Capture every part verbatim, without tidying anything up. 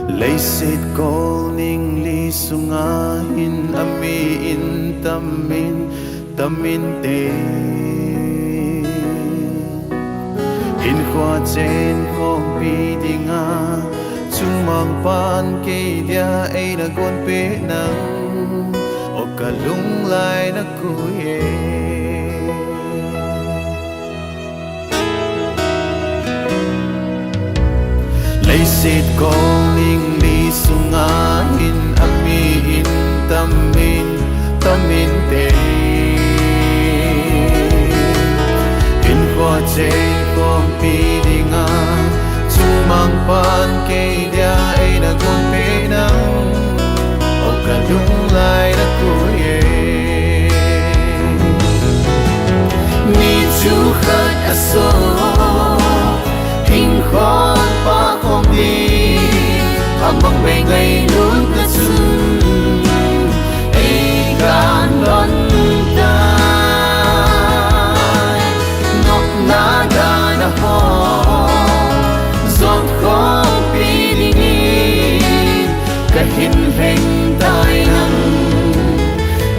Leiset kol ningli sunga hin ami in tamin, tamin te. Hinkho chen khompi dinga, chumang pan kei dia eina gonpeh nang, o ka lunglai na kui e. Leiset kol ningli sunga hin ami in tamin, tamin te. Hinkho chen khompi dinga, chumang pan kei dia eina gonpeh nang, o ka lunglai na kui e. Ni chu khat a so, hinkho pa khom di, a mang bei ngailutna chun, ei kan don tai. Nopna dana ho, zot khompi dingin, ka hin lheng tai nang,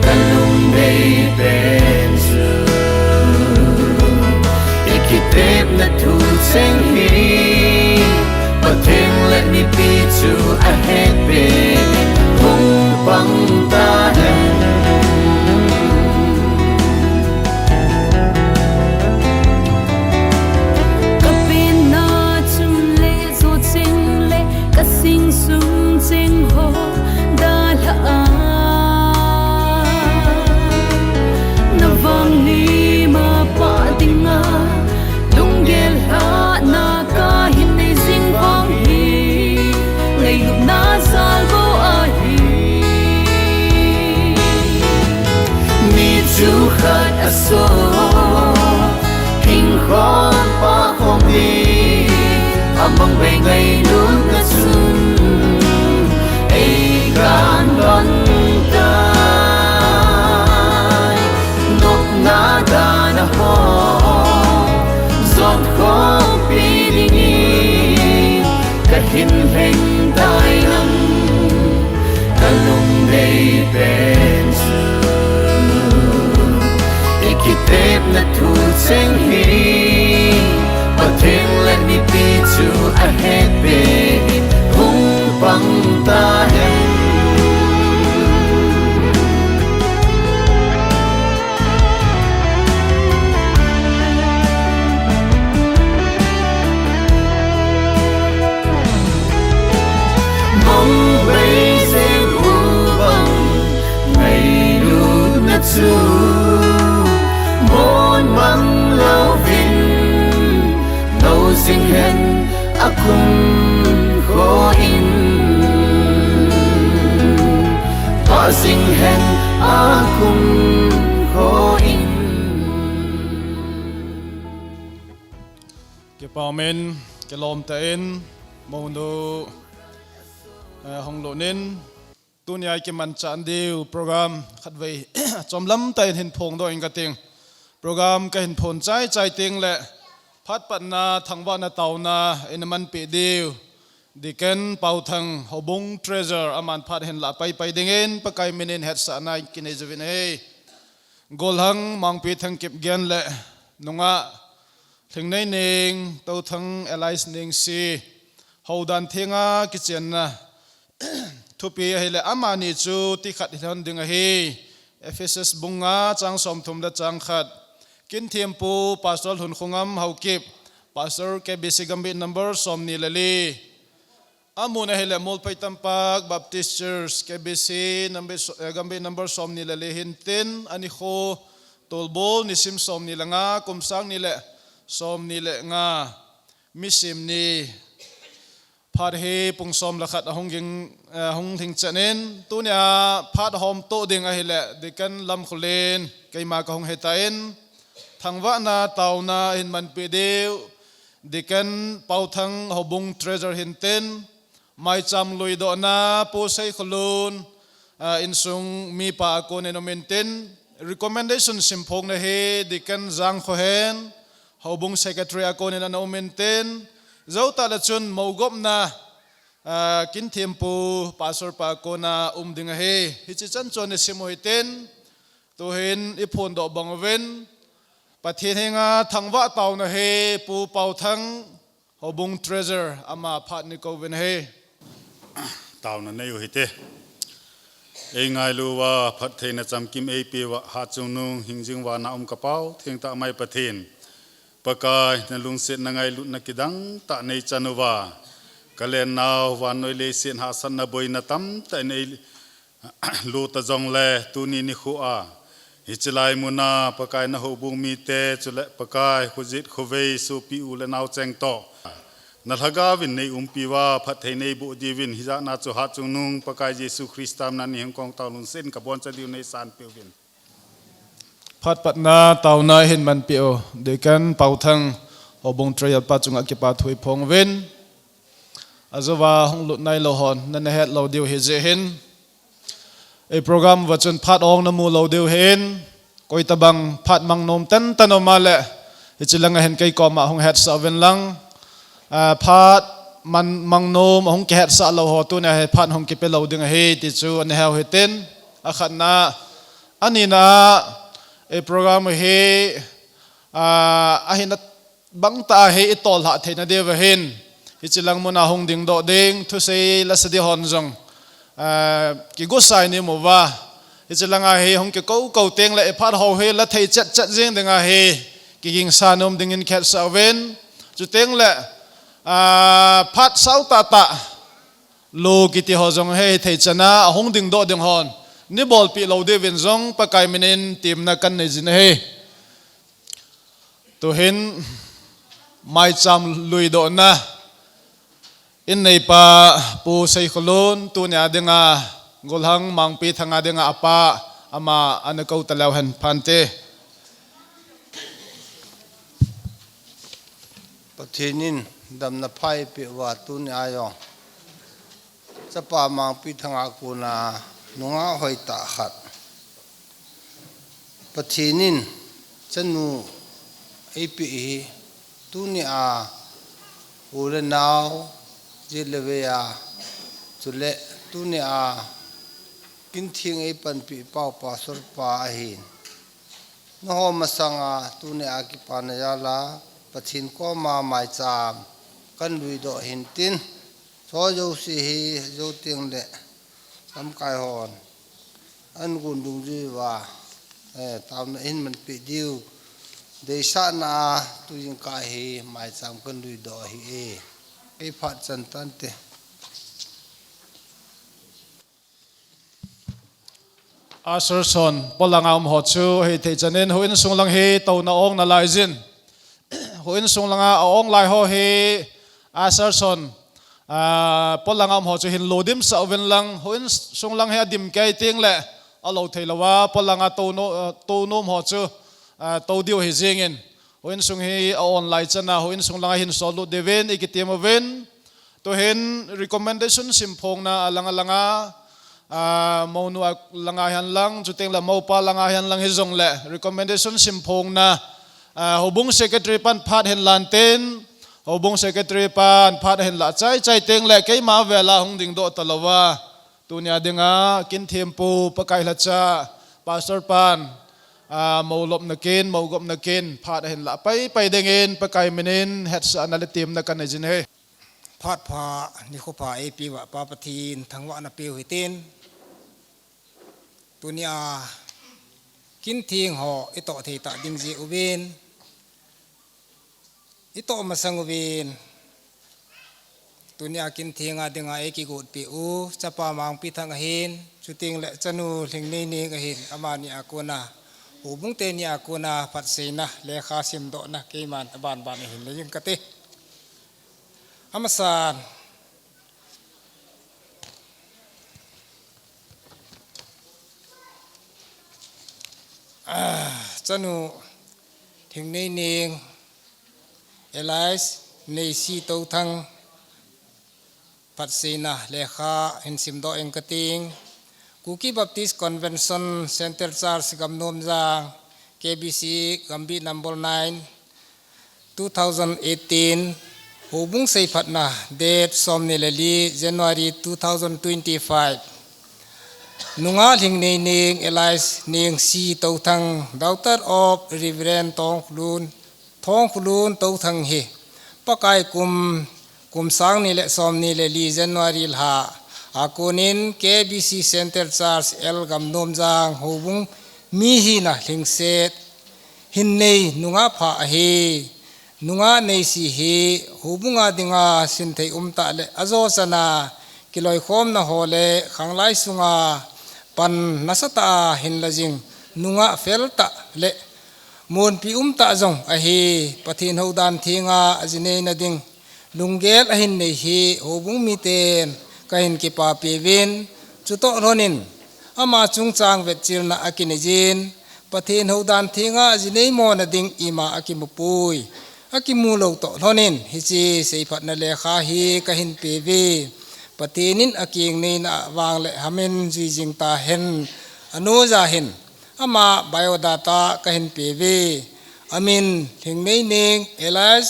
ka lungdei pen chu. I kitepna thu cheng hi, Pathen le mipi chu a het peh, hung pang ta hen. Ka penna chun le zo cheng le ka sing sung cheng ho dalha a, na vang ni ma pa dinga, lunggel lhahna ka hin nei jing vang hi, ngailutna jal bou ahi. Ni chu khat a so, hinkho pa khom di, a mang bei ngailutna chun, ei kan don tai. Nopna dana ho, zot khompi dingin, ka hin lheng tai nang, ka lungdei pen chu. I kitepna thu cheng hi, Pathen le mipi chu a het peh, hung pang ta hen. Mong bei jeng u bang, ngailutna chu mon mang louvin, nou jing hen a kum kho in, pa jing hen a kum kho in. Kipa umin, kilom tah in, monu, eh, hung lut in, tunia i kimanchah diu program khatvei chomlam tah in hin phongdoh inge kating. Program ka hin phong chai chai teng le, phat patna, thangvahna taona in amanpeh diu Deacon Pauthang, Houbung Treasurer, aman phat hin lah pai pai dingin, Pakai minin hetsahna kinei uvin ahi. Golhang Mangpi Thangkipgen le nungah Lhingneining Touthang Elias Ningsi, houdan thenga kichenna thupi ahile amani chu tikhat hilhon ding ahi. Ephesus bung nga chang somthum le chang khat. Kinthempu Pastor Lhunkhongam Haokip, Pastor K B C Gambih number somni le li. Amun ahile Molphai Tampak Baptist Church, K B C number so-, eh, Gambih number somni le li hintin, anikho Tolbol nisim somni le nga, kum sang ni le somni le nga, misim ni. Phat hi pung som le khat ahung ging, eh, ahung lhing chan in, tunia phat hom toh ding ahile, Deacon Lamkholen, keima kahung hitan, thangvahna taona hin manpeh diu, Deacon Pauthang Houbung Treasurer hintin, maicham luidohna Pu Seikholun, ah, insung mipa a konin umintin, recommendation simphongna hi Deacon Jangkhohen, Houbung Secretary a konin ana umintin, jou tah le chun mougopna, Kinthempu Pastor pa kona um ding ahi. Hiche chan chu ana sim u hitin, tuhin iphondoh bang uvin, Pathen henga thangvah taona hi Pu Paothang, Houbung Treasurer, ama phat nei kouvin ahi. Taona nei u hite. Eingailu uva phattheina chamkim eipeuva, hatchungnung hingjing vana um ka Pau thengtah mai Pathen, Pakai, nalungsetna ngailutna kidangtah neichan uva, kalennau vannoi leiset hahsatna boina tamtah in eilo ta jongle, tuni nikhoa hiche lai muna Pakai, nahoubung mite chule Pakai, khojet khovei sopi u le nao cheng toh, na Lhagaovin nei umpi uva phatthei neiboh diuvin, hijatna chu hatchungnung Pakai Jesu Christa mina nei hung kong tao, lungset in kaboncha diu neisanpeh uvin. Phat patna taona ihin manpeh u Deacon Paothang, Houbung Treasurer pa chunga kipa thu iphong uvin. Ajouva hung lut nailou hon nana hetlou diu hijeh hin, ei program uva chun phat ong namu lou diu hin, koitabang phat mangnom tantan um a le, hiche langa hin kei koma hung hetsah uvin lang, phat mangnom ahung kihetsah lou ho tunia hi phat hung kipe lou ding ahi ti chu ana heu hitin, akhatna. Anina, ei program u hi ahina bangtah a hi itol lhah theina diuva hin, hiche lang muna hung dingdoh ding thusei la sa ding hon jong kigosai nei um uva, hiche langa hi hung kikou kou tengle iphat ho hi la thei chet chet jeng dinga hi kigingsa nom dingin kihetsah uvin. Chutengle phat sao tahtah lo kiti ho jong hi hithei chana ahung dingdoh ding hon neibolpeh lou diuvin jong Pakai minin temna kanei jin ahi. Tuhin maicham luidohna inneipa Pu Seikholun, tunia dinga Golhang Mangpithang a dinga apa, ama ana kou taleu hen phante. Pathen in damna pha eipeh uva tunia jong Chapa Mangpithang a kona nungah hoitah khat, Pathen in chanu eipeh hi, tunia u le nao, jet le vei a, chule tunia kintheng eipanpeh pau Pastor pa ahin, nangho masanga tunia kipana jala Pathen koma maicham kahin luidoh hintin, cho jouse hi jou tengle lamkai hon ahin gon dungjuiva taona ahin manpeh diu deisahna a tujingkah hi maicham kahin luidoh ahi e. Kei phat chan tante. Usher son, polanga um ho chu hithei chanin houin sung lang hi touna ong nalaijin, houin sung langa aong lai ho hi usher son, polanga um ho chu hin lodimsah uvin lang, houin sung lang hi adim kei tengle alou theilouva, polanga tou nom ho chu tou diu ahi jengin, houin sung hi aon lai chana houin sung langa hin sollut diuvin ikitem uvin. Tuhin recommendation simphongna alang alanga, mounu a langa hihen lang, chutengle moupa langa hihen lang hijongle recommendation simphongna, houbung secretary pan phat hin lantin, houbung secretary pan phat ahin lah chaichai tengle keima vela hung dingdoh talouva, tunia dinga kinthempu Pakai lhacha, Pastor pan moulopna kin, mougopna kin phat ahin lah paipai dingin Pakai minin hetsahna le temna kanei jin ahi. Phat pha, nikho pha eipeuva Pa Pathen thangvahna peu hitin, tunia kintheng ho itoh thei tah ding jeh uvin itoh masang uvin, tunia kinthenga dinga eikigotpeh u Chapa Mangpithang ahin, chutengle chanu Lhingneineng ahin, amani a kona, houbung teni a kona phatseina lekha simdohna keiman abanban ahin nei jing kate. Amasan, chanu Lhingneineng alias Neisi Touthang phatseina lekha hin simdoh ing kating. Kuki Baptist Convention Central Church Gamnomjang, K B C Gambih number nine, two thousand eighteen Houbung seiphatna, date somni le li January two thousand twenty-five. Nungah Lhingneining alias Nengsi Touthang, daughter of Reverend Thongkhulun, Thongkhulun Touthang hi Pakai kum, kum sang ni le somni le li January lha a konin K B C Central Church L Gamnomjang houbung mi hina lhingset hin nei nungah pha ahi. Nungah Neisi hi houbung a dinga sinthei umtah le ajo chana kiloikhomna ho le khanglai sunga pan nasatah a hinla jing nungah feltah le munpi umtah jong ahi. Pathen houdan thenga ajineina ding lunggel ahin nei hi houbung miten kahin kipapi uvin, chutoh lhonin ama chungchang vetchilna akinei jin, Pathen houdan thenga ajinei mona ding ima akimupui, akimu lou toh lhonin hiche seiphatna lekha hi kahin pe uve. Pathen in akeng neina vang le hamin jui jing tahen. Anoija hin ama biodata kahin pe uve. Amin Lhingneining alias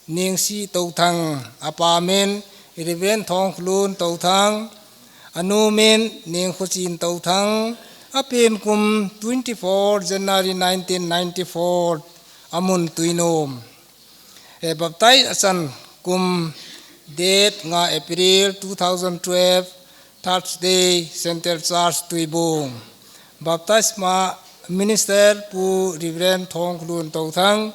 Nengsi Touthang, apa min Reverend Thongkhulun Touthang, anu min Nengkhoching Touthang, apen kum twenty-four January nineteen ninety-four, amun Tuinom. E, baptize achan kum date nga April two thousand twelve, Thursday, Central Church Tuibong. Baptisma Minister Pu Reverend Thongkhulun Touthang,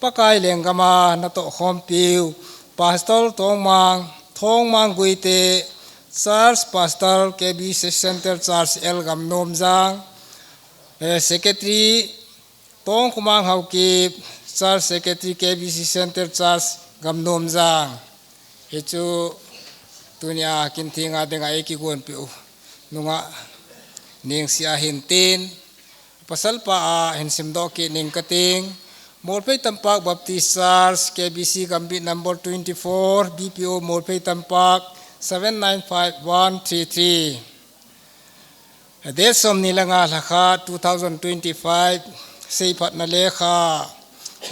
Pakai lenggama natoh khompiu Pastor Thongmang, Thongmang Guite, Church Pastor K B C Central Church L Gamnomjang, eh, Secretary Thongkhomang Haokip, Church Secretary K B C Central Church Gamnomjang. Hichu tunia kin thenga dinga eikigonpiu nungah Nengsi ahin tin, pasalpa a hin simdoh kit ning kating. Molphei Tampak Baptist Church, K B C Gambih number twenty-four, B P O Molphei Tampak, seven nine five one three three. Date somni le nga lhakhat two thousand twenty-five, seiphatna lekha,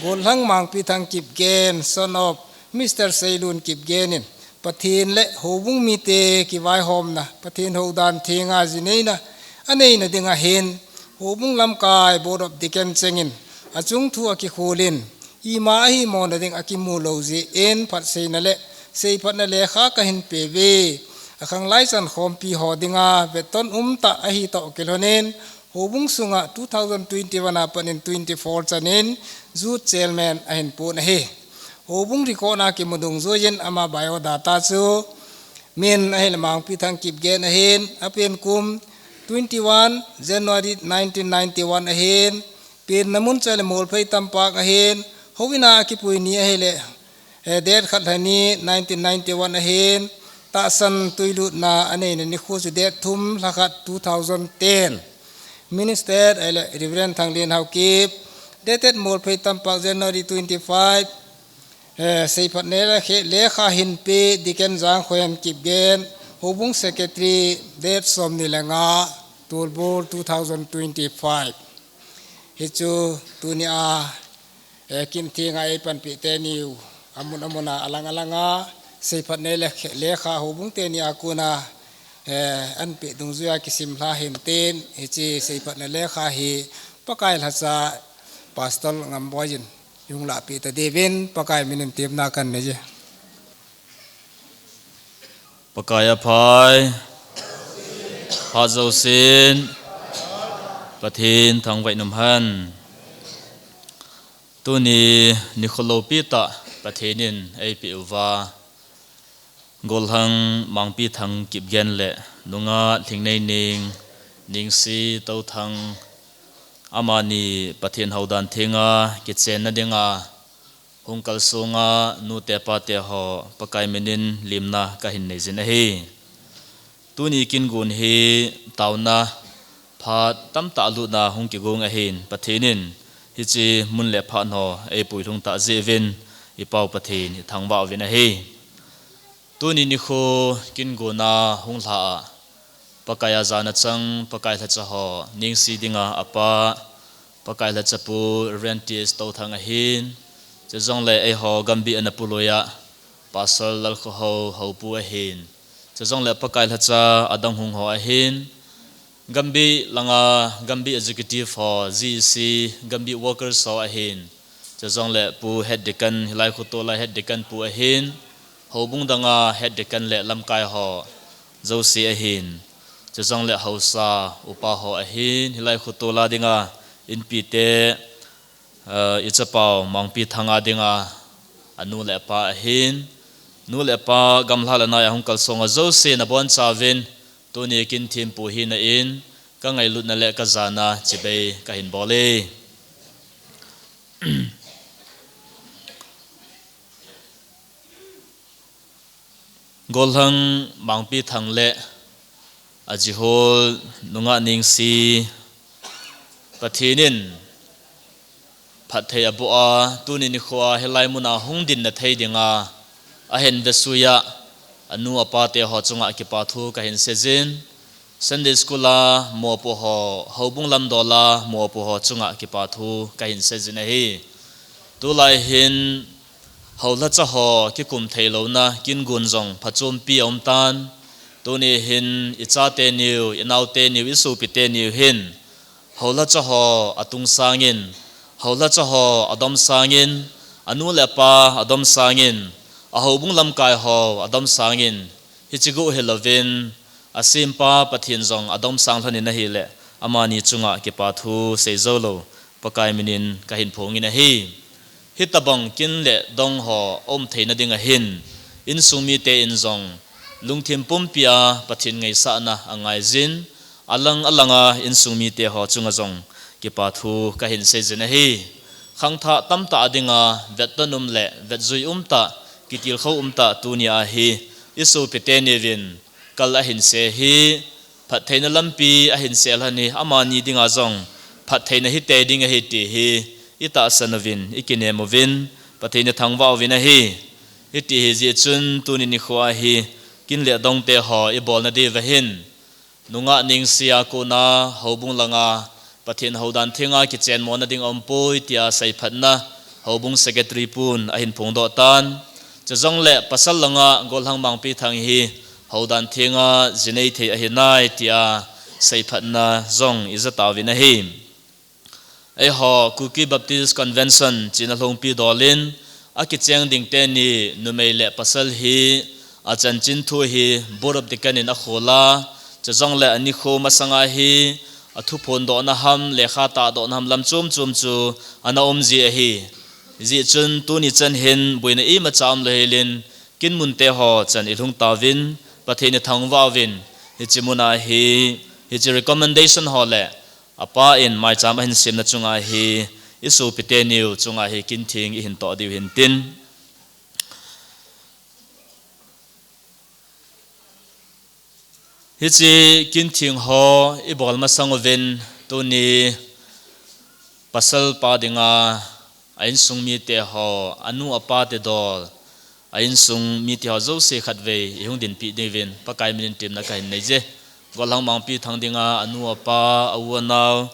Golhang Mangpithang Kipgen, son of Mister Seilun Kipgen in, Pathen le houbung mite kivaihomna, Pathen houdan thenga jineina aneina dinga hin, houbung lamkai Board of Deacon chengin achung thu akikholin, ima ahi mona ding akimu lou jeh in phatseina le seiphatna lekha kahin pe uve. Akhanglai chan khompi ho dinga vetton umtah ahi toh kilhonin, houbung sunga two thousand twenty-one a panin twenty-four chanin Youth Chairman ahin pon ahi. Houbung record a kimu dungjuiyin ama biodata chu, min ahile Mangpithang Kipgen ahin, apen kum twenty-one January nineteen ninety-one ahin, penna mun chu ahile Molphei Tampak ahin, houin a akipui ni ahile, eh, date khat lha ni nineteen ninety-one ahin, tahsan tuilutna aneina nikho chu date thum lhakhat two thousand ten. Minister ahile Reverend Thanglin Haokip, dated Molphei Tampak January twenty-five, eh, seiphatna lekha hin pe Deacon Jangkhoen Kipgen, houbung Secretary, date somni le nga, Tulbul two thousand twenty-five. Hichu tunia, eh, kin thenga eipanpi teniu amun amuna alang alanga seiphatna le, lekha houbung teni a kona, eh, anpe dungjuiya kisim lha hin tin, hiche seiphatna lekha hi Pakai lhacha Pastor Ngamboiyin hung lahpi tadiuvin Pakai minin temna kanei e. Pakai aphai, phat jousen Pathen thangvah in umhen. Tuni nikho loupi tah Pathen in eipeh uva, Golhang Mangpithang Kipgen le nungah Lhingneining Nengsi Touthang, amani Pathen houdan thenga kichenna dinga hung kalsonga nute pate ho Pakai minin limna kahin neijin ahi. Tuni kin gon hi taona phat tamtah lutna hung kigon ahin, Pathen in hiche mun le phat ho eipuilhung tah jeh uvin, i Pau Pathen ithangvah uvin ahi. Tuni nikho kin gonna hung lha a, Pakai a jana chang, Pakai lhacha ho Nengsi dinga apa, Pakai lhacha pu Reverend T S Touthang ahin, chujongle eiho Gambih ana pu loiya Pastor Lalkhohao, Hopu ahin. Chujongle Pakai lhacha adang hung ho ahin. Gambih langa, Gambih Executive ho, G E C, Gambih Workers ho ahin. Chujongle Pu Head Deacon, hilai khotol a Head Deacon Pu ahin. Houbung danga Head Deacon le lamkai ho jouse ahin. Chujongle haosa, upa ho ahin. Hilai khotol a dinga, inpi te, eh, ichapau, Mangpithang a dinga, anu le apa ahin. Nu le pa gamlha le nai a hung kalsong a jouse nabonchauvin, tuni kin thempu hina in, kangailutna le kajana chibai kahin bol e. Gollhang Mangpithang le ajihol nungah Ningsi, Pathen in phatthei aboh a, tuni nikho a hilai muna hung dinna thei dinga ahin vesuiya, anu apa te ho chunga kipa thu kahin seijin, Sunday School a mopo ho, houbung lamdol a mopo ho chunga kipa thu kahin seijin ahi. Tulai hin, houlhacha ho kikum theilouna, kin gun jong phachompi aumtan. Tuni hin, ichateniu, inaoteniu, isopiteniu hin, houlhacha ho atungsangin, houlhacha ho adomsangin, anu le apa adomsangin, ahoubung lamkai ho adomsangin, hiche gu hilouvin, asempa Pathen jong adomsang lhonin ahile, amani chunga kipa thu seijou lou, Pakai minin kahin phongin ahi. Hitobang kin le dong ho aum theina ding ahin, insung mite in jong lungthim pumpi a Pathen ngaisahna angaijin, alang alanga insung mite ho chunga jong kipa thu kahin seijin ahi. Khangthah tamtah a dinga vetton um le vetjui umtah, kitilkhou umtah tuni ahi, isopiteni uvin kal ahin sei hi, phattheina lampi ahin sei lhon hi, amani dinga jong phattheina hitei ding ahi ti hi, itahsan uvin, ikinem uvin, Pathen ithangvah uvin ahi. Hiti hijeh chun tuni nikho a hi, kin le dongte ho ibolna diuva hin, nungah Ningsi a kona, houbung langa, Pathen houdan thenga kichenmona ding aumpoi tia seiphatna, houbung secretary pun ahin phongdoh tan. Chujongle pasal langa Gollhang Mangpithang hi houdan thenga jinei thei ahinai tia seiphatna jong ija tauvin ahi. Eiho Kuki Baptist Convention china lhongpi dolin, akicheng ding teni numei le pasal hi, achanchin thu hi Board of Deacon in akhol a, chujongle anikho masanga hi, athu phondohna ham, lekha tahdohna ham lam chom chom chu ana umji ahi. Hijeh chun tuni chan hin boina imacha umlou helin, kin munte ho chan ilhung tauvin, Pathen ithangvah uvin, hiche muna hi, hiche recommendation ho le, apa in maicham ahin semna chunga hi, isopiteniu chunga hi kin theng ihin toh diu hintin. Hiche kin theng ho ibol masang uvin tuni pasal pa dinga a insung mite ho, anu apa te dol, a insung mite ho jouse khatvei ihung dinpi diuvin Pakai minin temna kahin neije. Gollhang Mangpithang dinga anu apa, a u anao,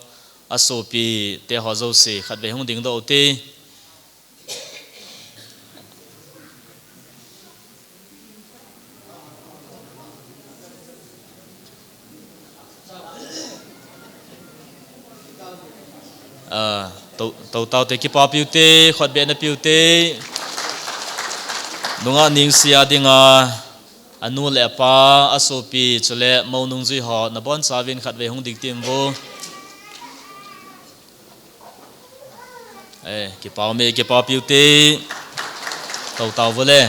asopi te ho jouse khatvei hung dingdoh ute. Ah, to, to taute, kipapiu te, khutbehna piu te. Nungah Ningsi a dinga, anu le apa, asopi, chule mou nungjui ho, nabonchauvin khatvei hung ding temvo. Eh, kipah me, kipapiu te. To tauvo le.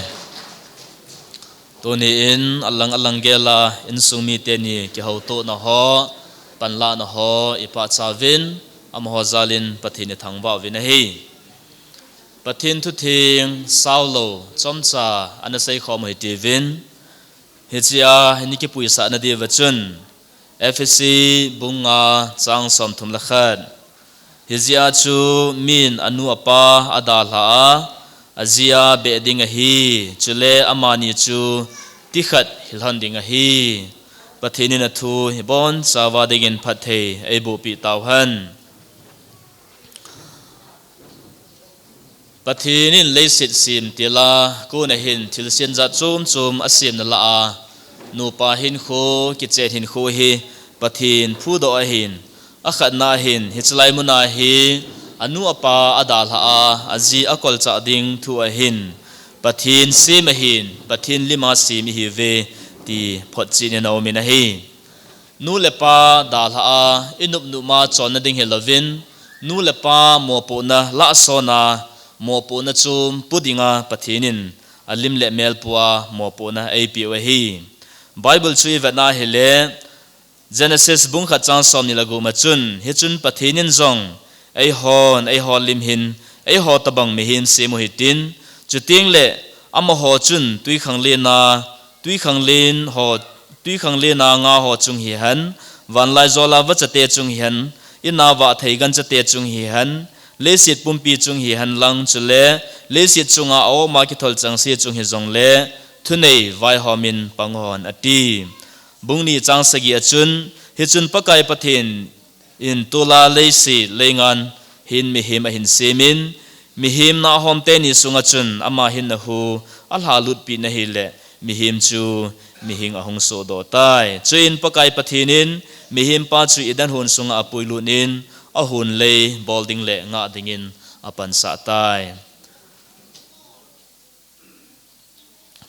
Tuni in, alang alang gel a, insung mite ni kihoutohna ho, panlahna ho, ipachat uvin, amaho jalin Pathen ithangvah uvin ahi. Pathen thutheng, saulou, chomcha, ana seikhom u hitiuvin. Hichea, hin ikipuisah nadiuva chun, Ephesi bung nga chang somthum le khat. Hijeh a chu min anu apa adalha a, aji a beh ding ahi, chule amani chu tikhat hilhon ding ahi. Pathen in athu ibonchauva dingin phatthei eibohpeh tauhen. Pathen in leiset sem tila, kona hin thilsem jat chom chom asem nalai a, nupa hinkho, kichen hinkho hi Pathen phudoh ahin, akhatna hin, hichelai muna hi, anu apa adalhah a, aji akolchah ding thu ahin, Pathen sem ahin, Pathen lima sem ihiuve, ti photchen in aumin ahi. Nu le pa dalhah a, inop nop ma chonna ding hilouvin, nu le pa mopohna lahsonna, mopohna chom pu dinga Pathen in alim le mel pua mopohna eipeu ahi. Bible chu ivetna hile, Genesis bung khat chang somni le gup ma chun, hichun Pathen in jong, eihon, eiho lim hin, eiho tobang mihem sem u hitin, chuteng le amaho chun twikhanglen a, twikhanglen ho, twikhanglen a nga ho chung hihen, vanlaijol a vachate chung hihen, in a vah thei ganchate chung hihen, leiset pumpi chung hihen lang chule, leiset chunga a-om a kithol chengse chung hijongle, thunei vaihom in pang un ati. Bung ni chang sagi a chun, hichun Pakai Pathen in tula leiset leingan hin mihem ahin semin, mihem nahhom teni sunga chun ama hinna hu alhalutpi na hile, mihem chu mihing ahung sohdoh tai. Chuin Pakai Pathen in mihem pa chu Eden hon sunga apuilut in, ahon lei bol ding le ngah dingin apansah tai.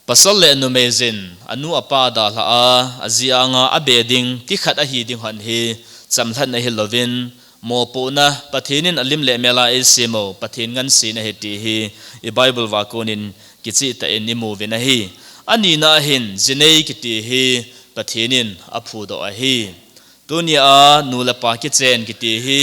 Pasal le numei jin, anu apa dalhah a, aji anga abe ding, kikhat ahi ding hon hi, chamlhatna hilouvin, mopohna, Pathen in alim le mel a eisem u, Pathen ngansena ahi ti hi, i Bible a konin kichehtah in imu uvin ahi. Anina hin, jinei kiti hi, Pathen in aphudoh ahi. Tunia nu le pa kichen kiti hi,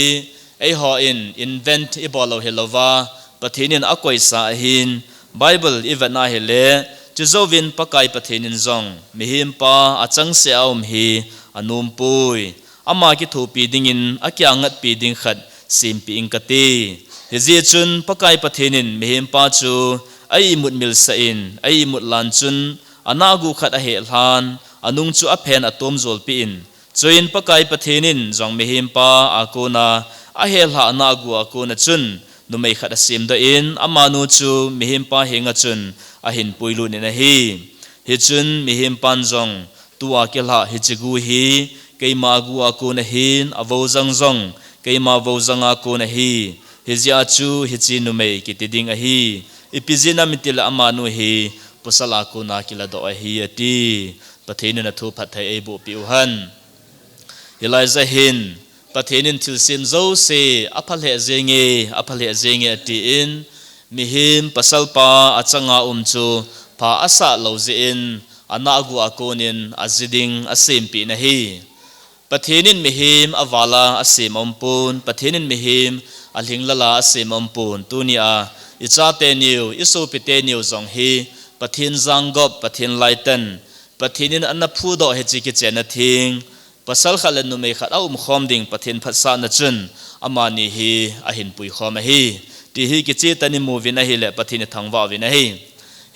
eihon invent ibol lou hilouva, Pathen in akoisa ahin, Bible ivetna hile, chujouvin Pakai Pathen in jong, mihem pa achangseh a um hi, anompoi. Ama kithopi dingin, akiangatpi ding khat, sempeh ing kate. Hijeh chun Pakai Pathen in mihem pa chu, a-imut milsah in, a-imut lan chun, anahgu khat ahehlhan, anung chu aphen atom jolpeh in, chuin Pakai Pathen in jong mihem pa a kona, ahehlhah nahgu a kona chun, numei khat asemdoh in, amanu chu mihem pa henga chun, ahin puilut in ahi. Hichun mihem pan jong, tua kilhah hiche gu hi, keima gu a kona hin, avojang jong, keima vojang a kona hi, hijeh a chu hiche numei kiti ding ahi. Ipi jeh ham itile amanu hi, pasal a kona kiladoh ahi ati. Pathen in athu phatthei eiboh peh uhen. Hilai jah hin, Pathen in thilsem jouse, apha lheh jenge, apha lheh jenge atin, mihem pasal pa achanga um chu, pha asah lou jeh in, anahgu a konin, aji ding asempeh na hi. Pathen in mihem aval a asem aumpon, Pathen in mihem alhinglel a asem aumpon, tunia, icha teniu, isopi teniu jong hi, Pathen janggop, Pathen laitan, Pathen in ana phudoh hiche kichenna theng, pasal khat le numei khat aumkhom ding Pathen phatsahna chun, amani hi ahin puikhom ahi. Ti hi kichehtah in imu uvin ahile Pathen ithangvah uvin ahi.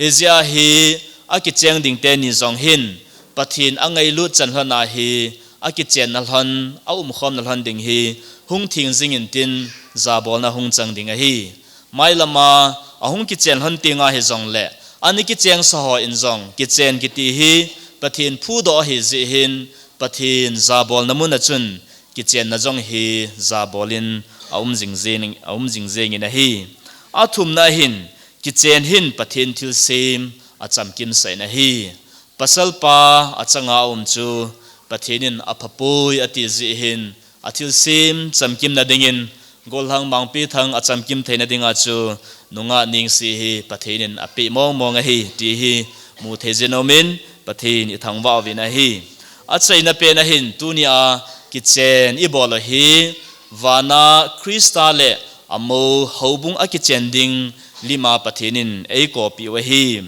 Hijeh a hi akicheng ding teni jong hin, Pathen angailut chan lhon a hi, akichenna lhon, aumkhomna lhon ding hi, hung theng jing intin, jabolna hung chang ding ahi. Mailam a, ahung kichen lhon tenga hijongle, ana kichengsa hon jong, kichen kiti hi, Pathen phudoh ahi jeh hin, Pathen jabolna mun a chun, kichenna jong hi, jabol in, aum jing jeng, aum jing jengin ahi. Athumna hin, kichen hin Pathen thilsem, achamkimsah in ahi. Pasal pa achanga um chu, Pathen in aphapoi ati jeh hin, athilsem chamkimna dingin, Gollhang Mangpethang achamkim theina dinga chu, nungah Ningsi hi Pathen in apeh mong mong ahi, ti hi mu thei jin aumin, Pathen ithangvah uvin ahi. Achaina pen a hin tunia kichen ibol u hi, vana Christa le amou houbung akichen ding lima Pathen in eikolpeh u ahi.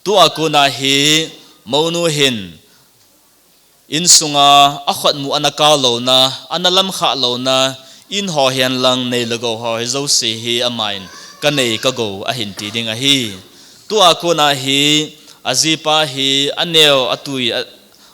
Tua kona hi, mounu hin, insunga akhutmu ana kal louna, ana lamkhah louna, in ho hihen lang nei le gou ho hi jouse hi aman, kanei kagou ahin ti ding ahi. Tua kona hi, ajipa hi, aneo, atui, a,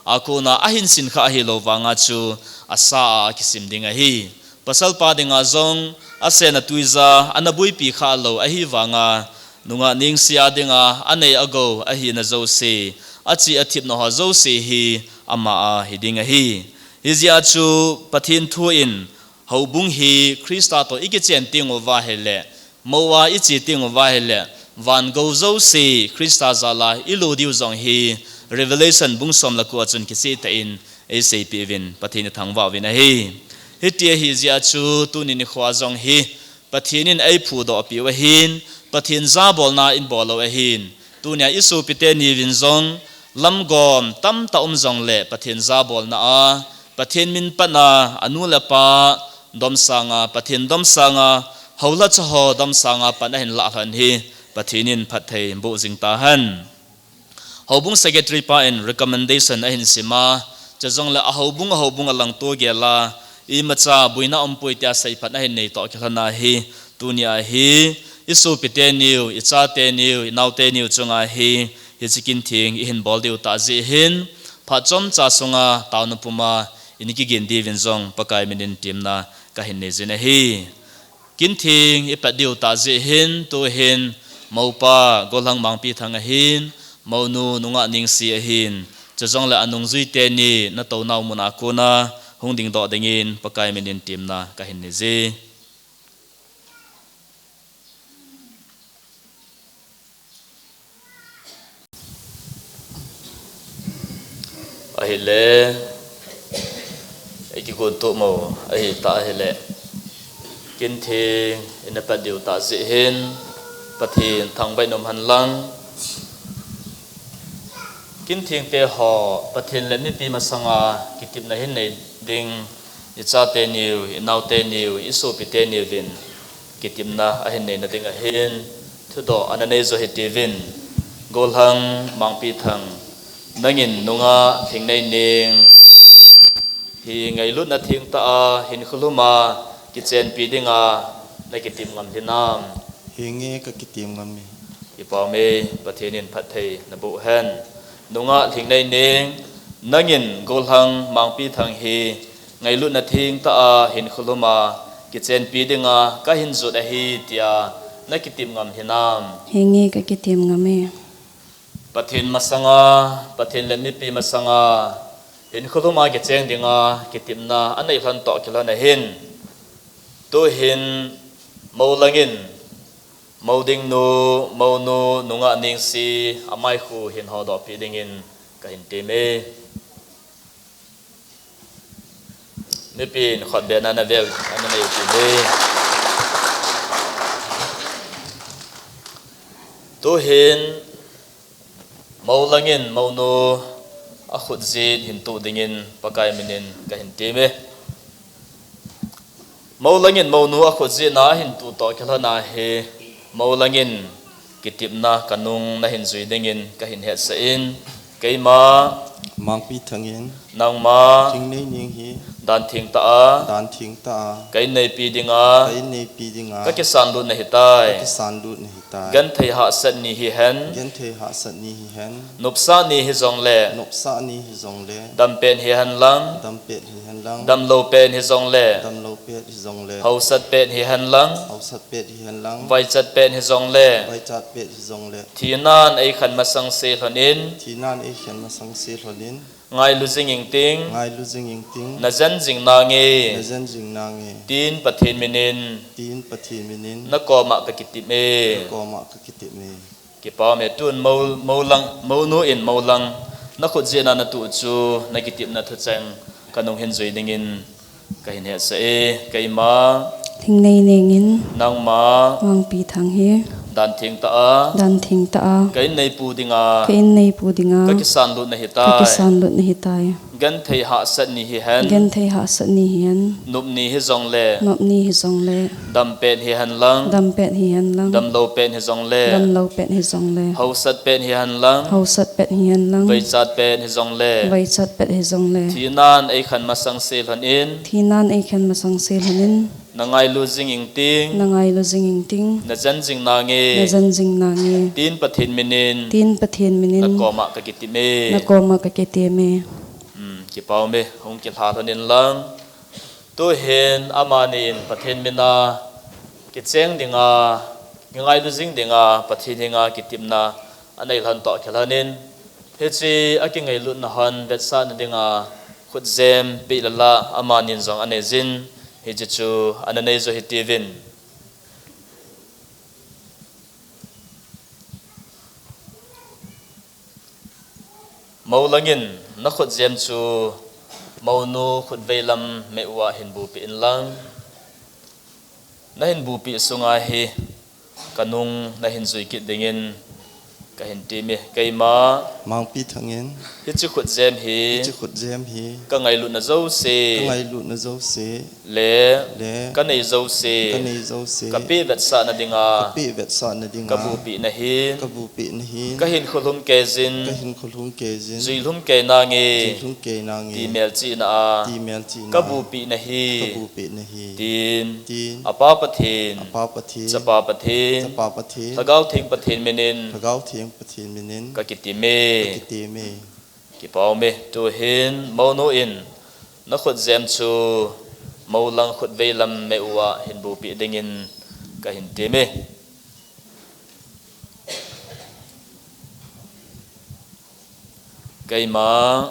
a kona ahin sinkhah ahilou vanga chu, asa a akisim ding ahi. Pasal pa dinga jong, asen atuija, ana buipi kha lou ahi vanga, nungah nengse a dinga, anei agou, ahina jouse, achi athipna ho jouse hi, ama a hi ding ahi. Hijeh a chu, Pathen thu in, houbung hi Christa toh ikichen teng uva ahile, mou a iche teng uva ahile, van gou jouse Christa jal a ilut diu jong hi Revelation bung som le ko a chun kicheh tah in eiseipeh uvin Pathen ithangvah uvin ahi. Hiti ahi jeh a chu tuni nikho a jong hi Pathen in eiphudoh peh u ahin, Pathen jabolna in bol u ahin, tunia isopi teni uvin jong lamgom tamtah um jongle Pathen jabolna a, Pathen min patna, anu le apa domsanga, Pathen domsanga, houlhacha ho domsanga pan ahin lah lhon hi, Pathen in phatthei boh jing tahen. Houbung secretary pa in recommendation ahin sima, chujongle a houbung, a houbung a langto gel a, imacha boina umpoi tia seiphat ahin nei toh kilhon a hi, tunia hi, isopi teniu, icha teniu, inao teniu chunga hi, hiche kin theng ihin bol diu tah jeh hin, phat chomcha sunga taona puma, in kigin diuvin jong Pakai minin temna kahin nei jin ahi. Kin theng ipat diu tah jeh hin, tuhin, moupa, Gollhang Mangpithang ahin, mounu, nungah Nengse ahin, chujongle anungjui teni, natounau mun a kona, hung dingdoh dingin, Pakai minin temna kahin nei je. Ahile, ikigon tup mo, ahitah ahile. Kin theng, ina pat diu tah jeh hin, Pathen thangvah in um hen lang. Kin thengte ho, Pathen le mipi masanga, kitepna hin nei ding, icha teniu, inao teniu, isopi teniu vin. Kitepna ahin neina ding ahin, thudoh ana nei jo hitiuvin, Gollhang Mangpithang, nangin nungah Lhingneineng hi ngailutna thengtah a, hinkho lhum a, kichenpi dinga, nakitep ngam hinam? Henge, kakitep ngam e. Kipah e, Pathen in phatthei naboh hen. Nungah Lhingneineng, nangin Gollhang Mangpithang hi, ngailutna thengtah a, hinkho lhum a, kichenpi dinga, kahin jot ahi, tia, nakitep ngam hinam? Henge, kakitep ngam e. Pathen masanga, Pathen le mipi masanga, hinkho lhum a kicheng dinga, kitepna, anei lhon toh kilhon ahin. Tuhin, mou langin, mou dingnu, mounu, nungah Nengse, amai khu hin hodoh peh dingin, kahin tem e. Mipin khut bena naveu, ana neiu ti ve. Tuhin, mou langin, mounu, akhut jet hin tuh dingin, Pakai minin, kahin tem e. Mou langin, mounu, akhut jetna, ahin tuh toh kilhon a hi, mou langin, kitepna kanung nahin jui dingin kahin hetsah in, keima Mangpithang in, nangma Lhingneineng hi, dan thengtah a, dan thengtah a, kahin neipi dinga, kahin neipi dinga, kakisan lut nahitai, kakisan lut nahitai. Genthei hahsat ni hihen, genthei hahsat ni hihen, nopsah ni hijongle, nopsah ni hijongle, dampen hihen lang, dampen hihen lang, damlou pen hijongle, damlou pen hijongle, hausat pen hihen lang, hausat pen hihen lang, vaichat pen hijongle, vaichat pen hijongle, thinan eikhen masang se lhon in, thinan eikhen masang se lhon in, ngailu jing ingting, ngailu jing ingting, najen jing nange, najen jing nange, tin Pathen minin, tin Pathen minin, nakoma kakitep e, nakoma kakitep e. Kipah e, tun mou, mou lang, mounu in mou lang, nakhut jetna natuh chu, nakitepna thucheng, kanung hin jui dingin, kahin hetsah e, keima Lhingneineng in, nangma Mangpithang hi, dan thengtah a, dan thengtah a, kahin neipu dinga, kahin neipu dinga, kakisan lut nahitai, kakisan lut nahitai. Genthei hahsat ni hihen, genthei hahsat ni hihen, nop ni hijongle, nop ni hijongle, dampen hihen lang, dampen hihen lang, damlou pen hijongle, damlou pen hijongle, hausat pen hihen lang, hausat pen hihen lang, vaichat pen hijongle, vaichat pen hijongle, thinan eikhen masang se lhon in, thinan eikhen masang se lhon in, nangailu jing ingting, nangailu jing ingting, najen jing nange, najen jing nange, tin Pathen minin, tin Pathen minin, nakoma kakitep e, nakoma kakitep e. Hmm, kipah e, hung kilha lhon in lang. Tuhin amani in Pathen mina kicheng dinga, kingailu jing dinga, Pathen henga kitepna anei lhon toh kilhonin, hiche akingailutna hon vetsahna dinga khutjem peh le lah amanin jong anei jin, hiche chu ana nei jo hitiuvin. Mou langin, na khutjem chu mounu khutvei lam meh uva hin bupeh inlang. Na hin bupeh sunga hi, ka nung na hin jui kit dingin ka hin teme. Keima Mangpi Thangin, hiche khutjem hi, hiche khutjem hi, ka ngailutna jouse, ka ngailutna jouse, le, le, ka nei jouse, ka nei jouse, ka peh vetsahna dinga, ka peh vetsahna dinga, ka bupeh na hin, ka bupeh na hin, ka hinkho lhum kei jin, ka hinkho lhum kei jin, jui lhum kei nange, jui lhum kei nange, ti melchihna a, ti melchihna a, ka bupeh na hi, ka bupeh na hi, tin, tin, Apa Pathen, Apa Pathen, Chapa Pathen, Chapa Pathen, Lhagao Theng Pathen minin, Lhagao Theng Pathen minin, ka kiteme, ka kiteme. Kipah ume, tuhin mounu in na khutjem chu mou lang khutvei lam meh uva hin bupeh dingin ka hin teme. Keima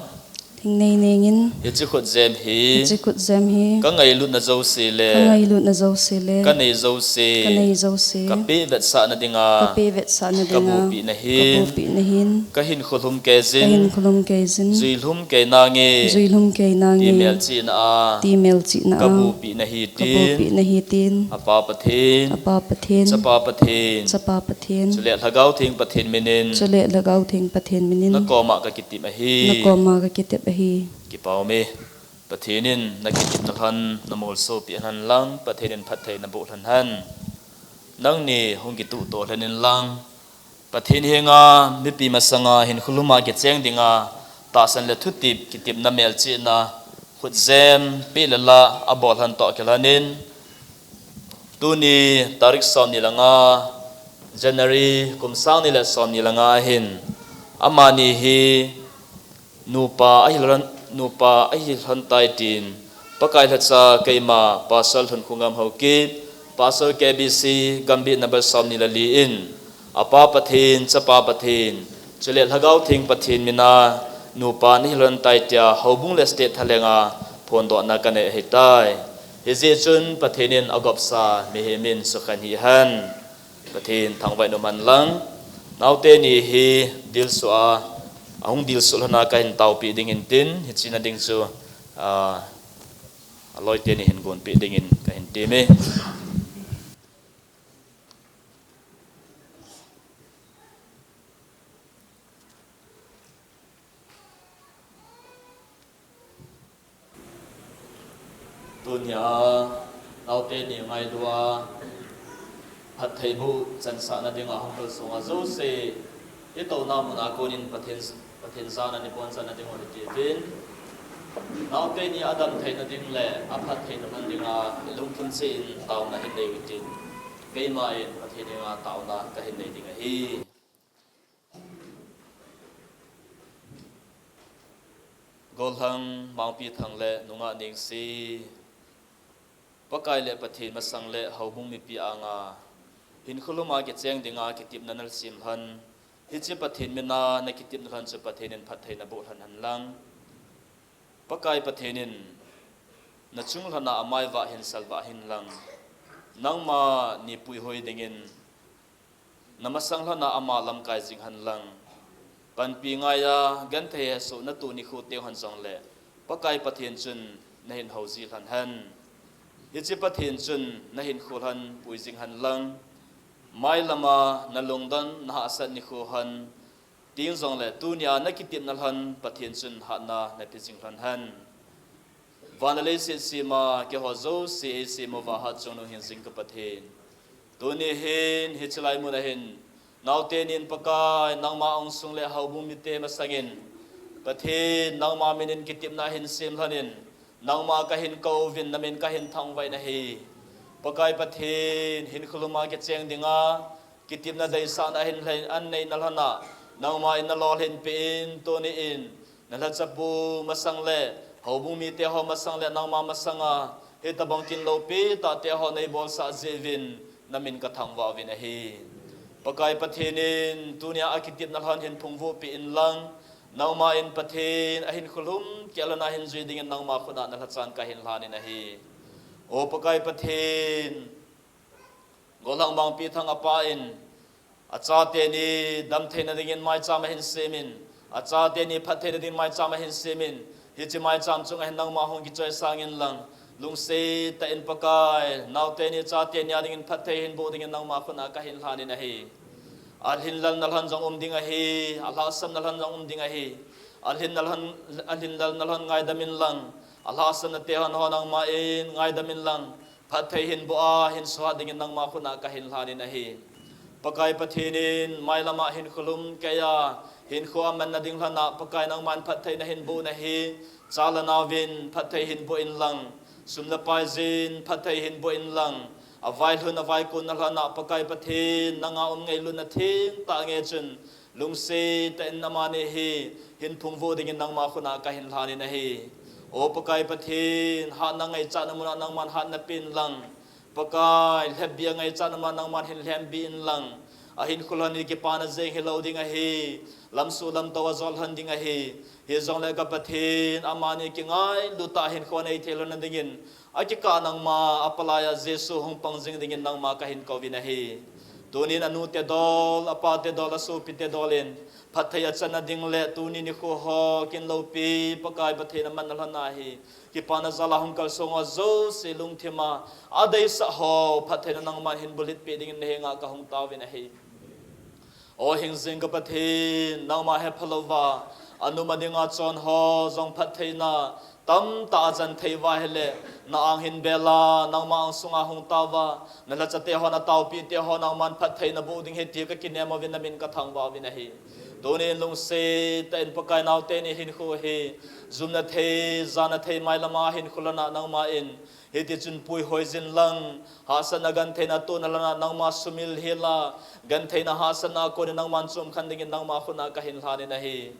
Thingneinengin, hiche khutjem hi, hiche khutjem hi, ka ngailutna jouse le, ka ngailutna jouse le, ka nei jouse, ka nei jouse, ka peh vetsahna dinga, ka peh vetsahna dinga, ka bupeh na hin, ka bupeh na hin, ka hinkho lhum kei jin, ka hinkho lhum kei jin, jui lhum kei nange, jui lhum kei nange, ti melchihna a, ti melchihna a, ka bupeh na hi, ka tin, bupeh na hi, tin, Apa Pathen, Apa Pathen, Chapa Pathen, Chapa Pathen, chule Lhagao Theng Pathen minin, chule Lhagao Theng Pathen minin, na koma ka kitep ahi, na koma ka kitep ahi. Kipah ume. Pathen in na kitepna lhon na molsopeh lhon lang, Pathen in phattheina boh lhon hen. Nangni hung kituh to lhon inlang, Pathen henga mipi masanga hinkho lhuma kicheng dinga tahsan le thutep kitepna melchihna khutjem peh le lah abol lhon toh kilhonin, tuni tarik somni le nga, January, kum sang ni le somni le nga ahin, amani hi nupa ahi lhon, nupa ahi lhon tai tin, Pakai lhacha keima Pastor Lhunkhoungam Haokip, Pastor K B C, Gambih number somni le li in, Apa Pathen, Chapa Pathen, chule Lhagao Theng Pathen mina nupa nahi lhon tai tia houbung le state thalenga phondohna kanei ahitai. Hijeh chun Pathen in agopsa mihem in sukhen hih hen. Pathen thangvah in umhen lang. Naote ni hi dilsu a, ahung dilsu lhona kahin taopeh ding ahin tin, hiche na ding chu, ah, aloite ni hin gonpeh dingin kahin teme. Tunia, naote ni ngailua, phatthei boh chansahna dinga hung kalsonga jouse, itouna muna konin Pathen, Pathen jana nipon channa ding u hitiuvin. Naote ni adamtheina ding le aphattheina man dinga, ilungthim cheh in taona hin nei utin. Keima in Pathen henga taona kahin nei ding ahi. Gollhang Mangpi Thang le Nungah Nengse, Pakai le Pathen masang le houbung mipi anga, hinkho lhuma kicheng dinga kitepna nasem lhon, hiche Pathen mina nakitepna lhon chu Pathen in phattheina boh lhon hen lang. Pakai Pathen in nachung lhona amaivah hin salvah hen lang. Nangma ni puihoi dingin, namasang lhona ama lamkai jing hen lang. Panpi ngaiya, genthei hesoh natoh nikho teng hon jongle, Pakai Pathen chun nahin houji lhon hen. Hiche Pathen chun nahinkho lhon pui jing hen lang. Mailama nalungdon nahahsat nikho hon teng jongle, tunia nakitepna lhon Pathen chun hatna nape jing lhon hen. Van le leiset sema keiho jouse eisem uva hatchungnung hingjing ka Pathen, tuni hin hiche lai muna hin, naote nin Pakai, nangma angsung le houbung mite masangin, Pathen, nangma minin kitepna hin sem lhonin, nangma kahin kouvin, namin kahin thangvah in ahi. Pakai Pathen, hinkho lhuma kicheng dinga kitepna deisahna hin lhai an neina lhona, nangma in nalolhin peh in, tuni in nalhachapu masang le houbung mite ho masang le nangma masanga Hitabang kin loupi tahte ho neibolsah jeh uvin namin kathangvah uvin ahi. Pakai Pathen in tunia akitepna lhon hin phungvuh peh inlang, nangma in Pathen ahinkho lhumkeiya lhon a hin jui dingin nangma khut a nalhachan kahin lhanin ahi. O Pakai Pathen, Gollhang Mangpithang apa in, achate ni damtheina dingin maicham ahin semin, achate ni phattheina dingin maicham ahin semin, hiche maicham chunga hin nangma hung kichoisang inlang, lungset tah in Pakai, naote ni chate ni a dingin phatthei hin boh dingin nangma khut a kahin lhanin ahi. Alhinlelna lhon jong um ding ahi, alhahsamna lhon jong um ding ahi. Alhinna lhon, alhinlelna lhon ngaidam inlang, alhahsamna te lhon ho nangma in ngaidam inlang, phatthei hin boh a hin suhat dingin nangma khut a kahin lhanin ahi. Pakai Pathen in mailam a hinkho lhumkeiya, hinkho a manna ding lhon a Pakai nangman phatthei nahin boh nahi. Cha le nao vin phatthei hin boh inlang, sum le pai jin phatthei hin boh inlang, availhun avaikonna lhon a Pakai Pathen nanga um ngailutna thengtah nge chun, lungset tah in amani hi hin phungvuh dingin nangma khut a kahin lhanin ahi. O Pakai Pathen, hatna ngaichatna mun a nangman hatna pe inlang, Pakai, lhepbih a ngaichatna mun a nangman hin lhepbih inlang, ahinkho lhon hi kipana jeng hilou ding ahi, lamsuh lamtou a jot lhon ding ahi. Hijongle ka Pathen, amani kingailut tah a hinkho anei thei lhon na dingin, akikah nangma a palai a Jesu hung pang jing dingin nangma kahin kouvin ahi. Tunin anute dol, apate dol, asopite dol in phatthei achanna ding le tuni nikho ho kin loupi Pakai Pathen amanna lhon a hi, kipana jal a hung kalsong ho jouse lungthim a adeisah ho phattheina nangman hin bulhit peh dingin nahenga kahung taovin ahi. O hingjing ka Pathen, nangma hepha louva, anuma dinga chon ho jong phattheina tamtah a chan thei uva ahile, na ang hin bel a, nangma ang sunga hung taova, nalhachate ho, nataopite ho, nangman phattheina boh ding ahi ti kakinem uvin namin kathangvah uvin ahi. Tunin lungset tah in Pakai, naote ni hinkho hi, jumna thei, jana thei, mailam a hinkho lhon a nangma in, hitichun puihoi jin lang, hahsatna gentheina tohna lhon a nangma sumil hel a, gentheina hahsatna a kon in nangman chomkhen dingin nangma khut a kahin lhanin ahi.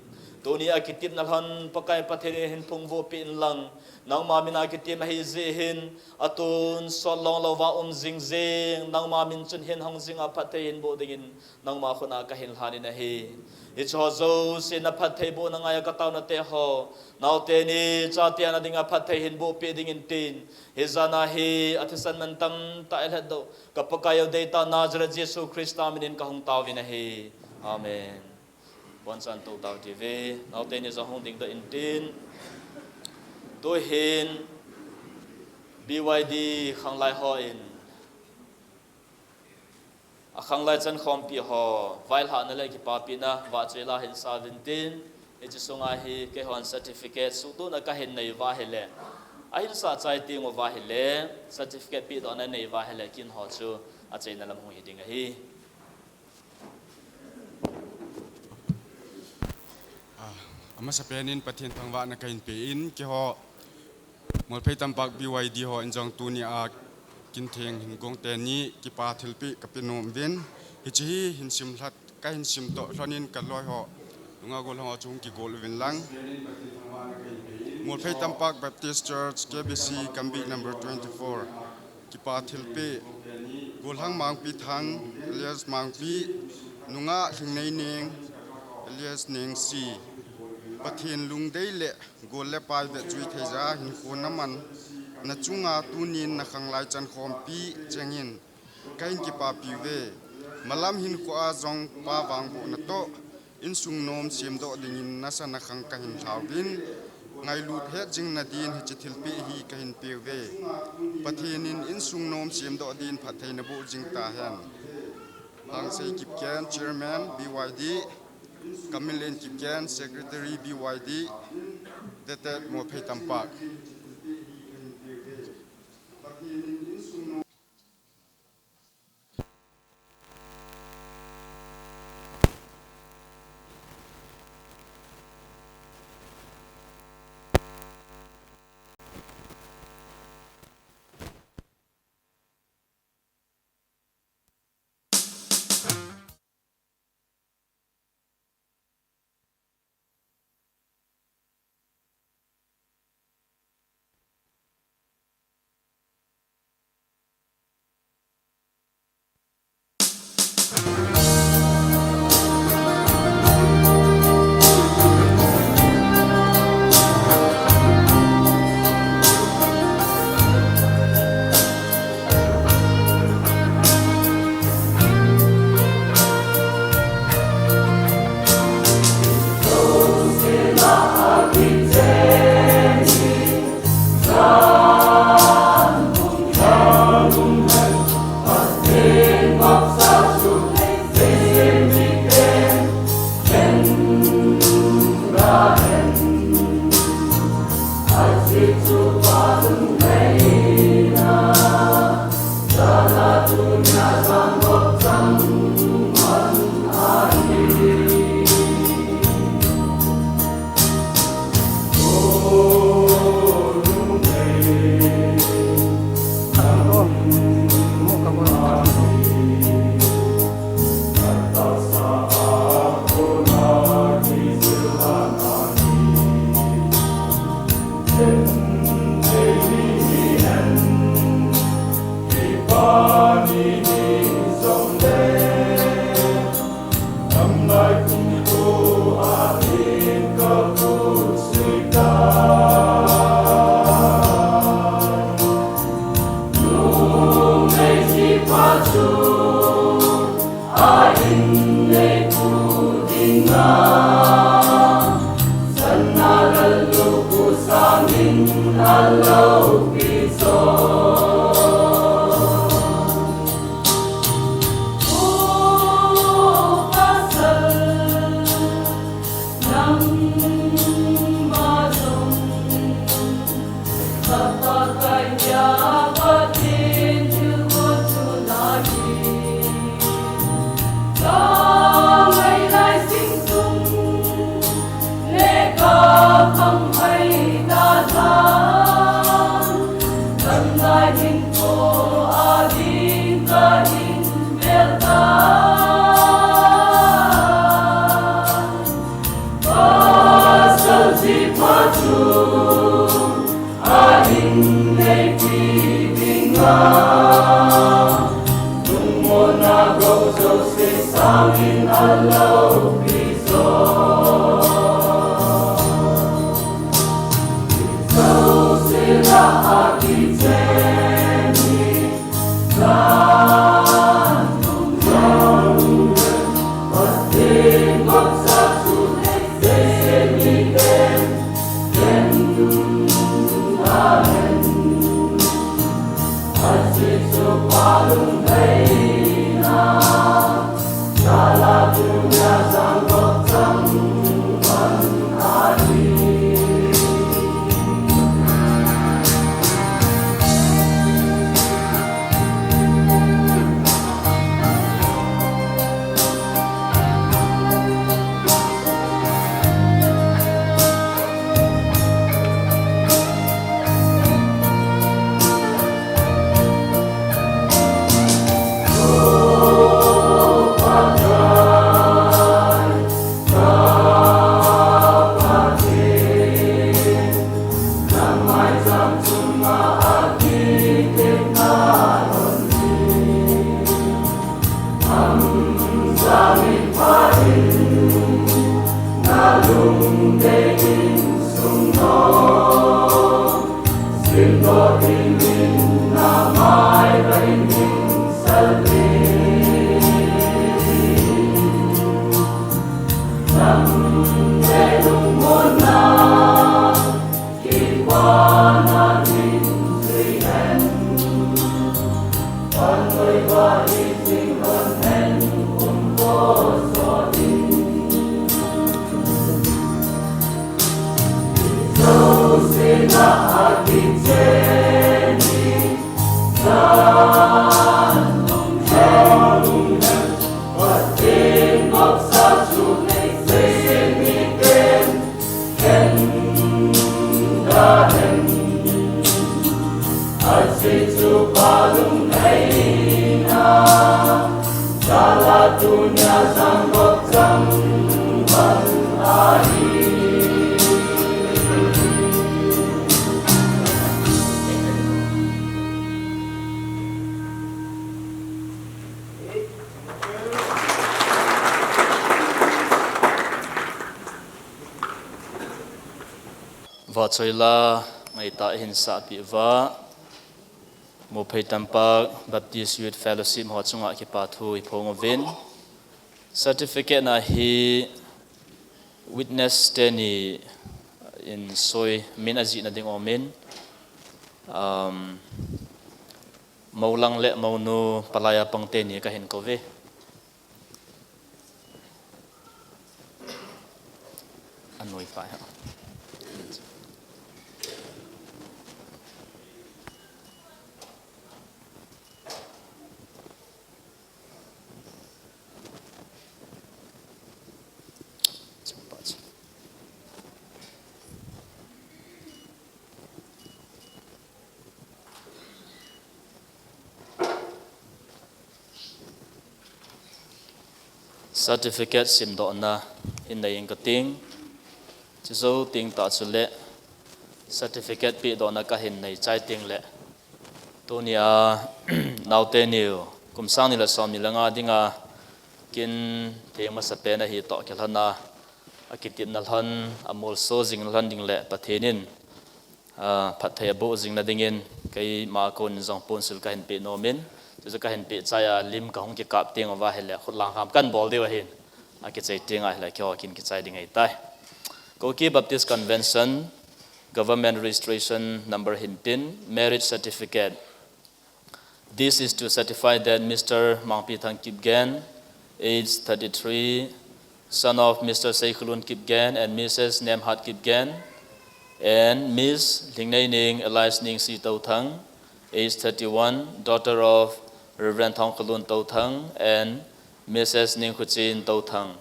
Tuni a kitepna lhon Pakai Pathen in hin phungvuh peh inlang, nangma min a kitep ahi jeh hin, atonsot long louva um jing jeng, nangma min chun hin hong jing a phatthei hin boh dingin nangma khut a kahin lhanin ahi. Hiche ho jouse na phatthei bohna ngai a kataona te ho, naote ni chate ana dinga phatthei hin boh peh dingin tin, hijan a hi athisan man tamtah a ilhatdoh ka Pakai u deitah Nazareth Jesu Christa min in kahung taovin ahi. Amen. Bonchan tou tao tive, naote ni jong hung dingdoh intin. Tuhin B Y D khanglai hon, akhanglai chankhompi ho vailhahna le kipapina vahchoi la hin sa uvin tin, hiche sunga hi keihon certificate suhtohna kahin nei uva ahile, ahin sah chai teng uva ahile, certificate pehdohna nei uva ahile, kin ho chu achaina lam hung hi ding ahi. Ah, amasapen in Pathen thangvahna kahin pe in, keiho Mualphei Tampak B Y D hon jong tuni a kin theng hin gong teni kipa thilpeh kape nom uvin, hiche hi hin simlhat, kahin simtoh lhon in kaloi ho, nungah gollhang ho chu hung kigol uvin lang. Mualphei Tampak Baptist Church, K B C, Kambih number twenty-four. Kipa thilpeh, Gollhang Mangpithang, alias Mangpi, nungah Lhingneineng, alias Nengsi. Pathen lungdei le gol le pai vetjui theija hinkho naman, nachunga tunin nakhanglai chankhompi chengin kahin kipapi uve. Malam hinkho a jong Pa vangbohna toh, insung nom semdoh dingin nasa nakhang kahin lhauvin, ngailut hetjing nadin hiche thilpeh hi kahin peuve. Pathen in insung nom semdoh din phatthei naboh jing tahen. Hangsei Kipgen, Chairman, B Y D, Kamilen Kipgen, Secretary, B Y D, Detet Mualphei Tampak. Vachoi la, ngaitah in sahpeh uva, Muphei Tampak Baptist Youth Fellowship ho chunga kipa thu iphong uvin. Certificate na hi witness teni in soi min ajihna ding umin, um, Moulang le Mounu palai a pang teni kahin kouve. Anoi pa ha. Certificate simdohna hin nei inge kating. Chujou teng tah chule Certificate pehdohna kahin nei chai teng le, tunia naote niu kum sang ni le som ni le nga dinga kin theng masapen ahi toh kilhona, akitepna lhon, amolso jing lhon ding le Pathen in, ah, phatthei aboh jing nadingin keima kon jong ponsil kahin peh nomin, chuchu kahin peh chai a lim kahung kikap teng uva ahile khut lang kham kan bol diu ahin, akichai teng ahile keiho kin kichai ding ahitai. Kuki Baptist Convention, Government Registration Number hintin, Marriage Certificate. This is to certify that Mister Mangpithang Kipgen, age thirty-three, son of Mister Seikhulun Kipgen and Missus Nemhat Kipgen, and Miss Lingneining Elias Ningsi Touthang, age thirty-one, daughter of Reverend Thongkhalun Touthang and Missus Ningkhuchin Touthang.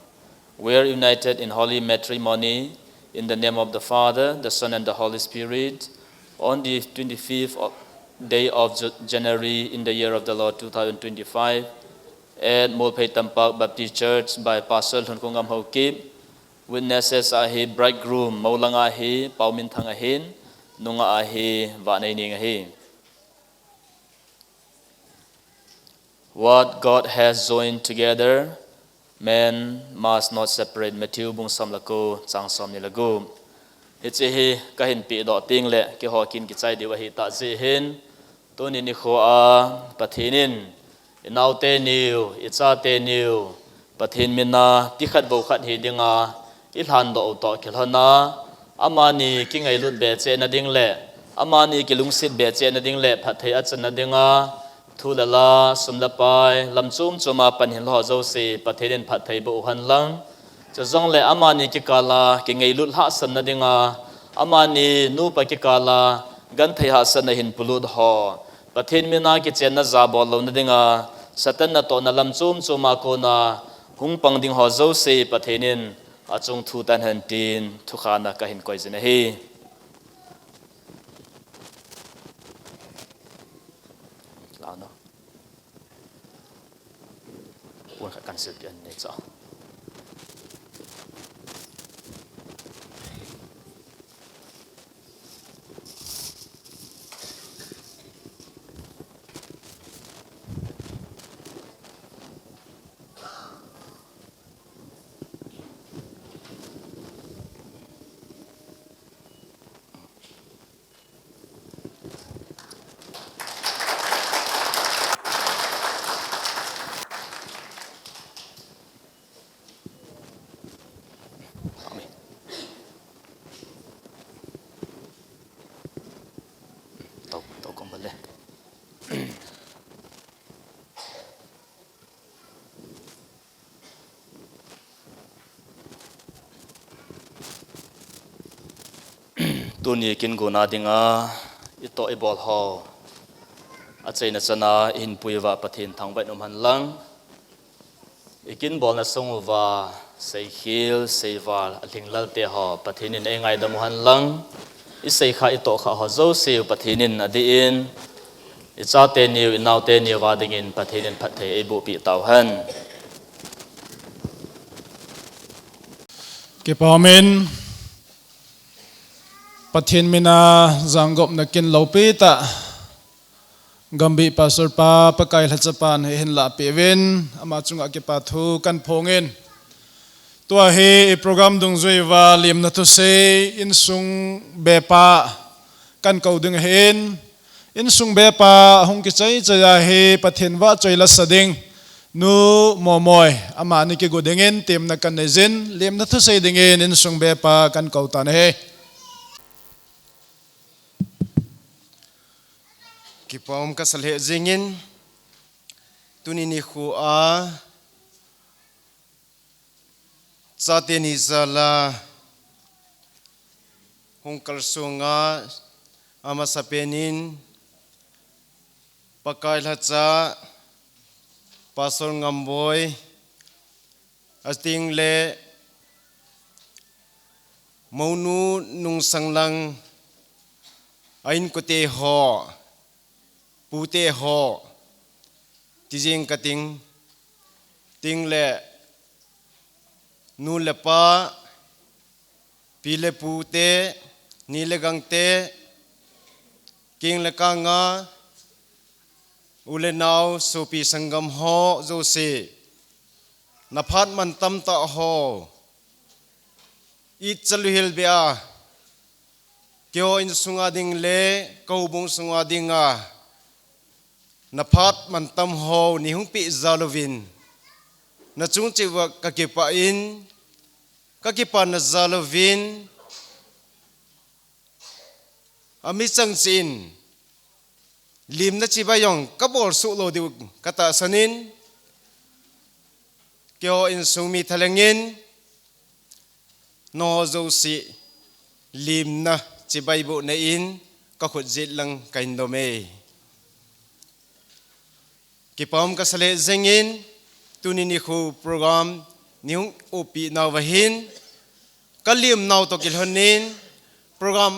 We are united in holy matrimony in the name of the Father, the Son, and the Holy Spirit. On the twenty-fifth of, day of J-, January in the year of the Lord two thousand twenty-five, at Molphei Tampak Baptist Church by Pastor Lhunkhungam Haokip. Witnesses ahi bridegroom, mou langa hi Pauminthang ahin, nunga ahi Vahneining ahi. What God has joined together, man must not separate. Matthew bung som le ko, chang som ni le gup. Hiche hi kahin pehdoh teng le keiho kin kichai diu ahitah jeh hin, tuni nikho a Pathen in inaote niu, ichate niu, Pathen mina ti khat bou khat hi dinga ilhan doh u toh kilhona, amani kingailut be cheh nading le, amani kilungset be cheh nading le, phatthei achan nadinga, thu le la, sum le pai, lam chom choma pan hinlou ho jouse, Pathen in phatthei boh u hen lang. Chujongle amani kikala kingailut lhahsam nadinga, amani nupa kikala genthei hahsatna hin polut ho, Pathen mina kichenna jabol lou nadinga, Satan natohna lam chom choma kona hung pang ding ho jouse Pathen in achung thu tan hen tin thukhana kahin koi jin ahi. Lano. Pon khat kan silpeh in nei cha. Tuni kin gona dinga itoh ibol ho achaina chana ihin pui uva Pathen thangvah in um hen lang. Ikin bolna sung uva seikhel, seival, alhinglel te ho Pathen in eingaidam u hen lang. Iseikha, itohkha ho jouse u Pathen in adih in, ichate niu, inaote niu va dingin Pathen in phatthei eiboh peh tau hen. Kipa umin, Pathen mina janggopna kin loupi tah Gambih Pastor pa Pakai lhachapan hihin lahpeh uvin, ama chunga kipa thu kan phong in. Tua hi i program dungjui uva lemna thusei insung bepa kan kou ding ahin, insung bepa hung kichai chai a hi Pathen vahchoi lasa ding Nu Momoi, amani kigo dingin temna kan nei jin, lemna thusei dingin insung bepa kan kou tan ahi. Kipa um kasa lheh jingin, tuni nikho a, chate ni jal a, hung kalsong a, amasapen in, Pakai lhacha, Pastor Ngamboi, ateng le, Mounu Nungsanglang, a inkote ho, pute ho, ti jing kating, teng le, nu le pa, pi le pute, Ni le gangte, king le kanga, u le nao, sopi sanggam ho jouse, naphat mantam tah ho, it chalu hel beh a, keiho insunga ding le ka houbung sunga dinga naphat mantam ho nei hung peh jal uvin, nachung cheh uva kakipah in, kakipana jal uvin, amichang cheh in limna chibai jong kabol soh lou diu katahsan in, keiho insung mi thalheng in, nangho jouse limna chibai bohna in kakhut jet lang kahin dom e. Kipah um kasa lheh jengin, tuni nikho program nei hung oppeh nauva hin, kalimnau toh kilhonin, program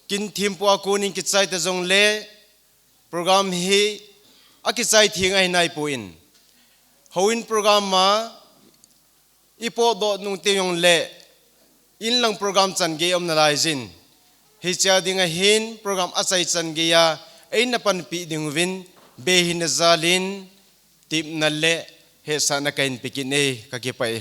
kin thempu a konin kichai ta jongle, program hi akichai theng ahi naipon, houin program a ipotdoh nung teng jongle, inlang program chan gei aum nalaijin, hichea dinga hin program achai chan geiya eina panpi dinguvin, bei hina jalin, tepna le hetsahna kahin pe kit e, kakipah e.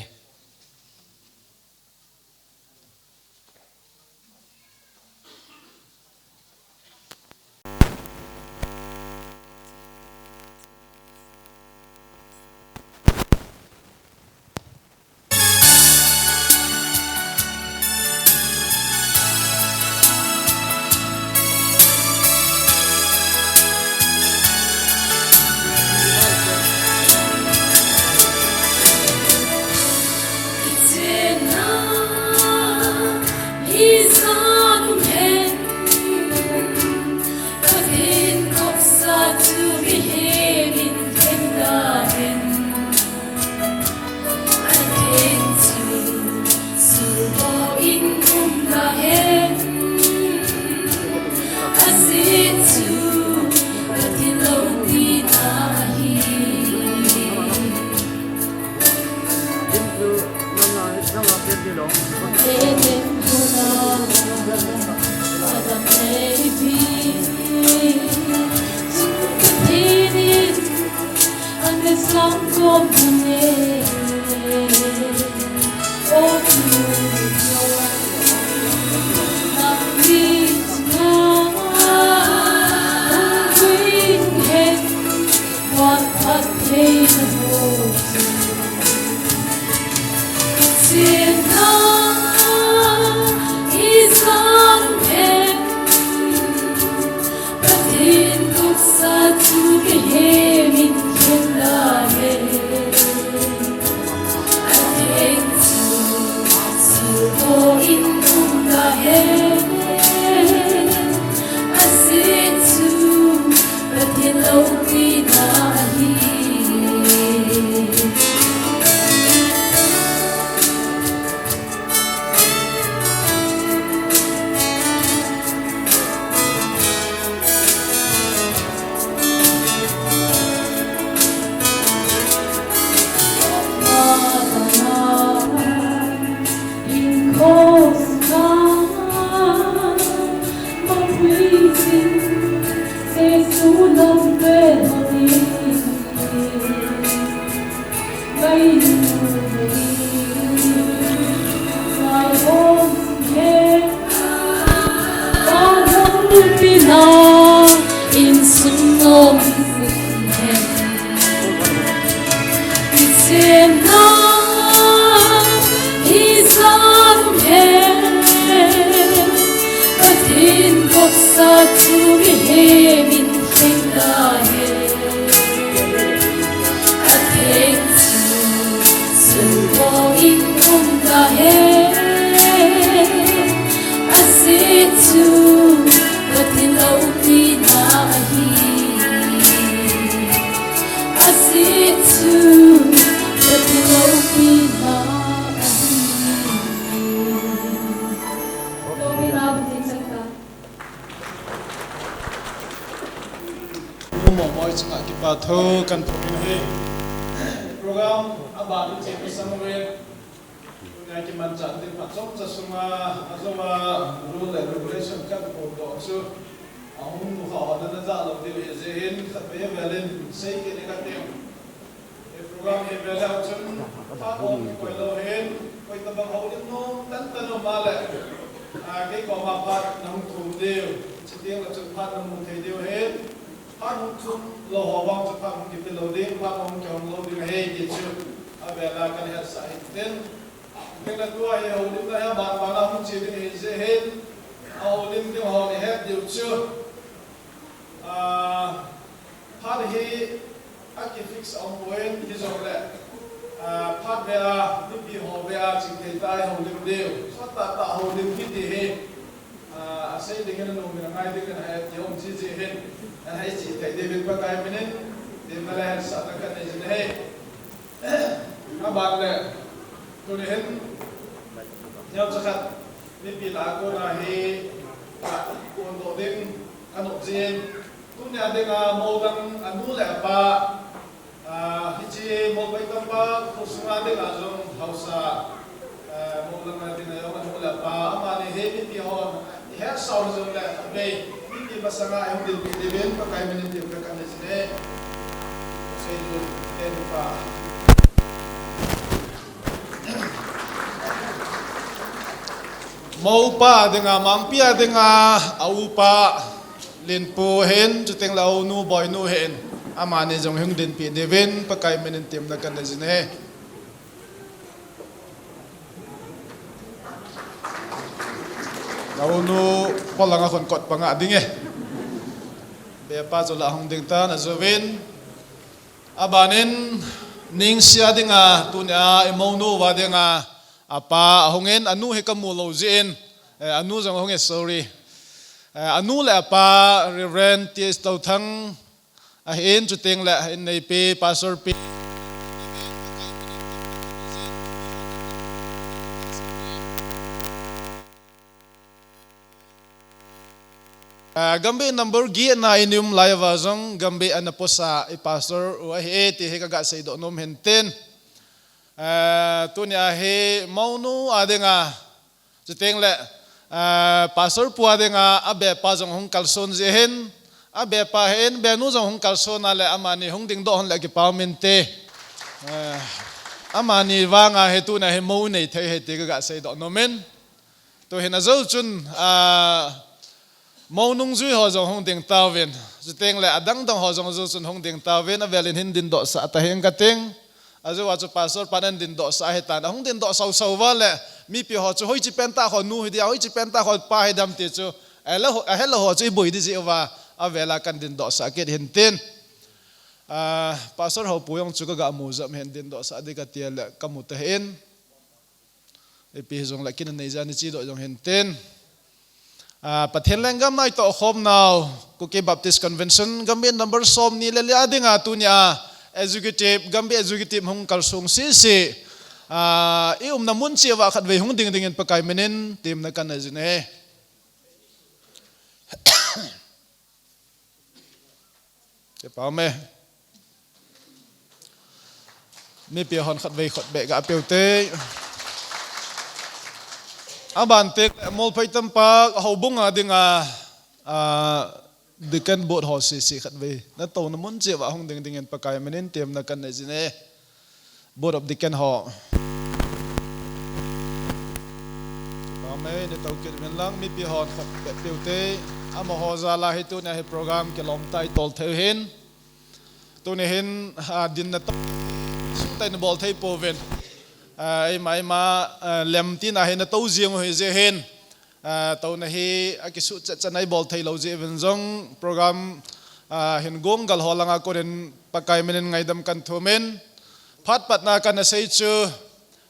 Program aban u che Samuel. Kimanchah ding phat chomcha sunga, ajouva rule and regulation kan phondoh chu, ahung nukha ho nana jah lou diu ahi jeh in, khatvei velin sei kit ding kati. Ei program hi veleu chun, phat hung kikoi lou hin, koi tabang houlim nom tantan um a le, a, kei koma phat nahung thum diu, chuteng le chun phat namu thei diu hin, phat hung thum lou ho vang chu phat hung kipe lou ding, phat hung kihong lou ding ahi ti chu, avela kan hetsah hin tin. Kei le tua hi houlimna hi aban ban a hung che ding ahi jeh hin, ahoulim ding ho nahet diu chu, a, phat hi akifix a um poi, hijongle, a, phat beh a, mipi ho beh a chingthei tah a houlim diu. Sot tah tah houlim kiti hi, a, asei ding in, anom in, angai ding in, ahet ding um jiji hin, ahet cheh thei diuvin Pakai minin, temna le hetsahna kanei jin ahi. Aban le, tuni hin, neocha khat, mipi lah a kona hi, phondoh ding, kanop jin, tunia dinga, mou dang, anu le apa, a, hiche Molphai Tampak khosunga dinga jong haosa, a, mou dang a dinga jong anu le apa, amani hi mipi hon ihetsah u jongle, khatvei, mipi masanga ihung dinpi diuvin, Pakai minin temna kanei jin e. Seidun, teni pa. Moupa dinga, Mangpi a dinga, a upa, Linpu hin, chuteng le a unu, Boinu hin, amani jong ihung dinpi diuvin, Pakai minin temna kanei jin e. Na unu, polanga khun kot panga ding e. Bepa chu lah hung ding tan, ajouvin. Abanin, Ningsea dinga, tunia, imounu uva dinga, apa, ahungin, anu hi kamu lou jeh in, eh, anu jong ahung e, sorry. Eh, anu le apa, Reverend T S Touthang, ahin, chuteng le, inneipi, Pastor pi. Ah, Gambih number getna in um lai uva jong, Gambih ana posa i pastor u ahi e ti hi kaga seidoh nom hin tin. Ah, tunia hi mounu a dinga, chuteng le, ah, pastor pu a dinga, abepa jong hung kalson jeh hin, abepa hin, benu jong hung kalson a le amani hung dingdoh hon le kipa um inte. Ah, amani vanga hi tunia hi mou nei thei ahi ti kaga seidoh nom in. Tuhin ajou chun, ah, mou nungjui ho jong hung ding tauvin, chuteng le adang dang ho jong ajou chun hung ding tauvin, avelin hin dindoh sah tahing kating. Ajou a chu pastor pan ahin dindoh sah ahitan, ahung dindoh sau sau uva le, mipi ho chu hoiche pen tah ho nu hi dia, hoiche pen tah ho pa hi dam ti chu, ahelou ho, ahelou ho chu iboi ding jeh uva, avela kan dindoh sah kit hin tin. Ah, pastor ho pu jong chu kaga mu jom hin dindoh sah ding kati le kamu tahih in. Ipi hijongle kin anei jeh a ni chedoh jong hin tin. Ah, Pathen lenggam a itoh khom nau, Kuki Baptist Convention, Gambih number somni le li a dinga tunia, executive, Gambih executive hung kalsong sese. Ah, i umna mun cheh uva khatvei hung ding dingin Pakai minin, temna kanei jin e. Kipa um e. Mipi hon khatvei khut beh ga peh u te. Aban teng, Molphai Tampak, houbung a dinga, ah, deacon board ho sese khatvei. Natouna mun cheh uva hung ding dingin Pakai minin temna kanei jin e. Board of Deacon ho. Pamei, netou kit uvin lang, mipi hon khut beh peh u te, amaho jal a hi tunia hi program kilom tah a itol thei u hin. Tuni hin, ah, dinna toh, sutah in bol thei pouvin. Ah, eima, eima, ah, lemtina hi natou jing u ahi jeh hin. Ah, touna hi akisuh chet chet a ibol thei lou jeh uvin jong program, ah, hin gong gal ho langa konin Pakai minin ngaidam kan thum in, phat patna kana sei chu,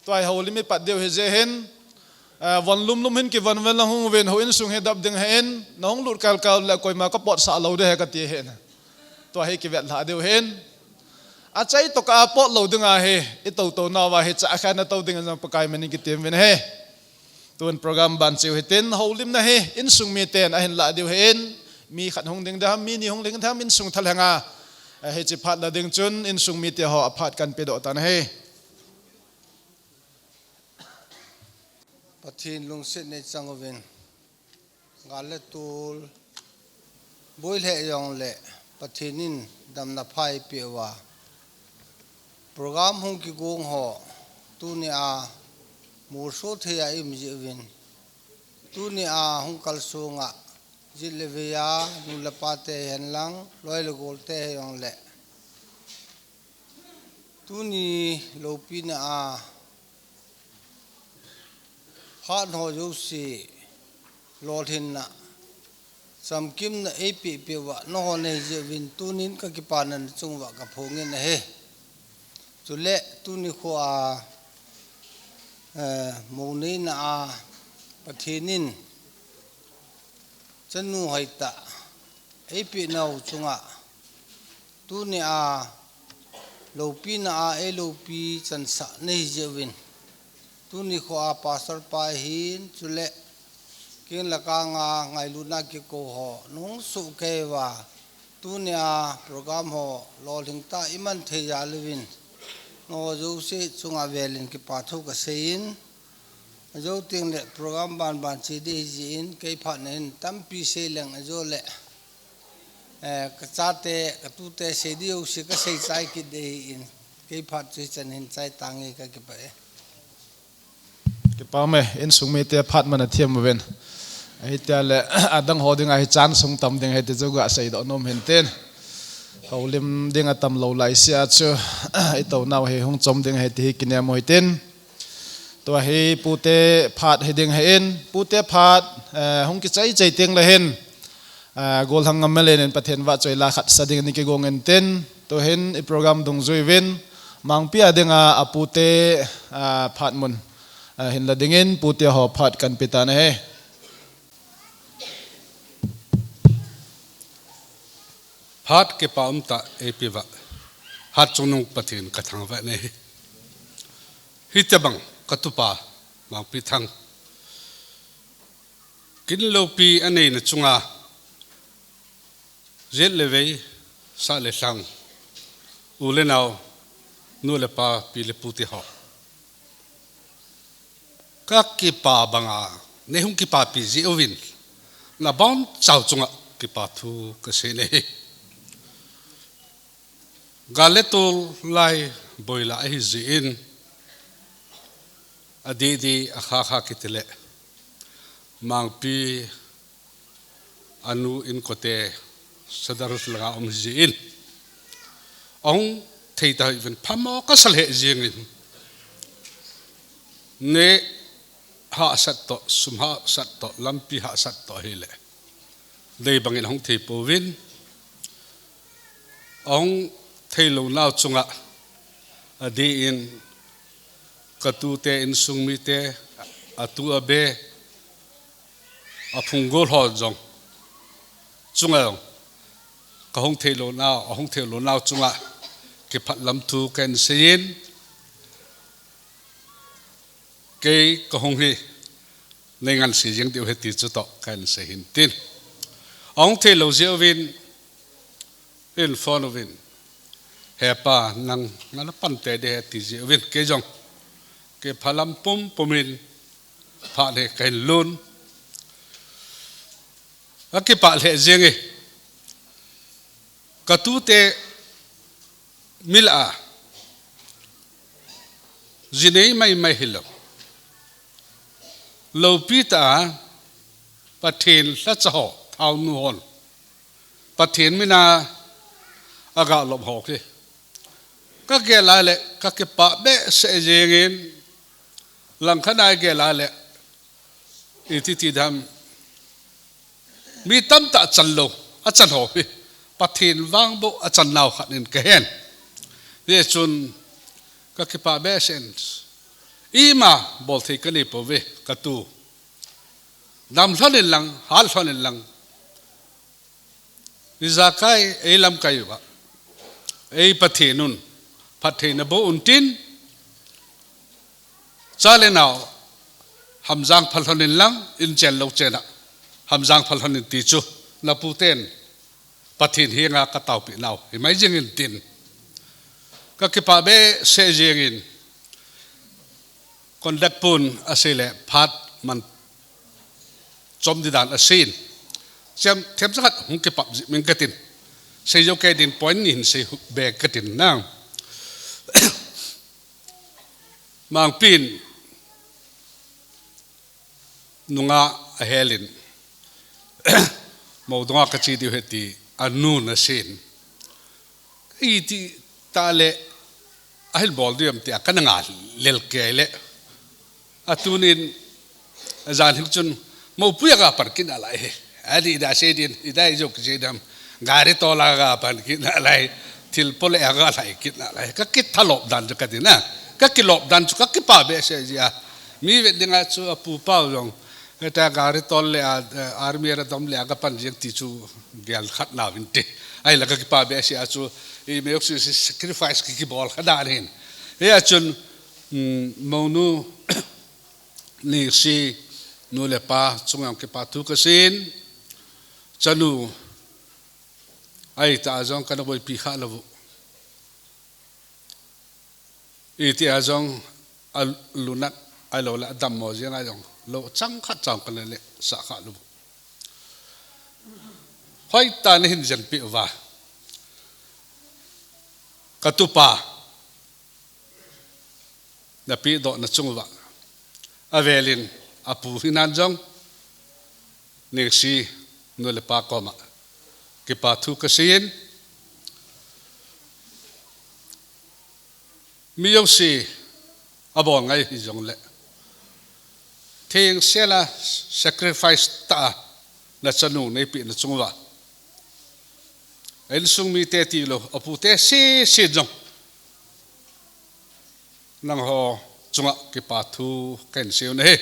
tua hi houlim ipat diu ahi jeh hin, ah, von lum lum hin kivon uvin lang hung uvin, houin sung hi dap ding ahin, nahung lut kal kal le koima kapot sah lou ding ahi kati ahin. Tua hi kivet lhah diu ahin. Achai tokah a pot lou ding ahi, itou tou nauva hi chah khat natou dingin jong Pakai minin kitem uvin ahi. Tun program ban cheu hitin, houlimna hi insung miten ahin lah diu ahin, mi khat hung ding ding ham, mi ni hung ding ding ham, insung thalheng a, eh, hiche phat la ding chun insung mite ho a phat kan pedoh tan ahi. Pathen lungset nei chang uvin, gal le tol boi lheh jongle Pathen in damna pha eipeh uva, program hung kigong ho tunia molso thei a i um jeh uvin, tunia hung kalsong a, jet le vei a nu le pa te hihen lang, loi le gol te hijongle, tuni loupina a phat ho jouse lolhinna, chamkimna eipeh peh uva nangho nahi jeh uvin tunin ka kipana nachung uva ka phong in ahi. Chule tuni kho a, eh, mou neina a Pathen in chanu hoitah eipeh nau chunga, tunia loupina a eiloupi chansah nahi jeh uvin, tuni kho a pastor pa hin, chule keng le kang a ngailutna kikou ho nahung sohkei uva, tunia program ho lolhing tah a i man thei jal uvin, nangho jouse chunga velin kipa thu ka sei in, ajou teng le program banban che ding ahi jeh in, kei phat na hin tampi sei leng ajou le, eh, ka chate, ka tute sei ding jouse ka sei chai kit ding ahi in, kei phat chu hichan hin chai tange, ka kipah e. Kipa um e, insung mite phat man a thiam uvin. Ahitia le, adang ho dinga hi chan sung tam ding ahi ti chu ga seidoh nom hin tin. Houlim ding atam lou lai sia chu, i tou nau hi hung chom ding ahi ti hi kinem u hitin. Tua hi pute phat hi ding ahin, pute phat, eh, hung kichai chai teng le hin, eh, gollhang ngam malen in Pathen vahchoi la khat sa ding in i kigong in tin, tuhin i program dungjui uvin, Mangpi a dinga, a pute, eh, phat mun, eh, hin la ding in, pute ho phat kan pe tan ahi. Phat kipa um tah eipeh uva, hatchungnung Pathen ka thangvah e. Hitobang ka tupa, Mangpi Thang, kin loupi anei na chunga, jet le vei, sah le lhang, u le nao, nu le pa, pi le pu te ho, ka kipa banga nei hung kipapi jeh uvin, na bonchau chunga kipa thu ka sei e. Gal le tol lai boi la ahi jeh in, adih dih a kha kha kiti le, Mangpi anu inkote Sadar langa um ahi jeh in, ahung thei ta hih uvin phamo ka sa lheh jeng in, neh hahsat toh, sum hahsat toh, lampi hahsat toh ahile, dei bangin ahung thei pouvin, ahung thei lou nau chunga, adih in ka tute, insung mite, atu abe, aphung gol ho jong chunga jong, ka hung thei lou nau, ahung thei lou nau chunga kipah lam thu kan sei in, kei ka hung hi nei ngansi jeng diu ahi ti chu toh kan sei hin tin. Ahung thei lou jeh uvin, in phone uvin, "He pa, nang nana pan tei ding ahi," ti jeh uvin, kei jong kipah lam pum pum in phat hi ka hin lhun. Ka kipah lheh jeng e. Ka tute mi lah a, ji nei mai mai hilou, loupi tah a Pathen lhacha ho, thaonu hon, Pathen mina aga lop ho hi ka gel a le ka kipah behseh jeng in, langkhat a i gel a le, iti ti dam, mi tamtah chan lou, achan ho hi Pathen vang bou achan nau khat in ka hen. Hijeh chun ka kipah behseh in, ima bol thei ka nei pouve, ka tu. Dam lhon in lang, hat lhon in lang, ijakai ei lamkai uva ei Pathen un phattheina boh un tin, cha le nao hamjang pha lhon in lang, in chen lou chen a hamjang pha lhon in ti chu na puten Pathen henga ka taopi nau hi mai jeng in tin, ka kipah behseh jeng in, conductor pun asei le phat man chom di dan asin. Siam, themcha khat hung kipap jing katin. Sei jou kei din point ni hin sei be katin na. Mangpin nunga ahelin. Mo dunga kachi diu ahi ti anu nasin. Iti tale ahil bol diu em tia kana ngal lel kei le. Atunin ajan hing chun mopuia kapan kit nalai he. Adi da sei din, ida ijo kisei dam. Gari tola kapan kit nalai. Thil pole aga lai kit nalai. Ka kithalop dan chu katina. Ka kilop dan chu ka kipa behseh jia. Mi vet dinga chu apu pau jong. Heta gari tol le a, eh, army ra dom le a kapan jeng ti chu gel khat nauvin te. Ahila ka kipa behseh a chu i meok si sacrifice ki kibol kha dan hin. Hia chun, mm, monu Nisi nu le pa chunga kipathu kasin. Chanu ahi ta jong kana boipi kha lou. Iti a jong alunat ahilou le adammo jeng a jong lou chang khat chang kana le sa kha lou. Hoitah in hin jenpi uva. Katupa napi doh na chung uva. Avelin apu hinan jong Nisi nu le pa koma kipathu kasin. Mi jouse abol ngai hijongle. Thengsel a sacrifice tah a nachanu neipi na chung uva. Insung mite tilou, apute sese jong. Nangho chunga kipathu kahin seiu ahi.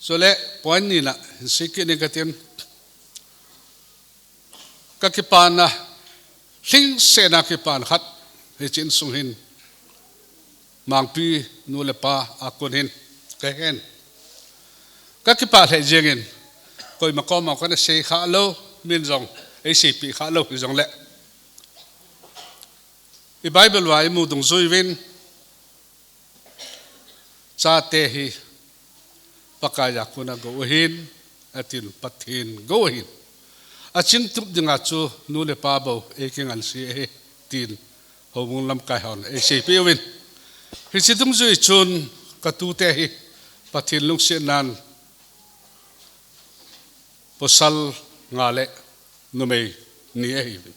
Chule point nina, hin sei kit ning katin. Ka kipana, lhingsetna kipana khat, hiche insung hin. Mangpi nu le pa a kon hin, kahin. Ka kipa lheh jengin, koima koma kana sei kha lou, min jong, eiseipi kha lou, hijongle. I Bible uva imu dungjuiyin, chate hi Pakai a kona gou ahin, atin Pathen gou ahin. Achingtup dinga chu nu le pa bou eikinganse ahi, tin houbung lamkai hon eiseipi uvin. Hiche dungjui chun katute hi Pathen lungsetnan pasal nga le numei ni ahiuvin.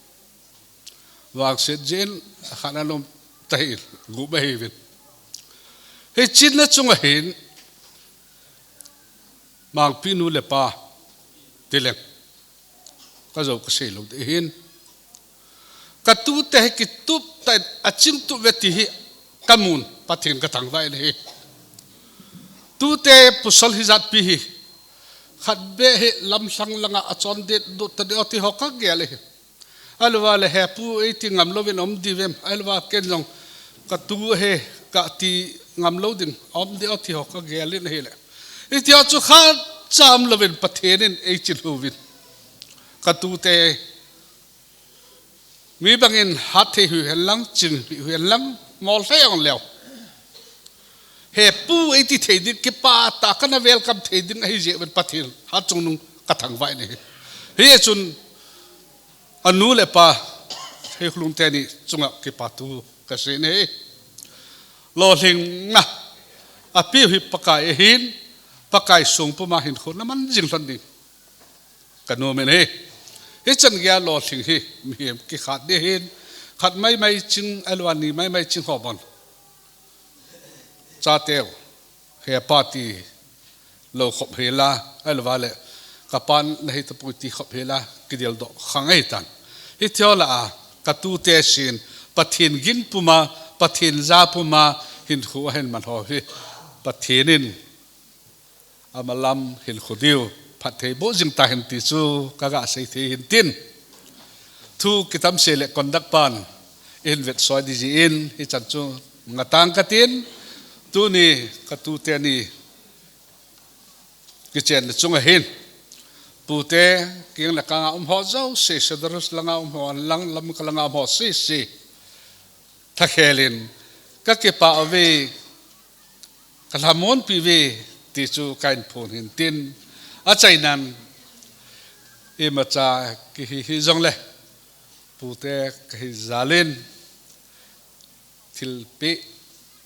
Vangset jin khat ana um tahih in gup ahiuvin. Hiche na chunga hin Mangpi nu le pa tileng. Ka jou ka sei lou ding ahin. Katute hi kitup tah in achingtup uve ti hi kamun Pathen kathangvah in ahi. Tute pasal hijat pi hi. Khat beh hi lamlhang langa achon det, dot ta ding ati ho kagel ahi. Ahilouva le hepu eiti ngam louvin um diu vem. Ahilouva ken jong katu ahi kati ngam lou ding um ding ati ho kagel in ahile. Iti ho chu khat cha um louvin Pathen in eichil uvin. Katute mi bangin hat thei u hen lang, ching u hen lang, mol thei ong leu. Hepu eiti thei ding, kipah tah kana welcome thei ding ahi jeh uvin Pathen hat chungnung kathangvah in ahi. Hichun anu le apa, hei khulung teni chunga kipathu kasei in ahi. Lolhing na, apiu hi Pakai ahin, Pakai sung puma hinkho naman jing lhon ding. Kanom in ahi. Hichan geiya lolhing hi, mihem kikhat ding ahin, khat maimai ching, ahilouva ni maimai ching ho bon. Chateu, hepa ti lou khop hela, ahilouva le, kapan nahi tapoi ti khop hela, kideldoh khang ahitan. Hiti ho lah a, katute sin, Pathen gin puma, Pathen ja puma, hinkho ahin man ho hi, Pathen in, amalam hinkho diu, phatthei boh jing tahen ti chu kaga sei thei hin tin. Thu kitam se le conduct pan, ihin vetsoi ding jeh in, hichan chu ngatang katin, tuni katute ni kichenna chunga hin. Pute, keng le kanga um ho jouse, Cedrus langa um ho, lang lam ka langa um ho sese. Thakhel in, kakipah uve, kalhamon pi uve, ti chu kahin phon hin tin, achainan imacha kihi hijongle pute kahi jalin thilpeh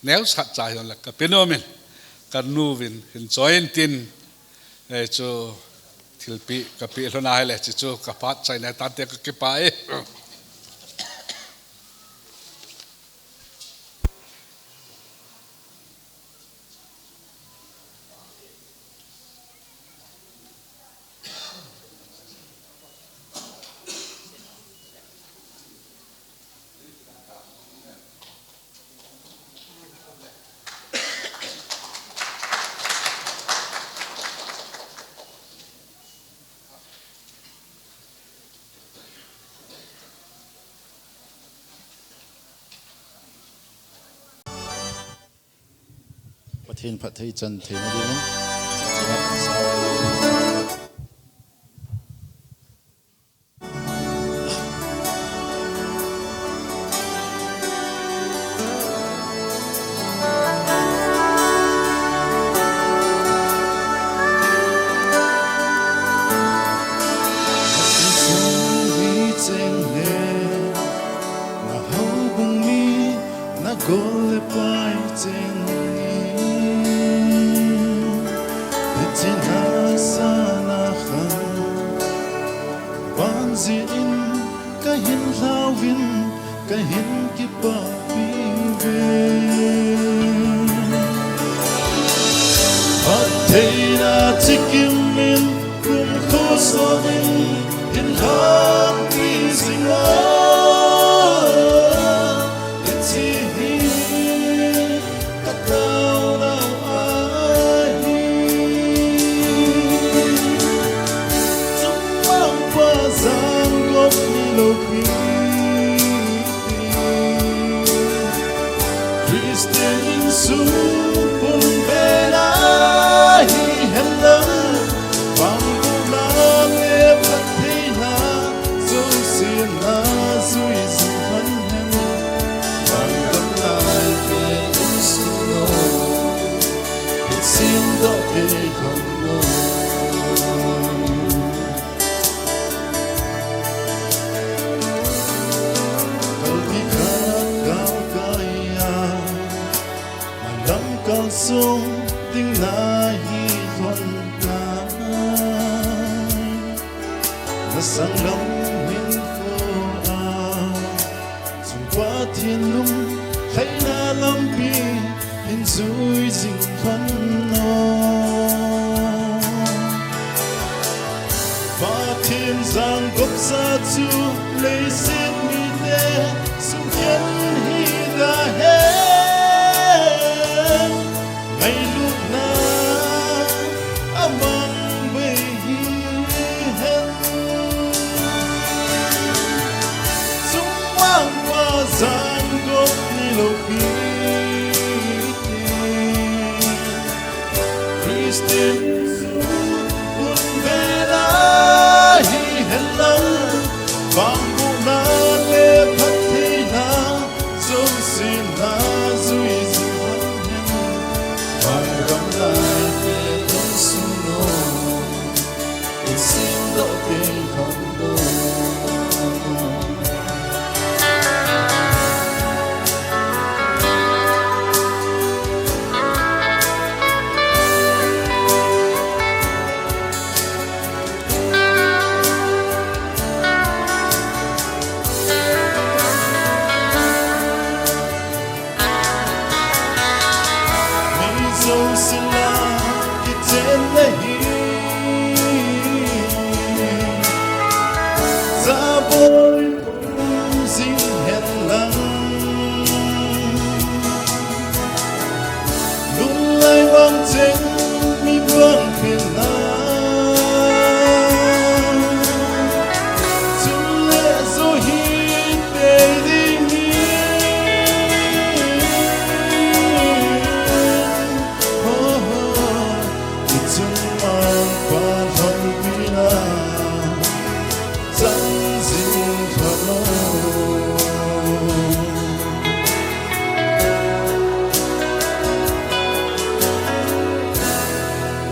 neosatcha hijongle kape nomin, kanuvin hin choiyin tin, eh, chu thilpeh kapeh lhon ahile, chuchu kaphat chaina tante, kakipah e. Pathen phatthei chan theina dingin. Na houbung mi, na gol le pai cheng ni, hiche na sana khan, van jin kahin lhauvin, kahin kipahpi ve. Phattheina chikim in kum khosot in, in lhangpi jing a, hiche hi ka taona ahi. Chungmangpa jangop ni loupi, Christian insung pun bena hi hen lang, pangbohna le phattheina jouse na jui jing lhon hen. Vangam lai te insung lou, insim doh te kham lou. Kalpi khat galkai a, na lamkal sung ding nahi lhon na, na sanglam hinkho a, chung Pathen lunglhaina lampi hin jui jing lhon o. Pathen jangop sa chu leiset mite sukhen hi da hen, ngailutna amang bei hi hen. Chungmangpa jangop ni loupi, Christian insung pun bena hi hen lang, pangbohna le phattheina jouse na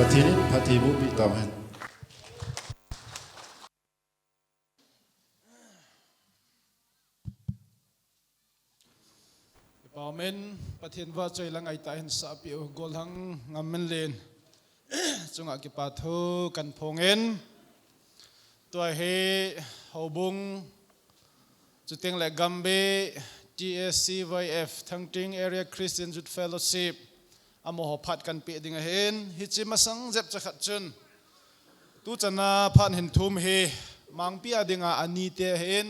Pathen in phatthei boh peh tauhen. Kipa umin, Pathen vahchoi le ngaitah hin sahpeh u Gollhang Ngamminlen chunga kipa thu kahin phongin. Tua hi houbung, chuteng le Gambih, T A C Y F, Thangting Area Christian Youth Fellowship, amaho phat kahin peh ding ahin, hiche masang jep chakhat chun, tuchan a phat hin thum hi, Mangpi a dinga anite ahin,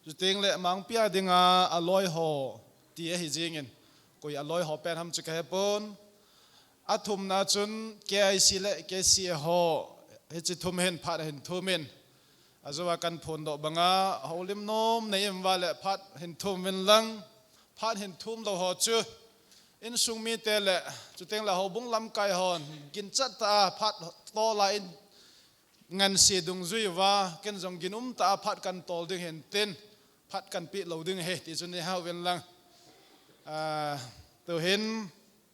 chuteng le Mangpi a dinga aloi ho ti ahi jingin, koi aloi ho pen ham chu kahepon. Athumna chun K I C le K C A ho, hiche thum hin phat hin thum in, ajou a kahin phondoh banga, houlim nom nei in vale phat hin thum uvin lang, phat hin thum lou ho chu insung mite le, chuteng le houbung lamkai hon ginchat tah a phat tol a in ngansi dungjui uva, ken jong ginum tah a phat kahin tol ding ahin tin, phat kahin peh lou ding ahi ti chu nei hau vin lang. Ah, tuhin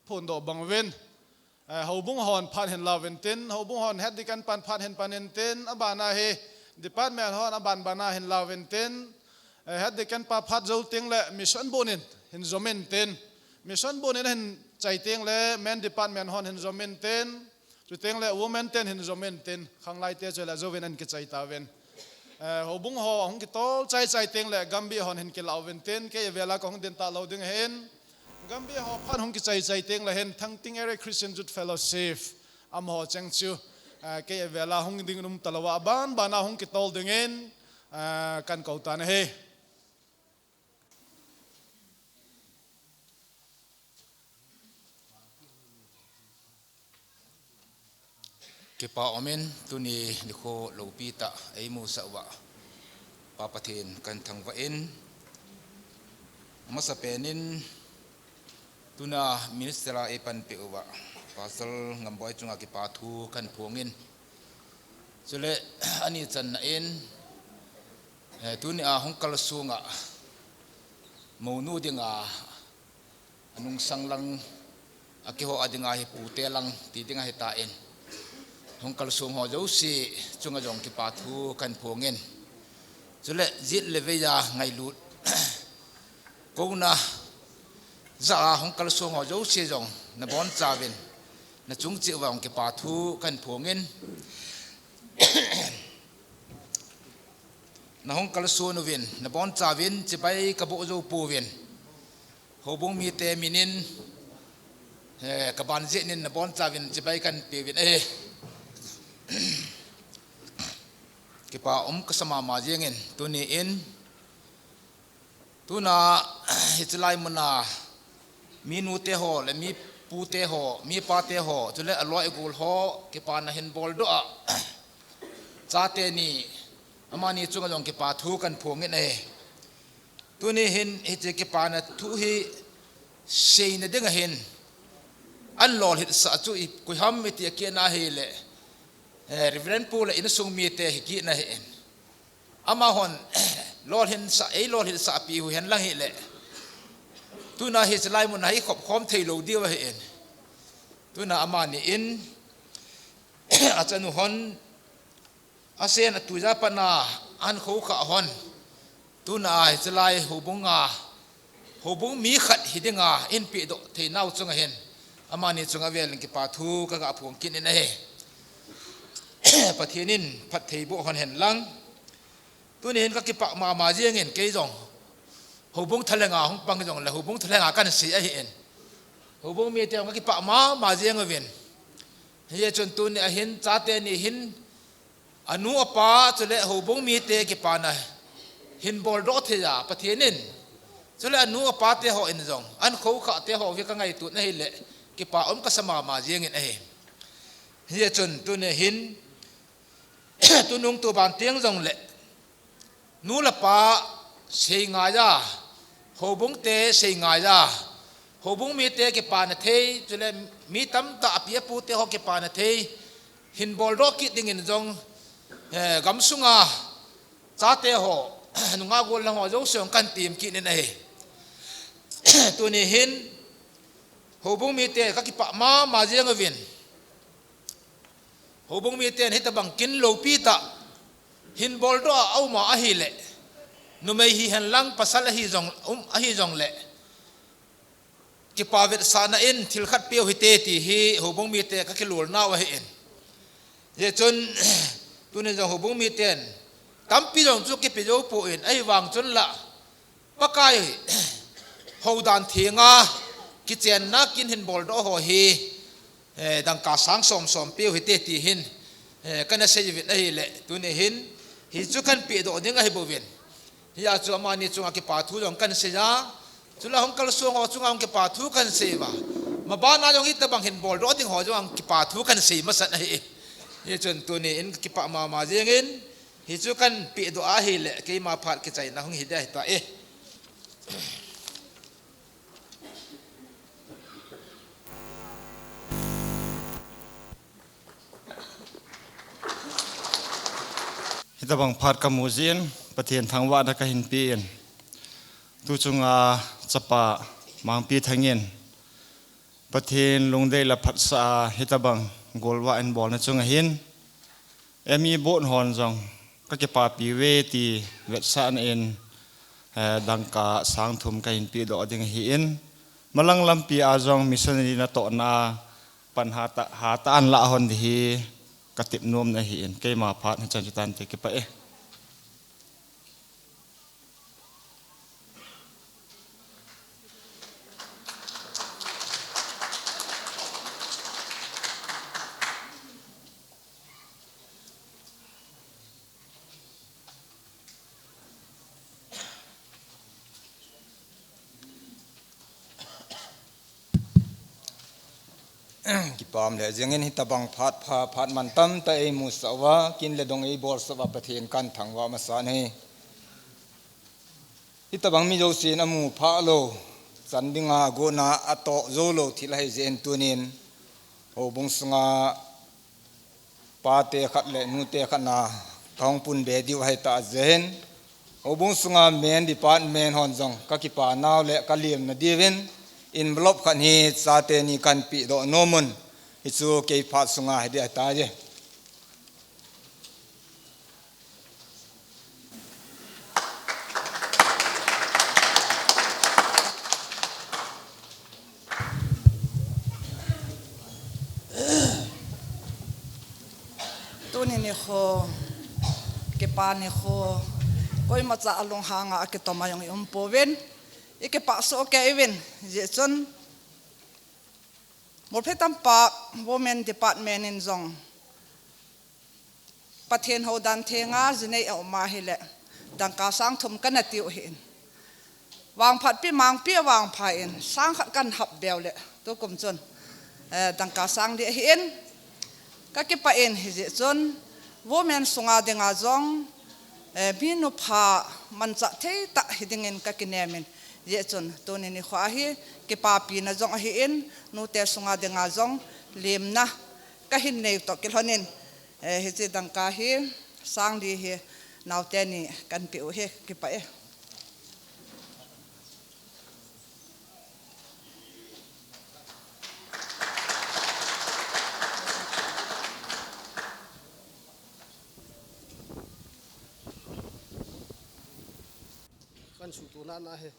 phondoh bang uvin. Eh, houbung hon phat hin la uvin tin, houbung hon head deacon pan phat hin pan in tin, abana hi department hon aban bana hin la uvin tin, eh, head deacon pa phat jou teng le mission bonin hin jom in tin, mission bonin hin chai teng le men department hon hin jom in tin, chuteng le women ten hin jom in tin, khanglai te chu la jouvin ahin kichai tauvin. Eh, houbung ho hung kitol chai chai teng le Gambih hon hin kila uvin tin, kei vela kahung ding talou ding ahin. Gambih ho phat hung kichai chai teng le hin Thangting Area Christian Youth Fellowship amaho cheng chu, eh, kei vela hung ding nom talou a, aban bana hung kitol dingin, eh, kahin kou tan ahi. Kipa umin tuni nikho loupi tah eimusah uva Pa Pathen kahin thangvah in, amasapen in tuna minister a eipanpeh uva Pastor Ngamboi chunga kipa thu kahin phongin, chule ani channa in, eh, tuni a hung kalsonga mounu dinga anungsang lang, akiho a dinga hi pute lang ti ding ahitan, hung kalsong ho jouse chunga jong kipa thu kahin phongin, chule jet le vei a ngailut, kouna ja a hung kalsong ho jouse jong nabonchauvin, nachung cheh uva jong kipa thu kahin phongin, nahung kalson uvin nabonchauvin chibai kaboh jou pouvin, houbung mite minin, eh, kaban jeh in nabonchauvin chibai kahin peuvin ahi. Kipa um kasa mama jengin, tuni in, tuna hiche lai muna mi nute ho le mi pute ho, mi pate ho, chule aloi agol ho kipana hin boldoh a, chate ni, amani chunga jong kipa thu kahin phongin ahi. Tuni hin hiche kipana thu hi seina dinga hin, ahin lolhinsah chu i, koi ham iti akitna hile, eh, Reverend Pu le insung mite hi kitna ahin. Amahon lolhinsah, eilolhinsah pi u hen lang hile, tuna hiche lai muna hi khop khom thei lou diu ahin. Tuna amani in, achanu hon, asen atuija patna ahin khoukhah hon, tuna hiche lai houbung a, houbung mi khat hi dinga eihin pehdoh theinau chunga hin, amani chunga velin kipa thu kaga phong kit in ahi. Pathen in phatthei boh hon hen lang. Tuni hin kakipah mama jengin, kei jong houbung thalenga hung pang jong le houbung thalenga kahin sei ahin, houbung mite jong kakipah mama jeng uvin. Hijeh chun tuni a hin chate ni hin, anu apa chule houbung mite kipana hin boldoh thei a Pathen in, chule anu apa te hon jong ahin khoukhah te ho hi kangaito na hile, kipa um kasa mama jengin ahi. Hijeh chun tuni hin, tunung tuban teng jongle, nu le pa seingai a, houbung te seingai a, houbung mite kipana thei, chule mi tamtah api apu te ho kipana thei hin boldoh kit dingin jong, eh, gamsunga chate ho, nungah gollhang ho jouse jong kahin tem kit in ahi. Tuni hin houbung mite kakipah mama jeng uvin, Houbung miten hitabang kin loupi tah hin boldoh a aum a ahileh, numei hihen lang pasal ahi jong, um, ahi jongleh, kipa vetsahna in thil khat peh u hite ti hi houbung mite kakilolnau ahin. Hijeh chun, tunin jong houbung miten tampi jong chu kipe jou poi, ahivang chun la Pakai houdan thenga kichenna kin hin boldoh ho hi, eh, dangka sang som som peh u hite ti hin, eh, kana sei uvin ahileh, tuni hin hichu kan pehdoh ding ahi bouvin. Hia chu amani chunga kipa thu jong kan sei a, chule hung kalsong ho chunga hung kipa thu kan sei uva, mabana jong hitabang hin boldoh ding ho jong hung kipa thu kan sei masan ahi. Hichun tuni in kipah mama jengin, hichu kan pehdoh ahileh, keima phat kichaina hung hi ding ahitai. Hitabang phat kamu jeh in, Pathen thangvahna kahin pe in, tuchunga chapa Mangpi Thangin, Pathen lungdei le phatsah a hitabang golvah in bolna chunga hin, M E board hon jong kakipapi uve ti vetsahna in, eh, dangka sang thum kahin pehdoh ding ahin, malang lampi a jong missionary natohna a pan hatah, hatah a anlah hon ding hi katep nomna ahin, keima phat hichan chu tante, kipah e. Kipah um lheh jengin, hitabang phat pha, phat mantam tah eimusah uva, kin le dong eibolsah uva Pathen kathangvah masan ahi. Hitabang mi jousen amu phah lou, chan dinga agotna atoh jou lou thil ahi jeh in, tunin houbung sunga pate khat le nute khat na kahung pun be diu ahitah jeh in, houbung sunga men department hon jong kakipa nau le kalemna diuvin envelope khat hi chate ni kahin pehdoh nom un, hichu kei phat sunga hi ding ahitai. Tuni nikho, kipa nikho, koimacha alunghanga akitom a jong i um pouvin, i kipah soh kei uvin, hijeh chun, Molphei Tampak Women Department in jong Pathen houdan thenga jinei aum ahileh, dangka sang thum kana tiu ahin. Vangphatpi Mangpi avangpha in, sang khat kahin hap beu leh, tukum chun, eh, dangka sang li ahin. Kakipah in, hijeh chun, women sunga dinga jong, eh, mi nupha manchah thei tah hi dingin kakinem in, hijeh chun, tuni nikho a hi, kipapina jong ahin, nute sunga dinga jong, lemna, kahin nei toh kilhon in, eh, hiche dangka hi, sang li hi, naote ni kahin peh u ahi, kipah e. Kahin suhtoh nana hi.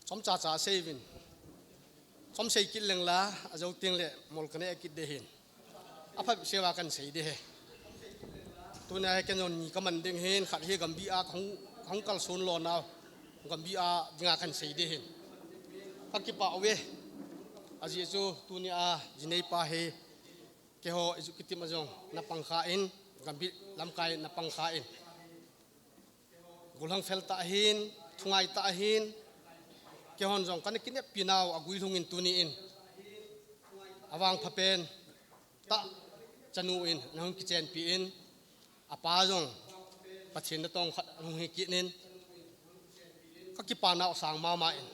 Chomcha cha sei uvin. Chom sei kit leng la, ajou teng le mol kaneh kit ding ahin. Aphat seuva kahin sei ding ahi. Tunia hi ken jong ni kaman ding ahin, khat hi Gambih a kahung, kahung kalson lona u. Gambih a dinga kahin sei ding ahin. Kakipah uve. Ajeh chu tunia jinei pa hi keiho executive a jong napang khan, Gambih lamkai napang khan. Gollhang fel tah ahin, thungai tah ahin, keihon jong kana kineppi nau a guilhung in tuni in, avangpha pen tah chanu in, nahung kichenpi in, apa jong Pathen natong khat ahung hi kit in, kakipa nau asang mama in.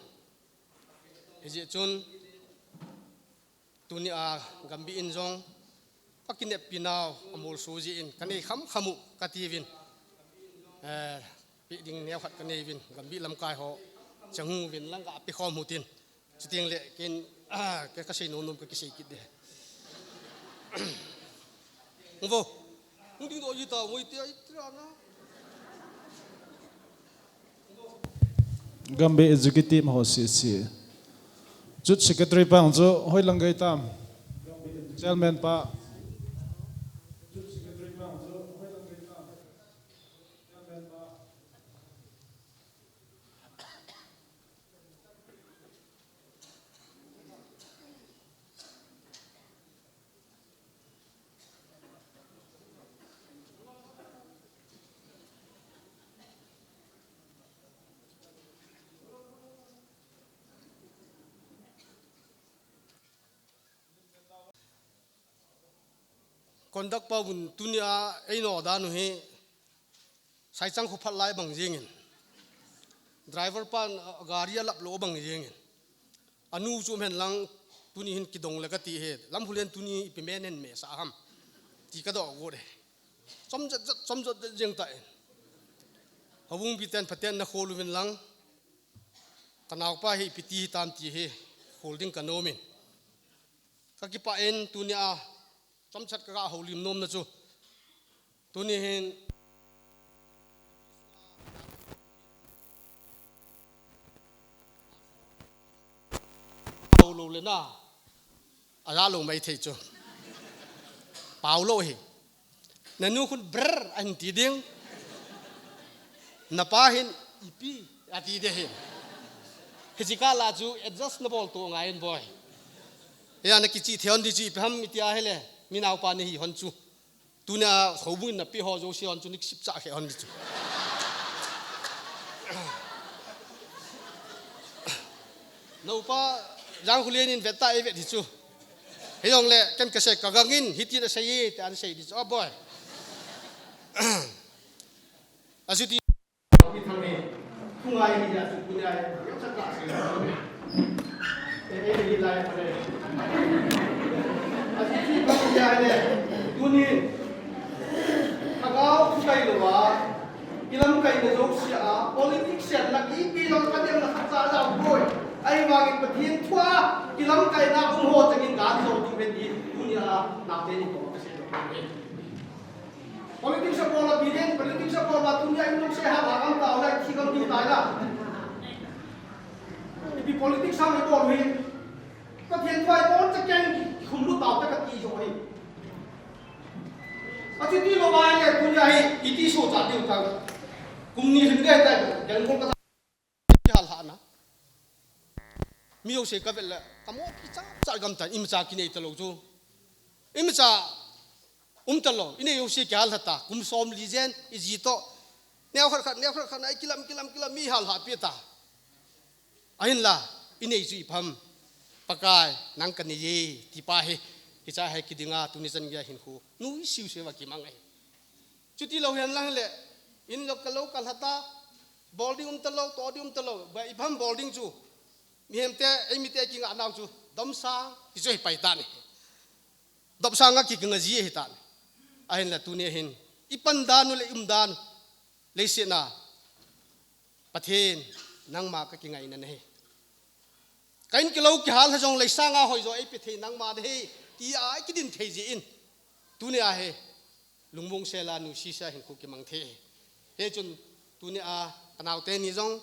Hijeh chun, Tunia Gambih in jong, kakineppi nau amolso jeh in, kanei khamkham u kati uvin. Eh, peh ding neo khat kanei uvin, Gambih lamkai ho, chang uvin lang kape khom u hitin. Chuteng le ken, ah, ka, ka sei nom nom ka kisei kit de. Vo. Hung ding doh ji ta, ngoi te ai tira na. Gambih Executive ho C C. Youth Secretary pa chu hoilang gai tam. Chairman pa. Conduct pa bun tunia eino danu hi. Saichang khu phat lai bang jingin. Driver pan, ah, gari a lap lo bang jingin. Anu chu men lang tuni hin kidong le ka ti he. Lam hulen tuni ipi men hen me sa ham. Ti ka do go de. Chom jat jat, chom jat jat jeng ta en. Hawung pi ten phaten na khol uvin lang. Ka naupa hi ipi ti tam ti he. Khol ding ka nomin. Ka kipah in tunia chomchat ka ga houlim nom na chu. Tuni hin pau lo le na. A ja lo mai thei chu. Pau lo hi. Na nu khun brr ahin ti ding. Na pa hin ipi ati de hin. Hichi kala chu adjust na bol to ngai in boi. Ya na kichi theon di chi peham iti a hele. Mi naupa ni hi hon chu. Tunia khobung na pi ho jo si hon chu nik sip cha khe hon di chu. Naupa jang hulen in veta e vet hi chu. Hei jong le ken ka se ka gangin hiti na sei e te an sei di chu. Oh boy. Asuti. Thungai ni ya su kunya ya. Yau sa ka se. Eh, eh, ni lai pa le. Asuti pa kunya le. Tuni. Thagau ku kai lo wa. Ilam kai na jo sia. Politics ya na ipi lo ka dem na khat sa ja boy. Ai wa ki Pathen thua. Ilam kai na um ho changin ga jo tu ve di. Tuni a na te ni ko ka se lo. Politics a bol a biren, politics a bol a tunia in lungse ha ba gam tao lai thi gam ding tai la. Ipi politics a me bol hi. Pathen thua i bol cha keng khum lu tao ta ka ti jo hi. Achuti lo ba le tunia hi iti so cha diu ta. Kum ni hin de ta, gel ko ka Kihal hah na. Mi jouse ka vet le, ka mo kichat chat gam tan, imacha kinei talou chu. Imacha um talou, inei jouse kihal hah ta, kum som li jen, i ji toh. Neo khat khat, neo khat khat na, i kilam, kilam, kilam, mi hal hah pi ta. Ahinla, inei chu ipi ham, Pakai, nang ka nei e, ti pa hi, hicha hi kidinga, tuni chan geiya hinkho, nui siu siu va kimang e. Chuti lou hihen lang le, in lou ka lou ka lha ta, bol ding um talou, toh ding um talou, ba ipi ham bol ding chu. Mihem te, eimi te kinga nau chu, domsang, ti chu hi pai ta ni. Domsang a ki kinga ji hi ta ni. Ahinla tuni hin, i pan dan u le i um dan u, leiset na, Pathen, nangma ka kingaina na hi. Ka in kilou kihal ha jong lei sanga hoi jo ei pe thei nangma de hi, ti a i kidin thei ji in. Tuni a hi, lungmong sela nuisisa hinkho kimang thei. Hichun, tuni a, ka naote ni jong,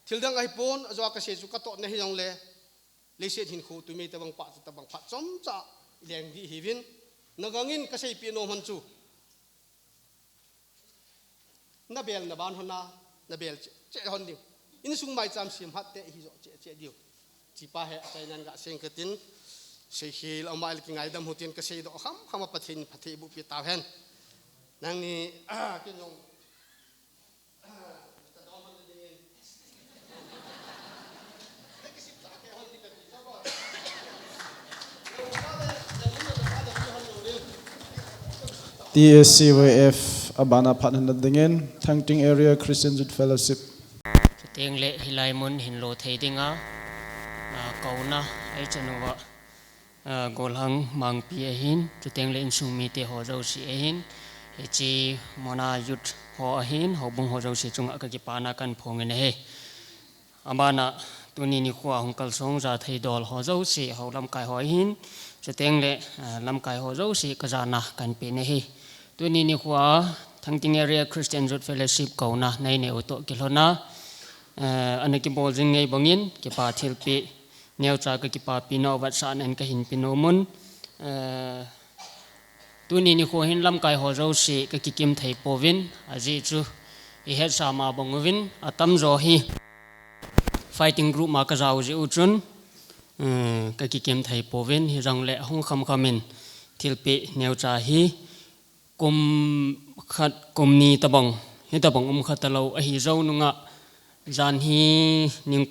thil dang ahi pon, ajo a ka sei chu ka toh na hi jong le, leiset hinkho, tumi tabang pha, tabang pha, chomcha, leng di hi vin, na gangin ka sei pi nom hon chu. Na bel na ban hon na, na bel che, che hon ding. Insung mai cham sim hat te hi jo che, che diu. Chi pa he, achai nan ga seng ka tin. Sei hil, ama il ki ngai dam hu tin ka sei do kham, kham a Pathen, Pathen bu pi tau hen. Nang ni, ah, kin jong. T S C Y F abana phat hina dingin, Thangting Area Christian Youth Fellowship. Chuteng le hilai mun hin lo thei dinga, ah, kouna, ei chanu va, ah, Golhang Mangpi ahin, chuteng le insung mite ho jouse ahin, hiche muna youth ho ahin, houbung ho jouse chunga ka kipana kan phong in ahi. Abana Tuni nikho a hung kalsong jathei dol ho jouse, hou lamkai ho hin, chuteng le, eh, lamkai ho jouse kajana kahin pe nahi. Tuni nikho a Thangting Area Christian Youth Fellowship kouna nei neu toh kilhona, eh, ana kibol jing ngei bangin, kipa thilpeh neocha kakipapi nau vetsahnan kahin pe nom un. Eh, tuni nikho hin lamkai ho jouse kakikim thei pouvin, ajeh chu ihetsa ma bang uvin, atamjo hi fighting group ma kajao jeh u chun, eh, kakikim thei pouvin, hijongle ahung khamkham in thilpeh neocha hi kum khat, kum ni tabang, hitabang um kha talou ahi jou nunga, jan hi ning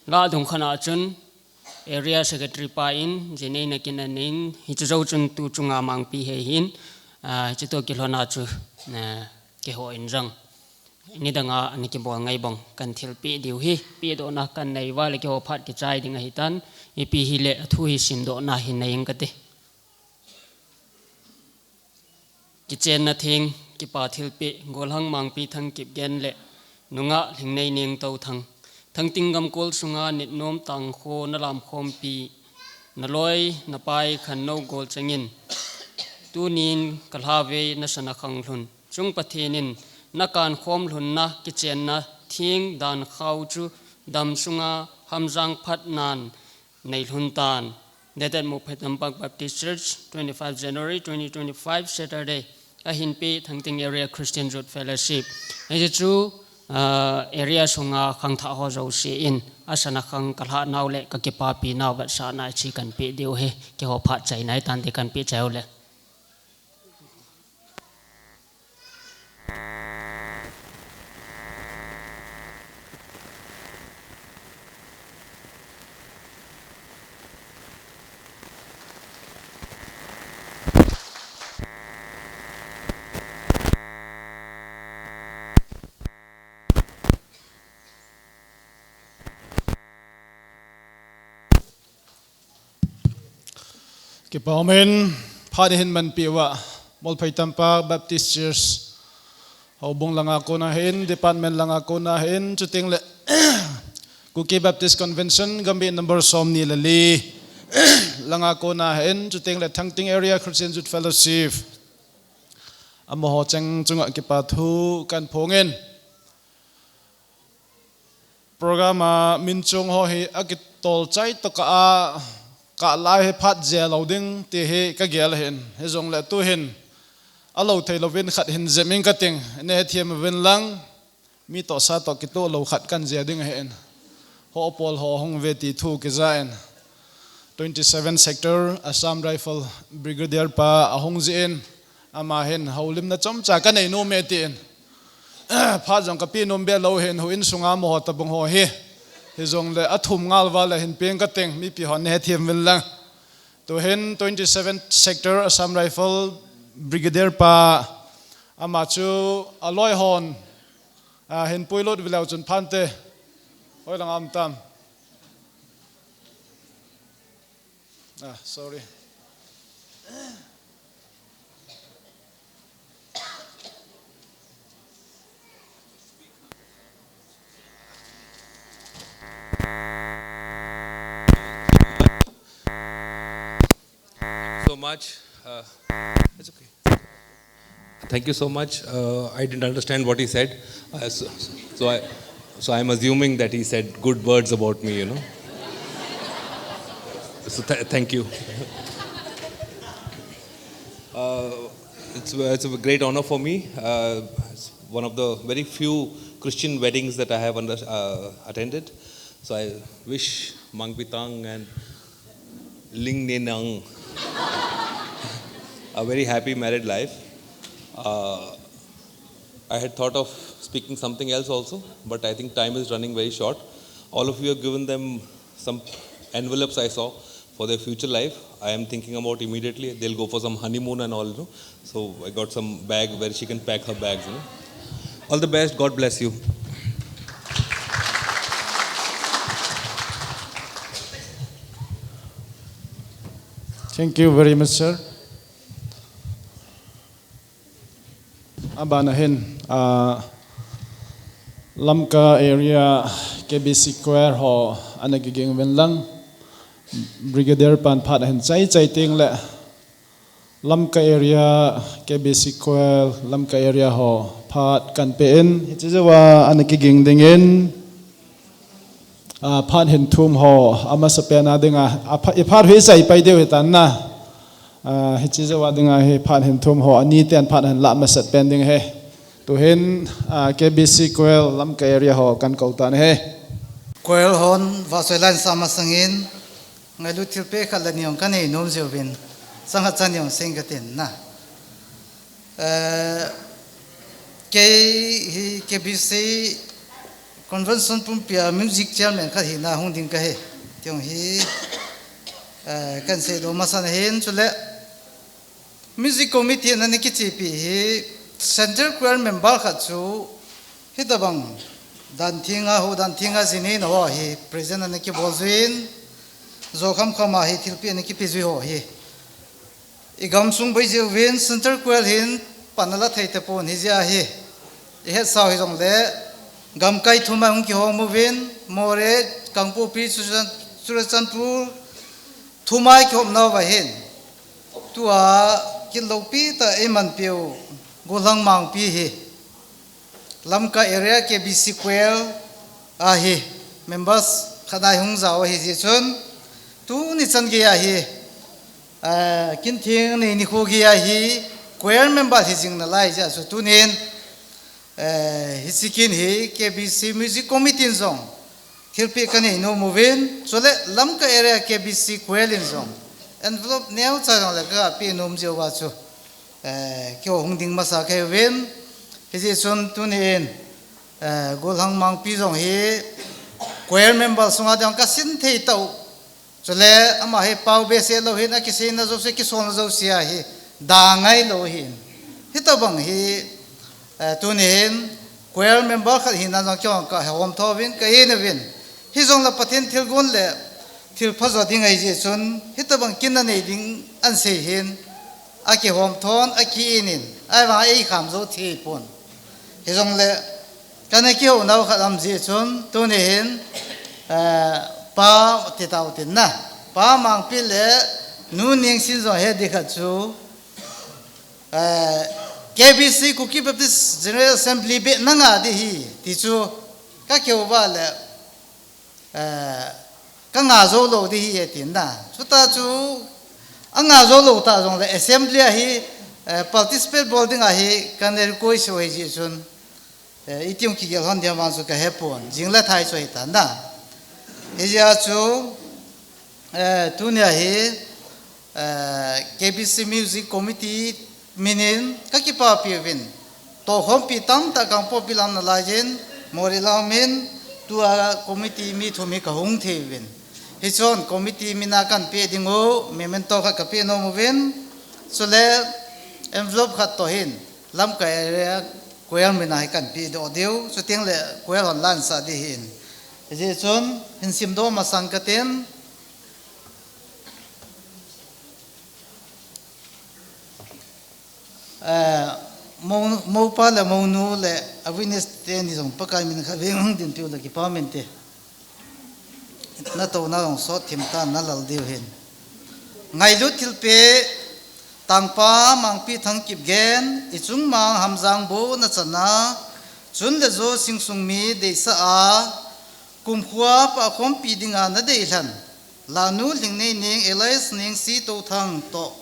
lah dung khat a chun Area Secretary pa in jin eina kin aneiyin, hiche jou chun tu chunga Mangpi hei hin, ah, hiche toh kilhona chu, ah, keiho in jong nidanga ana kibol ngei bang kahin thilpeh diu hi, pehdohna kahin nei uva le keiho phat kichai ding ahitan, ipi hile athu hi simdohna hin nei inge kati. Kichenna theng, kipa thilpeh, Golhang Mangpi Thangkipgen le nungah Lhingnei Nengtouthang. Thangting gamkol sunga nitnom tangkho nalamkhompi, naloi napai khannou gol chengin, tunin kalhavei nasana khanglhun chung Pathen in nakankhom lhunna kichenna theng dankhao chu damsunga hamjang phatnan neilhun tan. Dated Mophaitampang Baptist Church, twenty-five January twenty twenty-five, Saturday. Ahinpeh Thangting Area Christian Youth Fellowship. Hiche chu, ah, area sunga khangthah ho jouse in asana khang kalhah nau le kakipapi nau vetsahna chu kahin peh diu ahi, keiho phat chaina ahitan, ti kahin peh chai u le. Kipa umin, phat hi hin manpi uva, Mophaitampang Baptist Church houbung langa kona hin, department langa kona hin, chuteng le Kuki Baptist Convention, Gambih number somni le li langa kona hin, chuteng le Thangting Area Christian Youth Fellowship, amaho cheng chunga kipa thu kahin phongin. Program a min chung ho hi akitol chai tokah a, kah lai hi phat jia lou ding ti hi kagel ahin. Hijongle tu hin alou thei louvin khat hin jep inge kating, nei hethem uvin lang, mi toh sa toh kitoh lou khat kahin jia ding ahin. Ho pol ho hung ve ti thu kija in. Twenty-seven Sector, Assam Rifle Brigadier pa ahung jin, ama hin houlimna chomcha kanei nom e tin. Phat jong kapeh nom be lou hin, houin sunga amaho tabang ho hi. Hijongle athum ngal val a hin peng kating, mipi hon nei hethem uvin lang. Tu hin twenty-seven Sector, Assam Rifle Brigadier pa, ama chu aloi hon, ah, hin puilut uvin leu chun phante. Hoilang a um tam. Ah, sorry. So much. Uh, it's okay. Thank you so much. Uh, I didn't understand what he said. Uh, so, so I, so I'm assuming that he said good words about me, you know. So th- thank you. Uh, it's, it's a great honor for me. Uh, it's one of the very few Christian weddings that I have under, uh, attended. So I wish Mangpitang and Lingnenang a very happy married life. Uh, I had thought of speaking something else also, but I think time is running very short. All of you have given them some envelopes, I saw, for their future life. I am thinking about immediately they'll go for some honeymoon and all, you know. So I got some bag where she can pack her bags, you know. All the best. God bless you. Thank you very much, sir. Abana hin, ah, Lamka area K B C Choir ho ana kiging uvin lang, Brigadier pan phat ahin chai chai teng le, Lamka area, K B C Choir, Lamka area ho phat kan pe in, hiche jouva ana kiging dingin, ah, phat hin thum ho, amasa pen a dinga, ah, pha-, i phat hi chai pai diu hitan na. Ah, hiche jouva dinga hi phat hin thum ho, ani ten phat hin la masat pen ding hi. Tuhin, ah, K B C Choir Lamka area ho kan kou tan ahi. Choir hon vahchoi la in sa masangin, ngailut thilpeh khat le ni jong kanei nom jiuvin, chang khat chan ni jong seng katin na. Eh, kei hi K B C Convention pumpia music chairman khat hina hung ding kahi. Ti jong hi, eh, kan seidoh masa nahin chule. Music committee in ana kichepi hi Central Choir member khat chu hitabang dan thenga, hou dan thenga jinin ho hi present ana kibol juiyin, jou kham kham a hi thilpeh ana kipe jui ho hi. I gamsung boi jiuvin Central Choir hin pan ala thei tapon hijeh a hi. I hetsau hijongle gamkai thum a hung kihom uvin, Moreh, Kangpokpi, Churachan-, Churachandpur, thum a kihom nauva hin. Tua kit loupi tah a eimanpiu Golhang Mangpi hi Lamka area K B C Choir a hi members khat a hung jao ahi jeh chun tuni chan gei a hi, ah, kin theng nei nikho gei a hi choir member hi jing nalai jeh a chu tunin, eh, hiche kin hi K B C Music Committee in jong thilpeh kanei nom uvin, chule Lamka area K B C Choir in jong envelope neocha jong le kapeh nom jiuva chu, eh, kihou hung ding masa kahiuvin, hijeh chun tunin, eh, Golhang Mangpi jong hi choir member sunga ding kasin thei tau. Chule ama hi pao behseh lou hin, akiseina jouse, kisolna jouse a hi da ngai lou hin. Hitabang hi, eh, tunin choir member khat hina jong kihong kahom tho uvin, ka in uvin. Hijongle Pathen thilgon le thilpha jo ding ahi jeh chun, hitabang kin anei ding ahin sei hin, akihom thon, aki in in, ahivang eikham jou thei pon. Hijongle, kana kihou nau khat aum jeh chun, tuni hin, eh, Pa ti tau tin na. Pa Mangpi le Nu Nengsin jong he ding khat chu, eh, K B C Kuki Baptist General Assembly beh na nga ding ahi, ti chu kakihou uva le, eh, ka nga jou lou ding ahi e tin na. Chuta chu anga jou lou ta jongle assembly a hi, eh, participate bol ding a hi kana request u ahi jeh chun, eh, iti jong kigel lhon ding ham vang chu kahepon, jing le thai chu ahi tan na. Hijeh a chu, eh, tunia hi, eh, K B C Music Committee min in kakipapi uvin. Tohkhompi tamtah Kangpokpi lam nalai jin, Moreh lam in, tua committee mi thum hi kahung thei uvin. Hichun committee min a kanpe ding u memento khat kape nom uvin. Chule envelope khat toh hin Lamka area choir min a hi kanpe doh diu. Chuteng le choir hon lansah ding ahin. Hijeh chun hin simdoh masang katin. Eh, mou, moupa le mounu le a witness teni jong Pakai min khat veng hung dinpiu le kipa min te. Natouna jong sot thim tan nalal diu hin. Ngailut thilpeh, Tangpa Mangpi Thangkipgen, i chung mang Hamjang bu nachan a, chun le jo sing sung mi deisah a, kumkhuo a pahkhompi dinga nadei lhen. Lanu Lhingneining, Elias Ningsi Touthang toh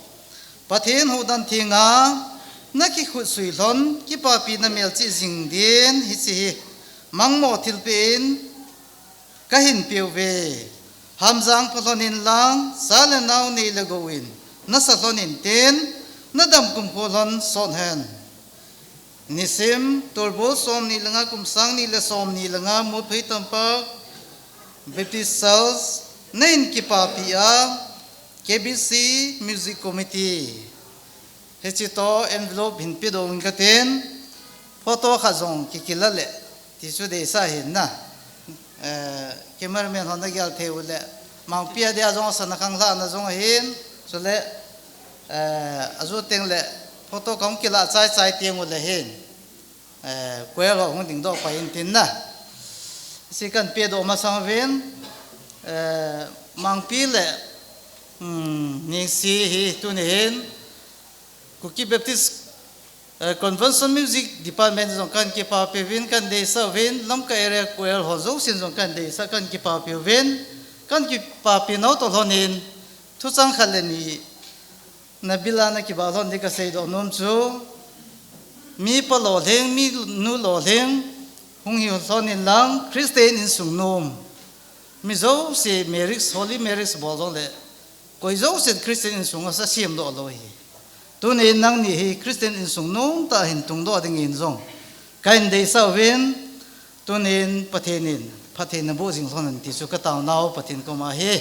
Pathen houdan thenga nakikhutsuh lhon kipapina melchih jing din hiche hi mangmo thilpeh in kahin peuve. Hamjang phalhon inlang, cha le nao nei le gou in nasa lhon intin, nadam kumkhuo lhon sot hen. Nisim, Tolbol somni le nga, kum sang ni le somni le nga, Muphei Tampak Baptist Church, nahin kipapi a, K B C Music Committee. Hiche toh envelope hin pedoh ing katin, photo khat jong kikila le, ti chu deisah hin na. Eh, cameraman hon nagel thei u le, Mangpi a dia jong asana khanglhahna jong ahin, chule, eh, ajou teng le photo kahung kilah chai chai teng u le hin, eh, choir ho hung dingdoh pai intin na. Si kan pedoh masang uvin, eh, Mangpi le, hmm, Ningsi hi tuni hin Kuki Baptist, eh, Convention Music Department jong kan kipapi uvin, kan deisah uvin, Lamka Area Choir ho jousen jong kan deisah, kan kipapi uvin, kan kipapi nau toh lhonin, thuchang khat le ni, na bila na kiba lhon ding ka seidoh nom chu, mi pa lolhing, mi nu lolhing, hung hi lhonin lang, Christian insung nom. Mi jouse marriage, holy marriage bol jongle, koi jousen Christian insung a sa siam doh lou hi. Tunin nangni hi Christian insung nom tah hin tungdoh dingin jong, ka hin deisah uvin, tunin Pathen in, Pathen na bu jing lhon in ti chu ka taonau Pathen koma hi.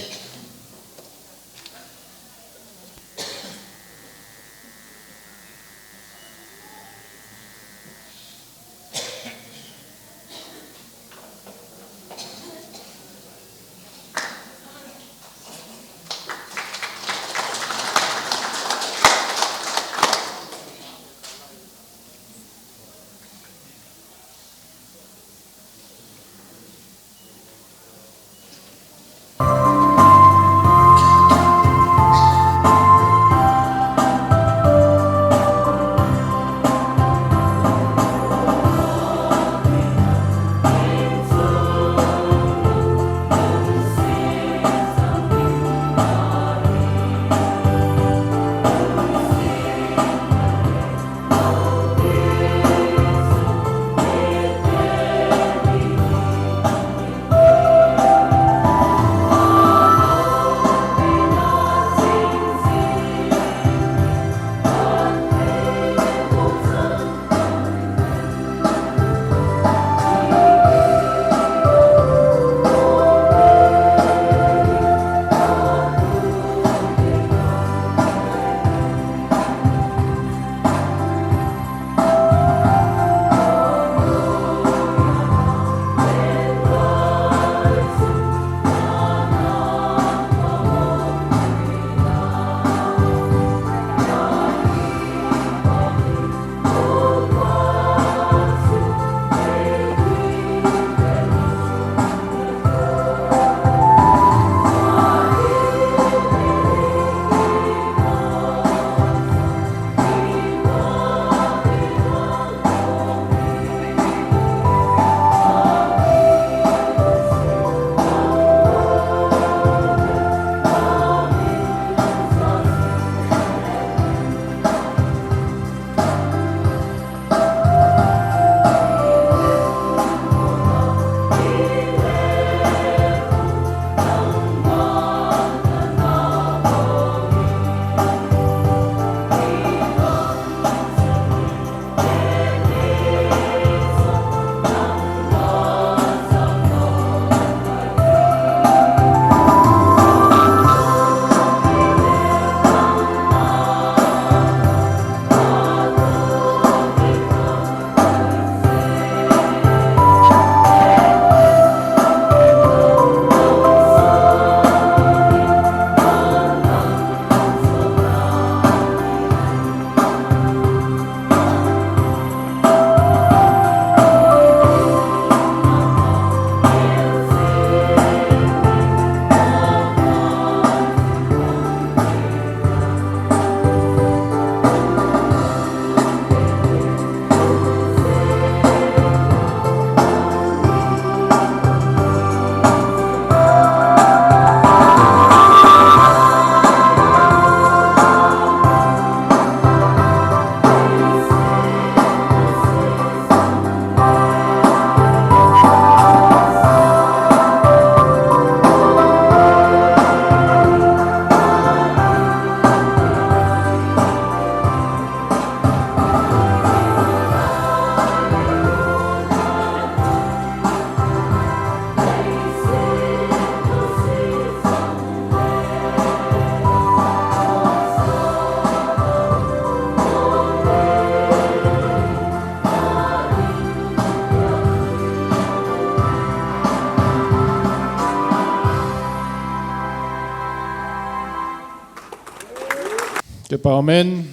Kipa, amen.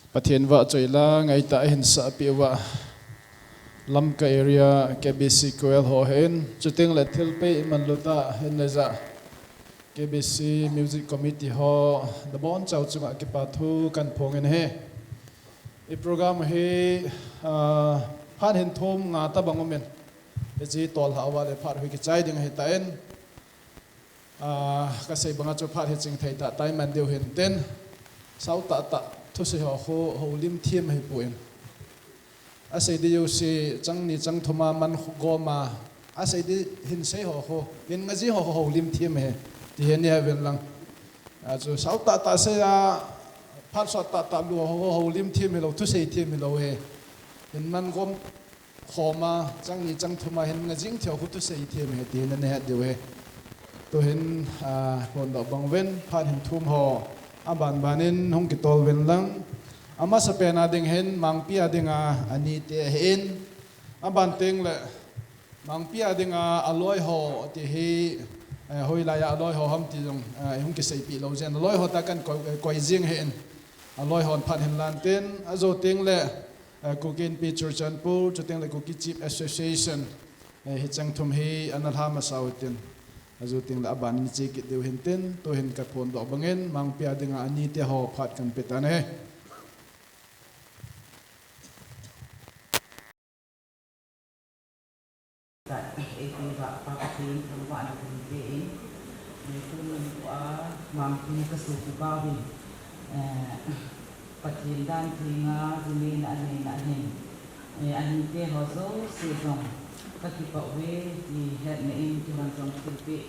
Pathen vahchoi la, ngaitah a hinsahpeh uva, Lamka area K B C K L ho hin, chuteng le thilpeh iman lut a hin le ja K B C Music Committee ho, nabon chauh chunga kipa thu kahin phong in ahi. I program hi, ah, phat hin thum nga tabang um in, hiche tol hah uva le phat hoi kichai ding ahitan, ah, kasei banga chu phat hi chingthei tah tah iman diu hintin, sao tah tah thusei ho khu houlim them ahipon, asei diu jouse chang ni chang thum a man gom a, asei di hin sei ho khu, hin nga jing ho khu houlim them ahi, ti hi neihet uvin lang. Achu sao tah tah sei a, phat sot tah tah lou ho khu houlim them hilou, thusei them hilou ahi. Hin man gom khom a, chang ni chang thum a hin nga jing thei ho khu thusei them ahi, ti hi neihet diu ahi. Tuhin, ah, phondoh bang uvin, phat hin thum ho aban ban in hung kitol uvin lang. Amasapen a ding hin Mangpi a dinga anite ahin, aban teng le Mangpi a dinga aloi ho ti hi, eh, hoilai a aloi ho ham ti jong, eh, hung kiseipeh lou jeh in, aloi ho tah kahin koi, koi jing ahin, aloi hon phat hin lan tin, ajou teng le, eh, Kuki Inpi Churachandpur, chuteng le Kuki Chief Association, eh, hicheng thum hi ana lha masa utin, ajou teng le aban in che kit diu hintin, tuhin kaphondoh bangin Mangpi a dinga anite ho phat kahin pe tan ahi. Eiti va Pa Pathen thangvahna kahin pe in, eh, tuni nikho a Mangpi kasopi pau vin, eh, Pathen dan thenga jinei na anei na ahin, eh, anite ho jouse jong kakipah uve ti hetna in, keihon jong thilpeh,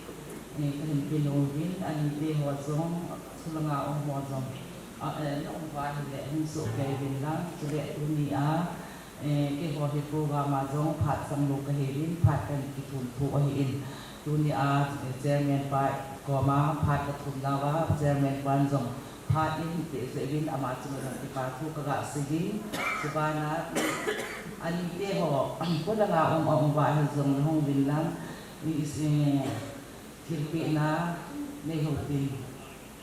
eh, kahin pe nom uvin, anite ho jong, chulanga um ho jong, ah, eh, na um uva ahile hung sohkei uvin lang, chule tuni a, eh, keiho hi program a jong phat sang lou kahiuvin, phat kahin kithum thum ahin. Tuni a, eh, chairman pa koma phat kathum nauva, chairman pan jong phat eipeh jeh uvin ama chunga jong kipa thu kaga sei in. Chubana, anite ho, kholanga um, aum uva hijong le hung uvin lang, i, i, eh, thilpehna nei hou tin.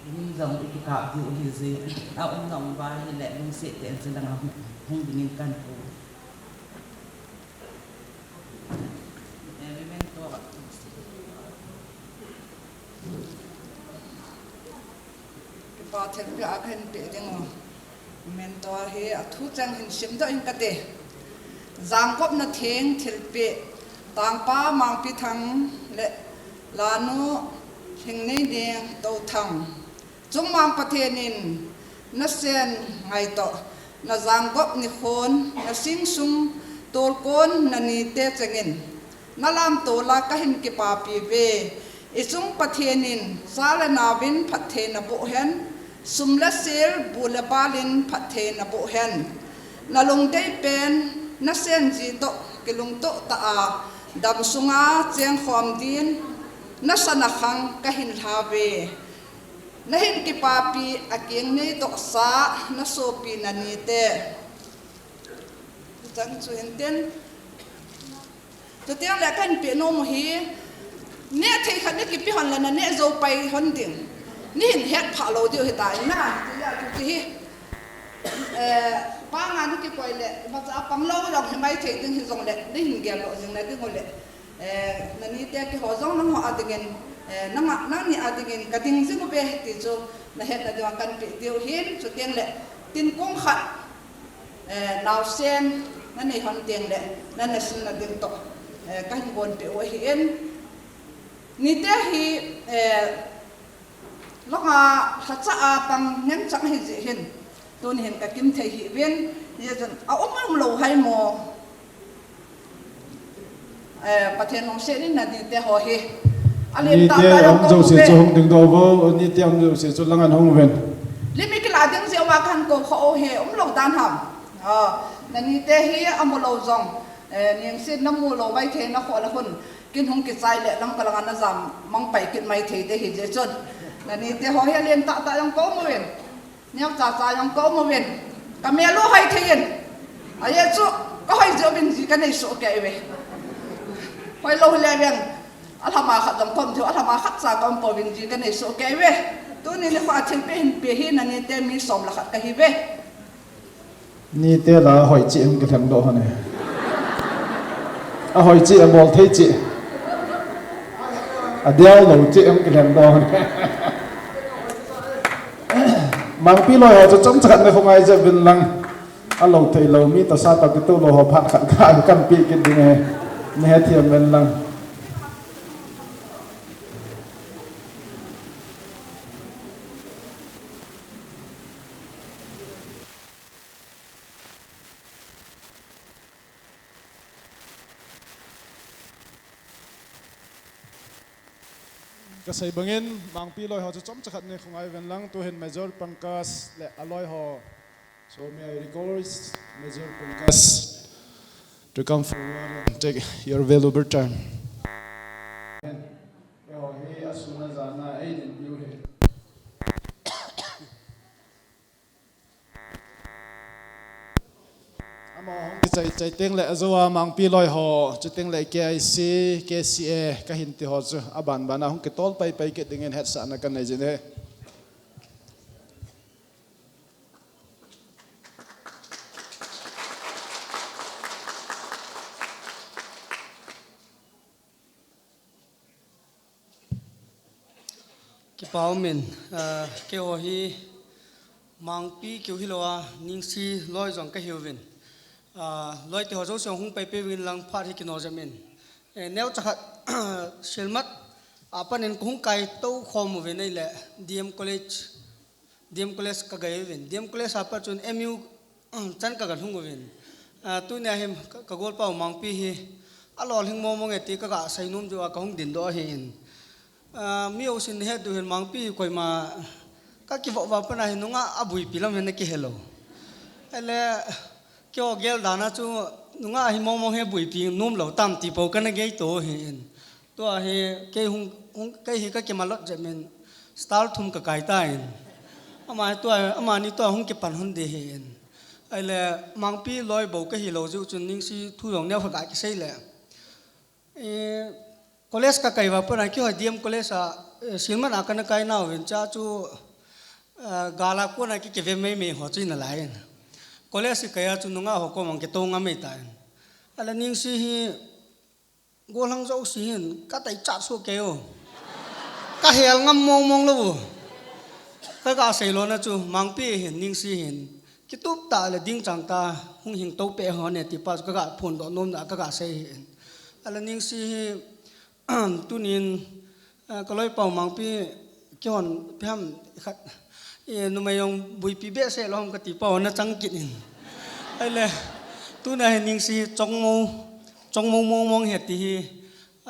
Min jong i kikap diu ahi jeh, aum na um uva ahile lungset tah in chulanga hung, hung dingin kahin kou. Eh, memento. Kipa thilpeh a kahin pe ding u. Memento hi athu cheng hin simdoh ing kate. Jangkopna theng thilpeh, Tangpa Mangpithang le Lanu Lhingneiniang Touthang. Chungmang Pathen in nasen ngai toh, na jangkop nikhon, na singsung tolkon, na nite chengin na lamto la kahin kipapi uve. I chung Pathen in cha le nauvin phatthei naboh hen, sum le sel, bu le bal in phatthei naboh hen. Na lungdei pen, nasen ji toh kilungtoh tah a, dam sunga chengkhom din, nasa nakhang kahin lha uve. Nahin kipapi, akeng nei tohsa, na sopi na nite. Chang chu hintin. Chuteng le kahin pe nom u hi, neh thei khat nei kipe hon le naneh jou pai hon ding. Nei hin hetphah lou diu ahitai na, ti le chuti hi. Eh, panga nei kikoi le, imacha pang lou jong himai thei ding hijongle, nei hin geldoh jing na ding u le. Eh, na nite keiho jong nangho a dingin, eh, nanga, nangni a dingin kading jing uve ti chu nahetna diuva kahin pe diu ahin, chuteng le tin kong khat, eh, naosen nanei hon teng le nana simna ding toh, eh, kahin gonpeh u ahin. Nite hi, eh, Langa lhacha a pang ngen chang ahi jeh hin, tuni hin kakim thei hih uvin, hijeh chun aum um lou hai mo. Eh, Pathen lungset in na nite ho hi. Alen tah tah jong um jouse chu hung ding doh vo, nite um jouse chu langa hung uvin. Lim i kila ding jeh uva kahin kou kha u hi, um lou dan ham. Ah, na nite hi amu lou jong, eh, ningset namu lou vai thei na kho la hun. Kin hung kichai le lang ka langa na jam mang pai kit mai thei te hijeh chun. Na nite ho hi alen tah tah jong ka um uvin. Neocha cha jong ka um uvin. Ka mel u hoi thei in. Ajeh chu ka hoi jeh uvin ji ka nei soh kei uve. Hoi lou hile veng. Alhama khat jong ka um thei u, alhama khat cha ka um pouvin ji ka nei soh kei uve. Tuni nikho a thilpeh hin pe hi na nite mi som le khat kahi uve. Nite la hoi cheh hung kilheng doh hon e. Ahoi chi, abol thei chi. Adiau lo chi, em kilen don. Mangpi loi ho chu chomcha khat ne khongai je vin lang. Alo thei lo mi tasa ta kitu lo ho phat khat ka kan pi kit ding e. Ne he thiam vin lang. Kasei bangin, Mangpi loi ho chu chomcha khat ne khongai vin lang, tuhin Major Pankaj le aloi ho. So may I request Major Pankaj to come forward and take your valuable time. Keiho hi asuna jana eidin piu hi. Amaho hung kichai chai teng le ajo a Mangpi loi ho, chuteng le K I C, K C A, kahin ti ho chu aban bana hung kitol pai pai kit dingin hetsahna kanei jin e. Kipa umin, ah, keiho hi Mangpi keu hilou a, Ningsi loi jong kahiuvin. Ah, loi te ho jouse hung pai pai uvin lang phat hi kino jep in. Eh, neocha khat, Silmat a panin kahung kai tou khom uvin ahile, D M College, D M College kagai uvin. D M College a pat chun M U chan kaga lhung uvin. Ah, tunia hi ka, kagolpa u Mangpi hi alolhing mong mong e ti kaga sei nom jeh a kahung dindoh ahin. Ah, mi jousen het diu hin Mangpi hi koima kakivoh va pana hi nungah abuipi lam hin akihe lou. Ahile, keiho gel dan a chu nungah hi mong mong hi buipi nom lou tam ti pou kana gei to ahin. Tua hi kei hung, hung, kei hi kakimalot jep in style thum kakai tan. Ama hi tua, amani tua hung kipan hon ding ahin. Ahile Mangpi loi bou kahi lou jeh chun Ningsi thu jong neokhat ga kisei le. Eh, college kakai va pana keiho D M College a, eh, Silmat a kana kai nauvin cha chu, eh, gal a kona ki, kive mei mei ho chu ina lai in. College kakai a chu nungah ho koma kitou ngam mei tan. Ahile Ningsi hi Gollhang jouse hin, ka taichat soh kei o. Ka hel ngam mong mong lou. Ka, ka sei lona chu, Mangpi hin, Ningsi hin. Kitup tah le ding chang ta, hung hing to pe ho ne ti pa chu ka, ka phondoh nom na, ka, ka sei hin. Ahile Ningsi hi, tunin, eh, ka loipa u Mangpi, Kihon, ipi ham khat, eh, numei jong buipi behseh lou ham kati pa, na chang kit in. Ahile, tuna hi Ningsi chongmo, chongmo mong mong hi ati hi,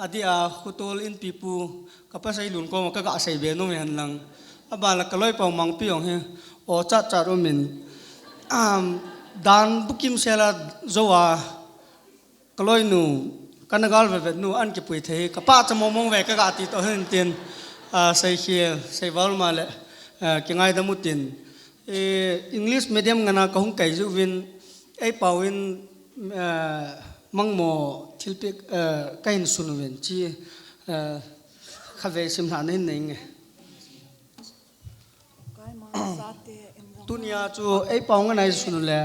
adeh a, khutol inpi pu, ka pasal lun koma ka ga sei be nom hen lang. Aban la ka loipa u Mangpi jong hi, o chat chat um in, um, dan bukim sela jou a, Ka loinu, ka na gal vevet nu, an kipui thei, ka pachat mong mong ve ka ga ti to hin tin, ah, sei khel, sei val ma le, ah, kingaidam u tin. Eh, English medium ngana ka hung kai jeh uvin, ei pau in, ah, mangmo thilpeh, ah, ka hin sun uvin chi, ah, khatvei sim lhah na hin nei nge. Tunia chu ei pau nganai sun u le,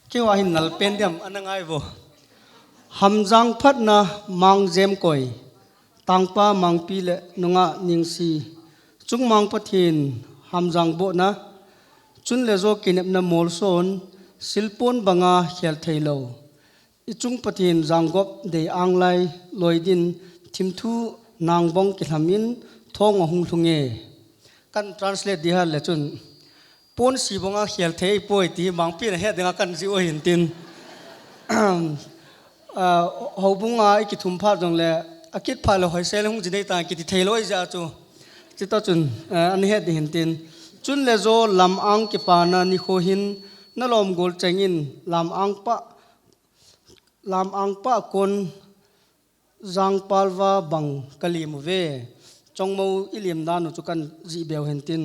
keiho hin nal pen diam ana ngai vo. Hamjang phatna Mang Jemkoi, tangpa Mangpi le nungah Ningsi, chungmang Pathen hamjang bohna, chun le jo kinepna molson, silpon banga khel thei lou. I chung Pathen janggop dei anglai loi din thimthu nangbong kilham in thong ahung lhung e. Kan translate di hal le chun, pon si banga khel thei poi ti Mangpi na het dinga kan ji u hin tin. Ah, houbung a i kithum phat jong le, a kit phat le hoisel hung ji nei ta kiti thei lou i ja chu. Chito chun, ah, an het di hin tin. Chun le jo lam ang kipana nikho hin na lom gol cheng in lam ang pa Lam ang pa kon jangpalva bang ka lim uve. Chongmo i lim dan u chu kan ji beu hen tin.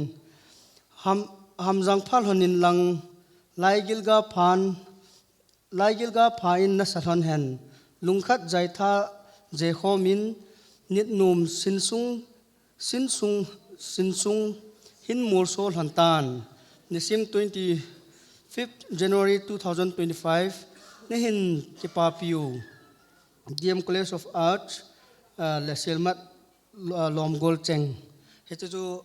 Ham, hamjang pha lhon in lang laigilga phan, laigilga pha in na sa lhon hen. Lungkhat jaitha jekhom in nitnom sinsung Sinsung, sinsung hin molso lhon tan. Nisim twenty-fifth January two thousand twenty-five, na hin kipapi u. D M College of Arts, ah, le Sielmat, ah, Lomgol Cheng. Hichu chu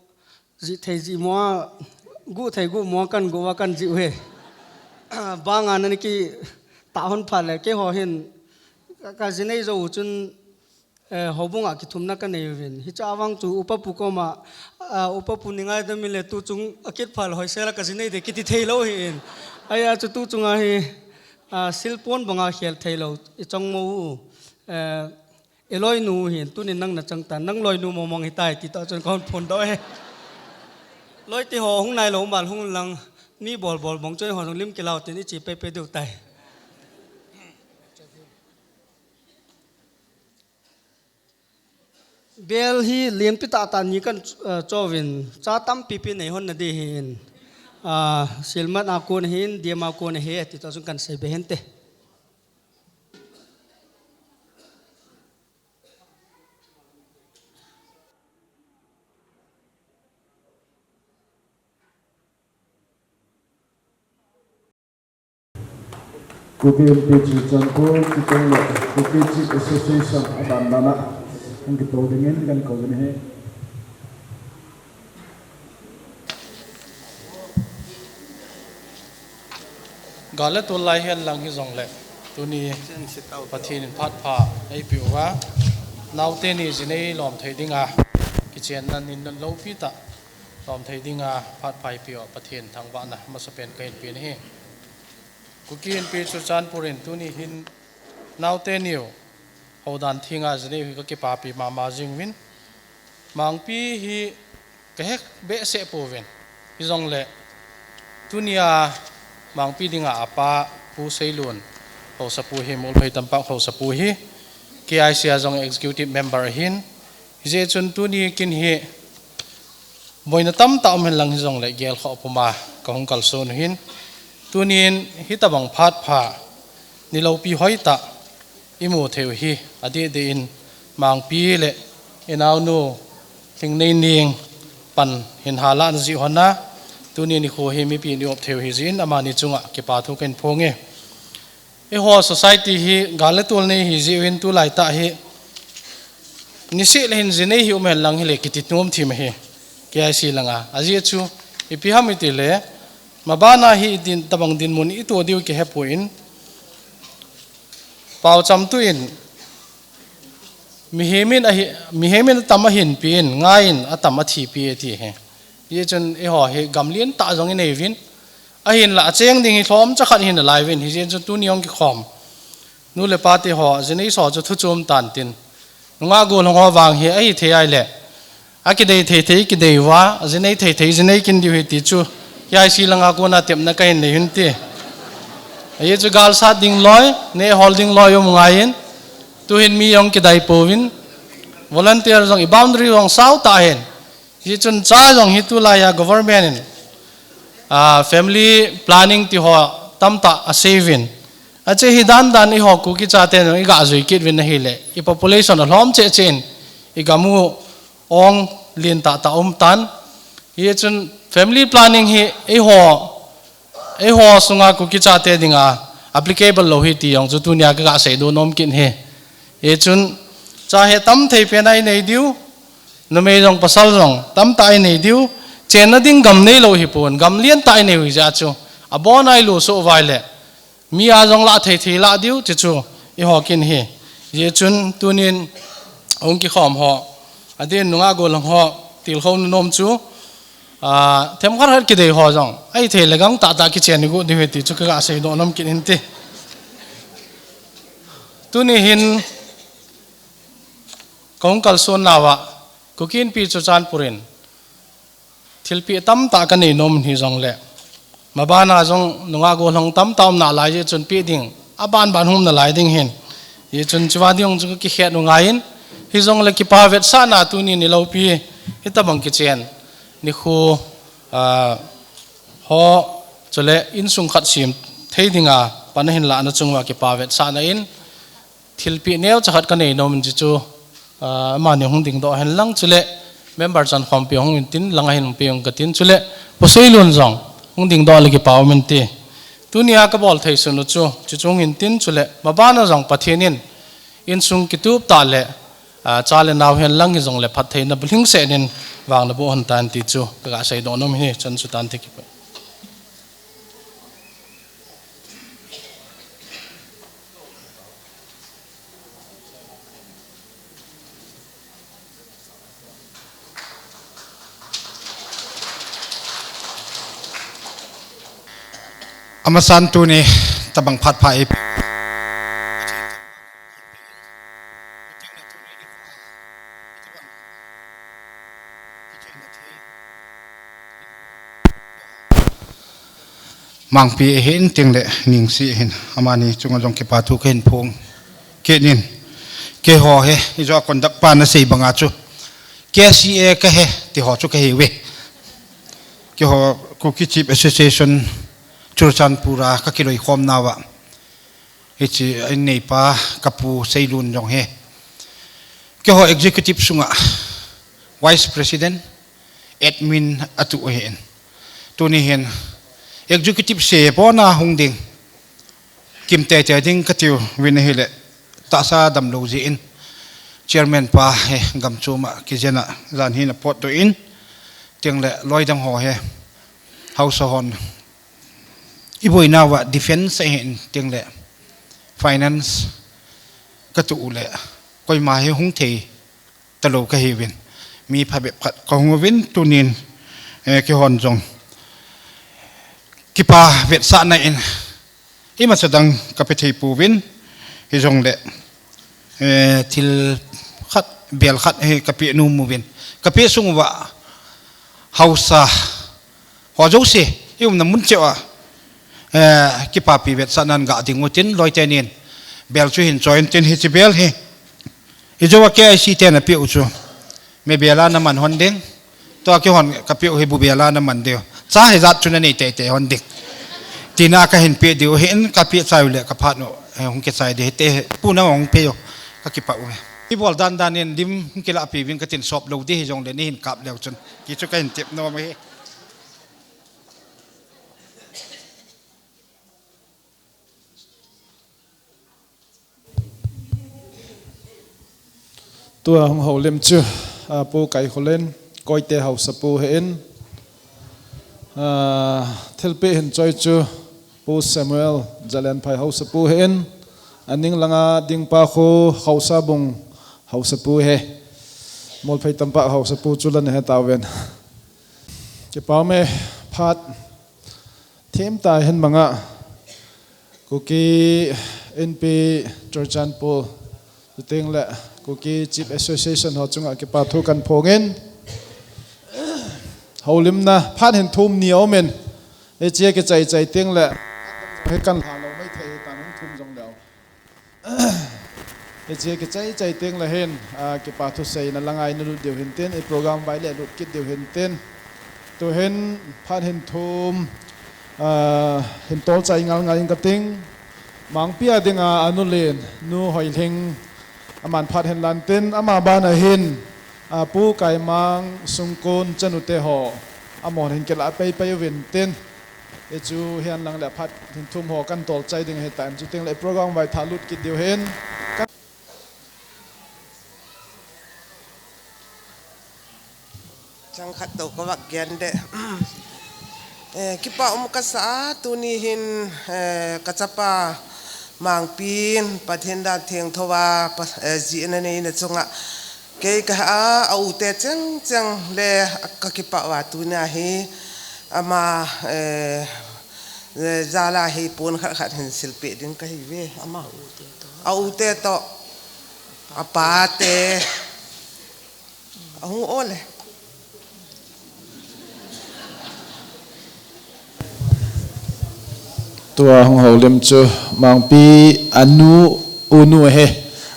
jih thei jih mo, guh thei guh mo kan guh a kan jih u hi. Banga nani kitah hon phat le, keiho hin ka, ka jinei jou chun, eh, houbung a kithumna ka nei uvin. Hiche a vang chu Upa Pu koma, ah, Upa Pu ni ngaidam in le tu chung a kit phat le hoisel a ka jinei de kiti thei lou hi in. Ahia chu tu chung a hi, ah, silpon banga khel thei lou i chang mo u. Eh, I loinu hin, tunin nang na chang tan, nang loinu mong mong hitai, ti toh chun ka hon phondoh e. Loi te ho hung nai lou mal hung lang, mi bol bol bong chun ho jong lim kilau tin i chi pe pe diu tai. Bel hi lienpi tah tah ni kan, eh, cho uvin, cha tampi pi nei hon na di hin, ah, Sielmat a kon hin, D M a kon hin, ti toh chun kan sei be hen te. Kuki Inpi Churachandpur, Kuki le Kuki Chief Association aban dan a, hung kito dingin kan kou ding ahi. Gal le tol lai hen lang hijongle, tuni Pathen in phat pha eipeh uva, naote ni jinei lom thei dinga, kichenna ni lopi tah lom thei dinga phat pha eipeh uva, Pathen thangvahna masapen kahin pe ahi. Kuki Inpi Churachandpur in tuni hin naote niu houdan thenga jinei hi ka kipapi mama jing uvin. Mangpi hi ka he behseh pouvin. Hijongle, tunia Mangpi dinga apa Pu Seilun, Haosapu hi, Molphai Tampak Haosapu hi, K I C a jong executive member ahin. Hijeh chun tuni kin hi, boina tamtah um hen lang hijongle, gel khoh puma ka hung kalson u hin. Tunin hitabang phat pha, ni lopi hoitah, i mu thei u hi, adeh deh in Mangpi le i naonu Lhingneining pan hin halahna jeh hon a, tuni nikho hi mipi in i op thei u hi jeh in amani chunga kipa thu kahin phong e. Eiho society hi gal le tol nei hi jeh uvin tulai tah hi niseh le hin jinei hi um hen lang hile kiti nom thim ahi, K I C langa. Ajeh chu ipi ham itile, mabana hi itin tabang dinmun i to diu kihe poi, paocham tu in, mihem in ahi, mihem in atam ahin pi in, ngai in atam athi pi e ti ahi. Hijeh chun eiho hi gamlen tah jong i nei uvin, ahinla acheng ding hi lhomcha khat hi nalai uvin, hijeh chun tuni hung kikhom nu le pa te ho, jinei so chu thu chom tan tin. Nungah gollhang ho vang hi ahithei ahile, akidei thei thei kidei uva, jinei thei thei jinei kin diu ahi ti chu, K I C langa kona tepna kahin nei u hin ti. Ajeh chu gal sat ding loi, neh hol ding loi um ngai in, tuhin mi jong kidei pouvin, volunteer jong i boundary jong sao tah ahin. Hijeh chun cha jong hi tulai a government in, ah, family planning ti ho tamtah asei uvin. Ache hi dan dan eiho Kuki chate jong i ga jui kit uvin ahile, i population alhom cheh cheh in, i gam u ong lien tah tah um tan. Hijeh chun family planning hi eiho, eiho sunga Kuki chate dinga applicable lou ahi ti jong chu tunia ka ga seidoh nom kit ahi. Hijeh chun cha hi tam thei pen a i nei diu, numei jong pasal jong tamtah i nei diu, chenna ding gam neilou hipon, gamlen tah i nei u ahi jeh chu, abon a i lusoh uva ahile, mi a jong lah thei thei lah diu, ti chu eiho kin ahi. Hijeh chun tunin hung kikhom ho, adeh in nungah gollhang ho, tilkhouna nom chu, ah, themkhat khat kidei ho jong, ahithei le gangtah tah kichen i got diu ahi ti chu ka ga seidoh nom kit in ti. Tuni hin ka hung kalson nauva, Kuki Inpi Churachandpur in thilpeh tamtah ka nei nom in hijongle, mabana jong nungah gollhang tamtah um nalai jeh chun peh ding aban ban hung um nalai ding ahin. Hijeh chun chuva ding jong chu ka kikhet u ngai in, hijongle kipa vetsahna tuni ni lopi hitabang kichen nikho, ah, ho, chule insung khat sem thei dinga pan ahin lahna chung uva kipa vetsahna in, thilpeh neocha khat ka nei nom in, chuchu, ah, amani hung dingdoh hen lang, chule member chankhompi hung in tin, langa hin hung pe ung ka tin, chule Pu Seilun jong hung dingdoh le kipa um in ti. Tunia ka bol thei sun u chu, chuchu hung in tin, chule mabana jong Pathen in Insung kitup tah le, ah, cha le nau hen lang hijongle phattheina bulhing seh in vang naboh hon tan ti chu kaga seidoh nom hi, chan chu tan ti kipe. Amasan tuni tabang phat pha i Mangpi ahin, tin le Ningsi ahin, amani chunga jong kipa thu kahin phong kit in. Keiho hi, ijo conduct pa nasei banga chu, K C A kahi, tiho chu kahiuve. Keiho Kuki Chief Association Churachandpur a kakiloikhom nauva, hiche a inneipa kapu Seilun jong hi, keiho executive sunga Vice President, admin atu ahin. Tuni hin executive se pona hung ding, kim teitei ding katiuvin ahile, tahsa damlou jeh in, chairman pa hi gamchom a kijen a jan hin apotdoh in, tin le loi dang ho hi, House hon iboinauva defense ahin, tin le finance katu le, koima hi hung thei talou kahiuvin, mi phabep khat kahung uvin, tunin, eh, keihon jong kipa vetsahna in imacha dang kape thei pouvin, hijongle, eh, thil khat, bel khat hi kape nom uvin, kape sung uva haosa ho jouse, i umna mun cheh uva, eh, kipapi vetsahnan ga ding utin, loi tenin bel chu hin choi intin, hiche bel hi ijou a K I C ten apeh u chu, me bel a naman hon ding, tua keihon kapeh u hi bu bel a naman diu, cha hijat chu nanei teitei hon ding, tina kahin peh diu ahin, kapeh chai u le kaphat u, eh, hung kichai ding hite, pu nang hung pei u, kakipah uve. Ibol dandan in lim hung kilahpi uvin katin, sop lou ding hijongle neihin kap leu chun, ti chu kahin tep nom ahi. Tua hung houlim chu, a, Pu Kaikholen, Koite haosapu ahin, a, thilpeh hin choi chu Pu Samuel Jalenphai haosapu ahin, aning langa dingpa khu Haosabung haosapu ahi, Molphei Tampak haosapu chu la nahe tauvin. Kipa ume, phat themtah hin manga Kuki Inpi Churachandpur, chuteng le Kuki Chief Association ho chunga kipa thu kahin phong in, houlimna phat hin thum ni aumin, hiche kichai chai teng le hi kan lha lou maithei hitan, hung thum jong leu. Hiche kichai chai teng le hin, a, kipa thuseina langa ina lut diu hintin, i program vai le lut kit diu hintin. Tuhin phat hin thum, a, hin tolchai ngal ngal in kating. Mangpi a dinga anu len, Nu Hoilhing, aman phat hin lan tin, ama bana hin, a, Pu Kaimang, Sungkon, chanute ho, amahon hin kilah pei pei uvin tin. Hichu hihen lang le phat hin thum ho kan tolchai ding ahitan, chuteng le program vai thah lut kit diu hin. Chang khat tou kavak gen de. Eh, kipa um kasa a, tuni hin, eh, kachapa Mangpin Pathen dan thengthou a, pa, eh, jihna neina chunga kei ka, a, a u te cheng cheng le kakipah uva tunia hi ama, eh, eh, jal a hi pon khat khat hin silpeh ding kahiuve. Ama a u te toh, a pa te, ahung o le. Tua hung houlim chu Mangpi anu, unu ahi.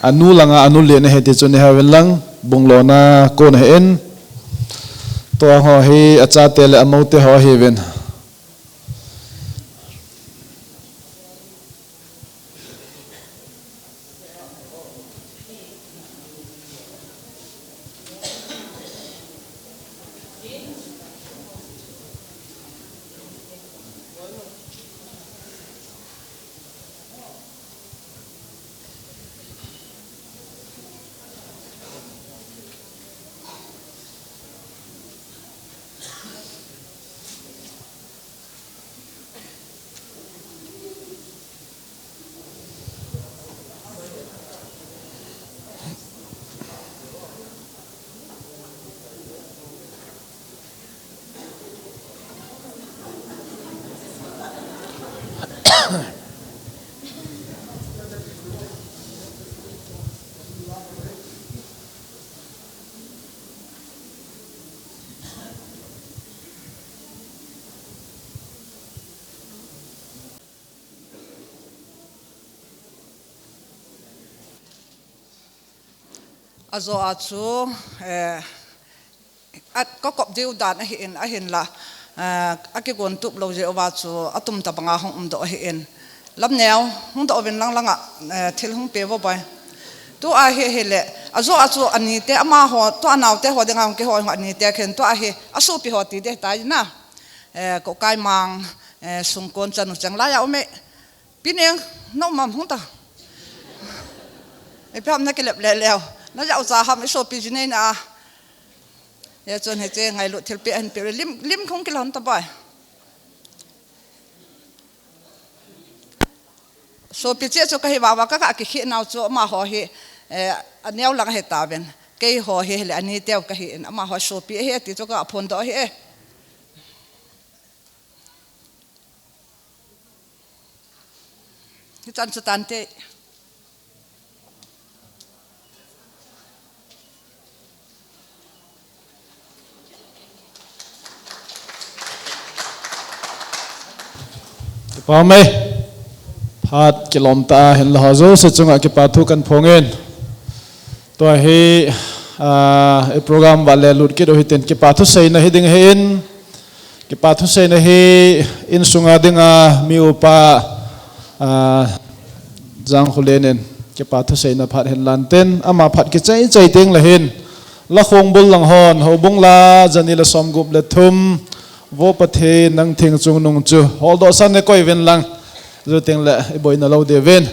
Anu langa anu len ahi ti chu neiheuvin lang, bung lona kon ahin. Tua ho hi achate le amoute ho ahiuvin. Ajo a chu, eh, a, ka kop diu dan ahin, ahinla, eh, akigon tup lou jeh uva chu atum tabanga hung umdoh ahin. Lamneo, hung doh uvin lang langa, eh, thil hung pe vo boi. Tua hi, hile, ajo a chu anite, amaho, tua anaote ho dinga hung kihou anite khen, tua hi, asopi ho ti ding tai na. Eh, Kokai Mang, eh, Sungkon chanu cheng lai a um e. Pi Neng, na um am hung ta. Ipi ham na kilep le leo. Na jao cha ham isopi ji nei na. Hijeh chun hiche ngailut thilpeh ahin pe lim, lim hung kilhon ta boi. Sopi cheh chu kahi vava ka, ka kikhi nau chu amaho hi, eh, aneo lang ahi tauvin. Keiho hi le aniteu kahin amaho sopi ahi ti chu ka phondoh ahi e. Hichan chu tante. Kipa um e. Phat kilom tah a hinla ho jouse chunga kipa thu kahin phong in. Tua hi, ah, i program va le lut kit u hitin kipa thuseina hiding ahin. Kipa thuseina hi insunga dinga mi upa, ah, Jangkholen in kipa thuseina phat hin lan tin, ama phat kichai chai teng le hin, la khongbul lang hon, houbung la, jani le som gup le thum, Vo Pathen nang theng chungnung chu holdoh san nei koi uvin lang, ju teng le i boina lou diu vin.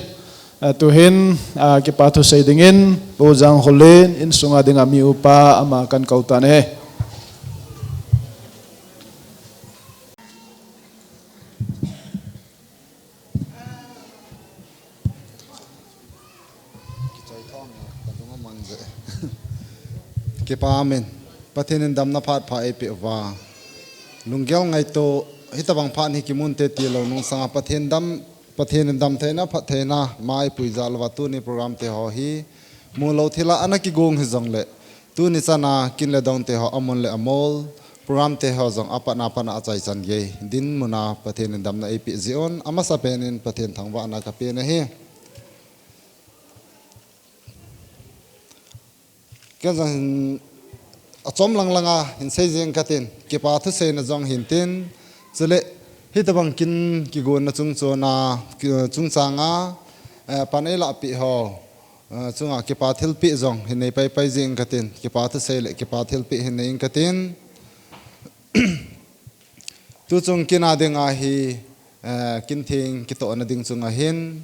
Ah, tuhin, ah, kipa thusei dingin, Pu Jangkholen, insunga dinga mi upa, ama kahin kou tan ahi. Kipa amen. Pathen in damna phat pha eipeh uva. Lunggel ngaito, hitobang phat hi kimun te tilou nung sanga Pathen dam, Pathen in damtheina, phattheina, ma eipui jal uva tuni program te ho hi, mulou thila ana kigong hijongle, tuni chana kin le dong te ho amun le amol, program te ho jong apatna patna achaichan gei. Dinmuna Pathen in damna eipeh jeh un, amasapen in Pathen thangvahna kapen ahi. Ken jong hin achom lang langa hin sei jeng katin, kipa thuseina jong hin tin, chule hitobang kin kigonna chungchona, ki-, chungchanga, eh, pan eilahpeh ho, eh, chunga kipa thilpeh jong hin nei paipai jeng katin, kipa thusei le kipa thilpeh hin nei ing katin. Tuchung kin a dinga hi, eh, kin theng kitohna ding chunga hin,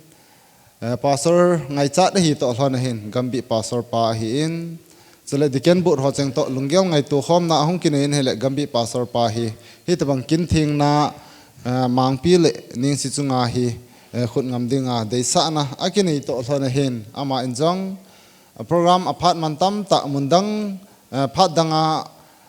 eh, Pastor ngaichat ahi toh lhon ahin, Gambih Pastor pa ahin, chule Deacon Board ho cheng toh lunggel ngaito khomna ahung kinei in ahile Gambih Pastor pa hi, hitobang kin thengna, eh, Mangpi le Nengsi chunga hi, eh, khut ngam dinga deisahna akinei toh lhon ahin, ama in jong, program aphat man tamtah mun dang, eh, phat danga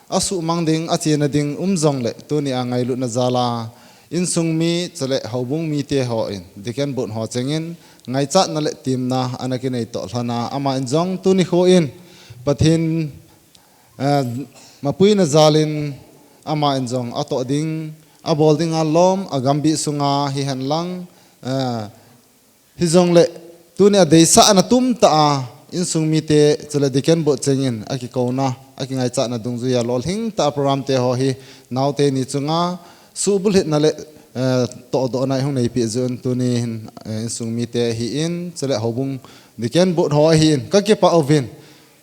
asuhmang ding, achena ding um jongle, tuni a ngailutna jal a, insung mi, chule houbung mite hon, Deacon Board ho chengin, ngaichatna le temna ana kinei toh lhon a, ama in jong tuni kho in, Pathen, eh, mapuina jal in, ama in jong atoh ding, abol ding alom, a Gambih sunga hihen lang, eh, hijongle, tuni a deisahna tumtah a, insung mite, chule Deacon Board chengin, akikouna, akingaichatna dungjuia lolhing tah a program te ho hi, naote ni chunga, suhbulhitna le, eh, tohdohna ihung neipeh jeh un tuni hin, eh, insung mite ahin, chule houbung Deacon Board ho ahin, kakipah uvin.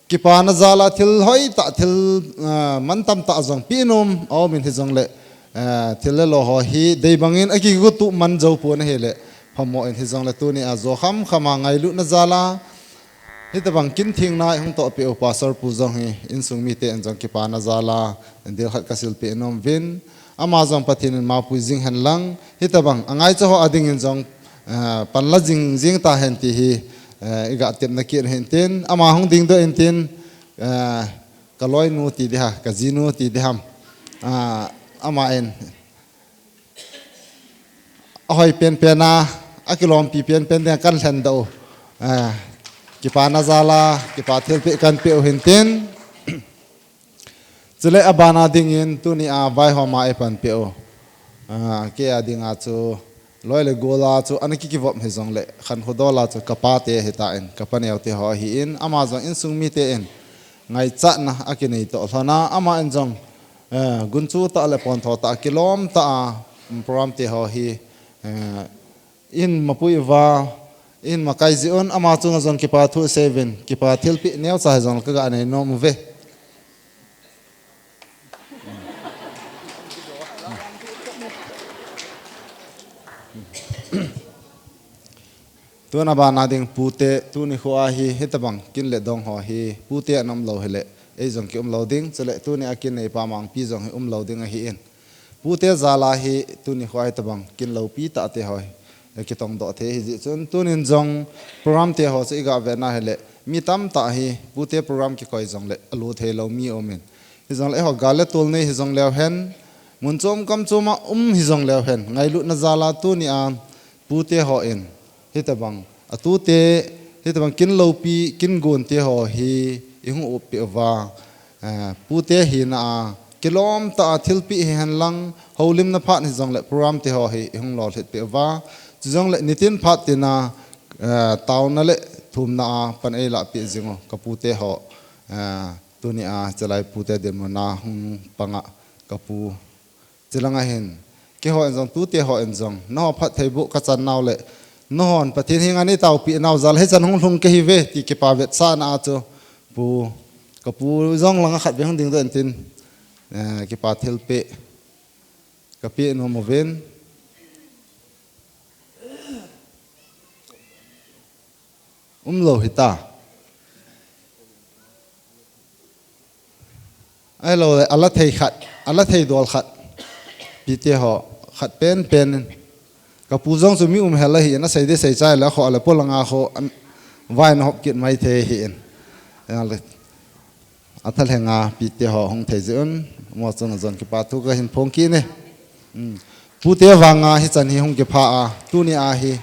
Kipana jal a thil hoitah, thil, ah, mantam tah jong peh nom aumin hijongle, ah, thil le lo ho hi deibangin akigotup man jou pon ahile, phamo in hijongle tuni a jo khamkham a ngailutna jal a, hitobang kin thengna ihung tohpeh u Pastor pu jong hi insung mite in jong kipana jal a, dil khat kasil peh nom uvin, ama jong Pathen in mapui jing hen lang, hitobang angaicha ho adingin jong, ah, panla jing jing tahen ti hi, ah, iga tepna kit ahin tin, ama hung dingdoh in tin, ah, kaloinu ti ding ham, kajinu ti ding ham, ah, ama in, Ahoi penpen a, akilompi penpen ding a kan lhen doh u. Ah, kipana jal a, kipa thilpeh kan peh u hintin. Chule abana dingin tuni a vaihom a eipanpeh u. Ah, kei a dinga chu loi le gol a chu ana kikivop hijongle, khankho dol a chu kapa te hitan, kapa neo te ho ahin, ama jong insung mite in ngaichatna akinei toh lhon a, ama in jong, eh, gunchu tah le pontho tah a kilom tah a, um, program te ho hi, eh, in mapui uva, in makai jeh un, ama chunga jong kipa thu seiyuvin, kipa thilpeh neocha hijongle kaga nei nom uve. Tun abana ding pute, tuni kho a hi, hitabang kin le dong ho hi, pute ana umlou hile, ei jong ki umlou ding, chule tuni a kin neipa mangpi jong hi umlou ding ahin. Pute jal a hi, tuni kho a hitabang kin loupi tah te ho hi, kitong doh thei hijeh chun, tunin jong program te ho chu iga vetna hile, mi tamtah hi, pute program kikoi jongle, alu theilou mi aumin. Hijongle eiho gal le tol nei hijongleu hen, mun chom kam chom a um hijongleu hen, ngailutna jal a tuni a pute hon, hitabang, atute, hitabang kin loupi, kin gon te ho hi, ihung uppeh uva, eh, pute hina a, kilom tah a thilpeh hihen lang, houlimna phat hijongle program te ho hi, ihung lolhit peh uva, chujongle nitin phat tina, eh, taona le thumna a pan eilahpeh jing u, kapute ho, eh, tuni a, chalai pute dinmun a hung panga kapu. Chulanga hin, keiho in jong, tute ho in jong, nangho phattheiboh kachan nau le, nanghon Pathen henga neitaopeh nau jal a hichan hung lhung kahiuve, ti kipa vetsahna a chu, pu, kapu jong langa khatvei hung dingdoh intin, eh, kipa thilpeh kapeh nom uvin. Umlou hita. Ahilou le, ala thei khat, ala thei dol khat. Pute ho, khat penpen. Kapu jong chu mi um hel ahin, asei ding sei chai le, akho le polanga kho, an, vai ana hop kit mai thei ahin. Ahile, athalhenga pute ho hung thei jeh un, amaho chunga jong kipa thu kahin phong kit e. Hmm. Pute vanga hichan hi hung kipha a, tuni a hi,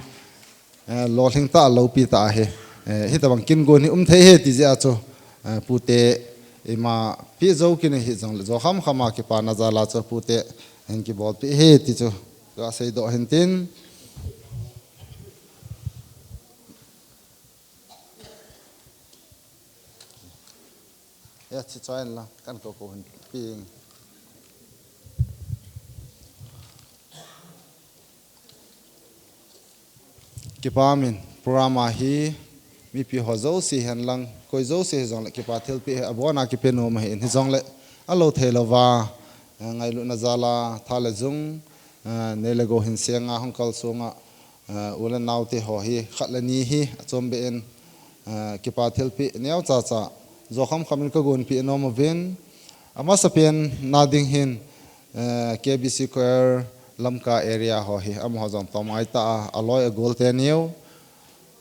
eh, lolhing tah, loupi tah ahi. Eh, hitabang kin gon hi um thei ahi ti jeh a chu, eh, pute ima peh jou kit in hijongle, jo khamkham a kipana jal a chu pute hin kibolpeh ahi ti chu kaseidoh hintin. Ya, chi choi in la, kan kou kou hin ping. Kipa umin, program a hi, mipi ho jouse hihen lang, koi jouse hijongle, kipa thilpeh hi abon a kipe nom ahin hijongle, alou theilouva, eh, ngailutna jal a, tha le jung, eh, nei le gou hin senga, hung kalsonga, eh, u le nao te ho hi, khat le ni hi, achom beh in, eh, kipa thilpeh neocha cha, jo khamkham in kagonpeh nom uvin, amasapen na ding hin, eh, K B C Choir Lamka area ho hi, amaho jong tomngai tah a, aloi agol teneo,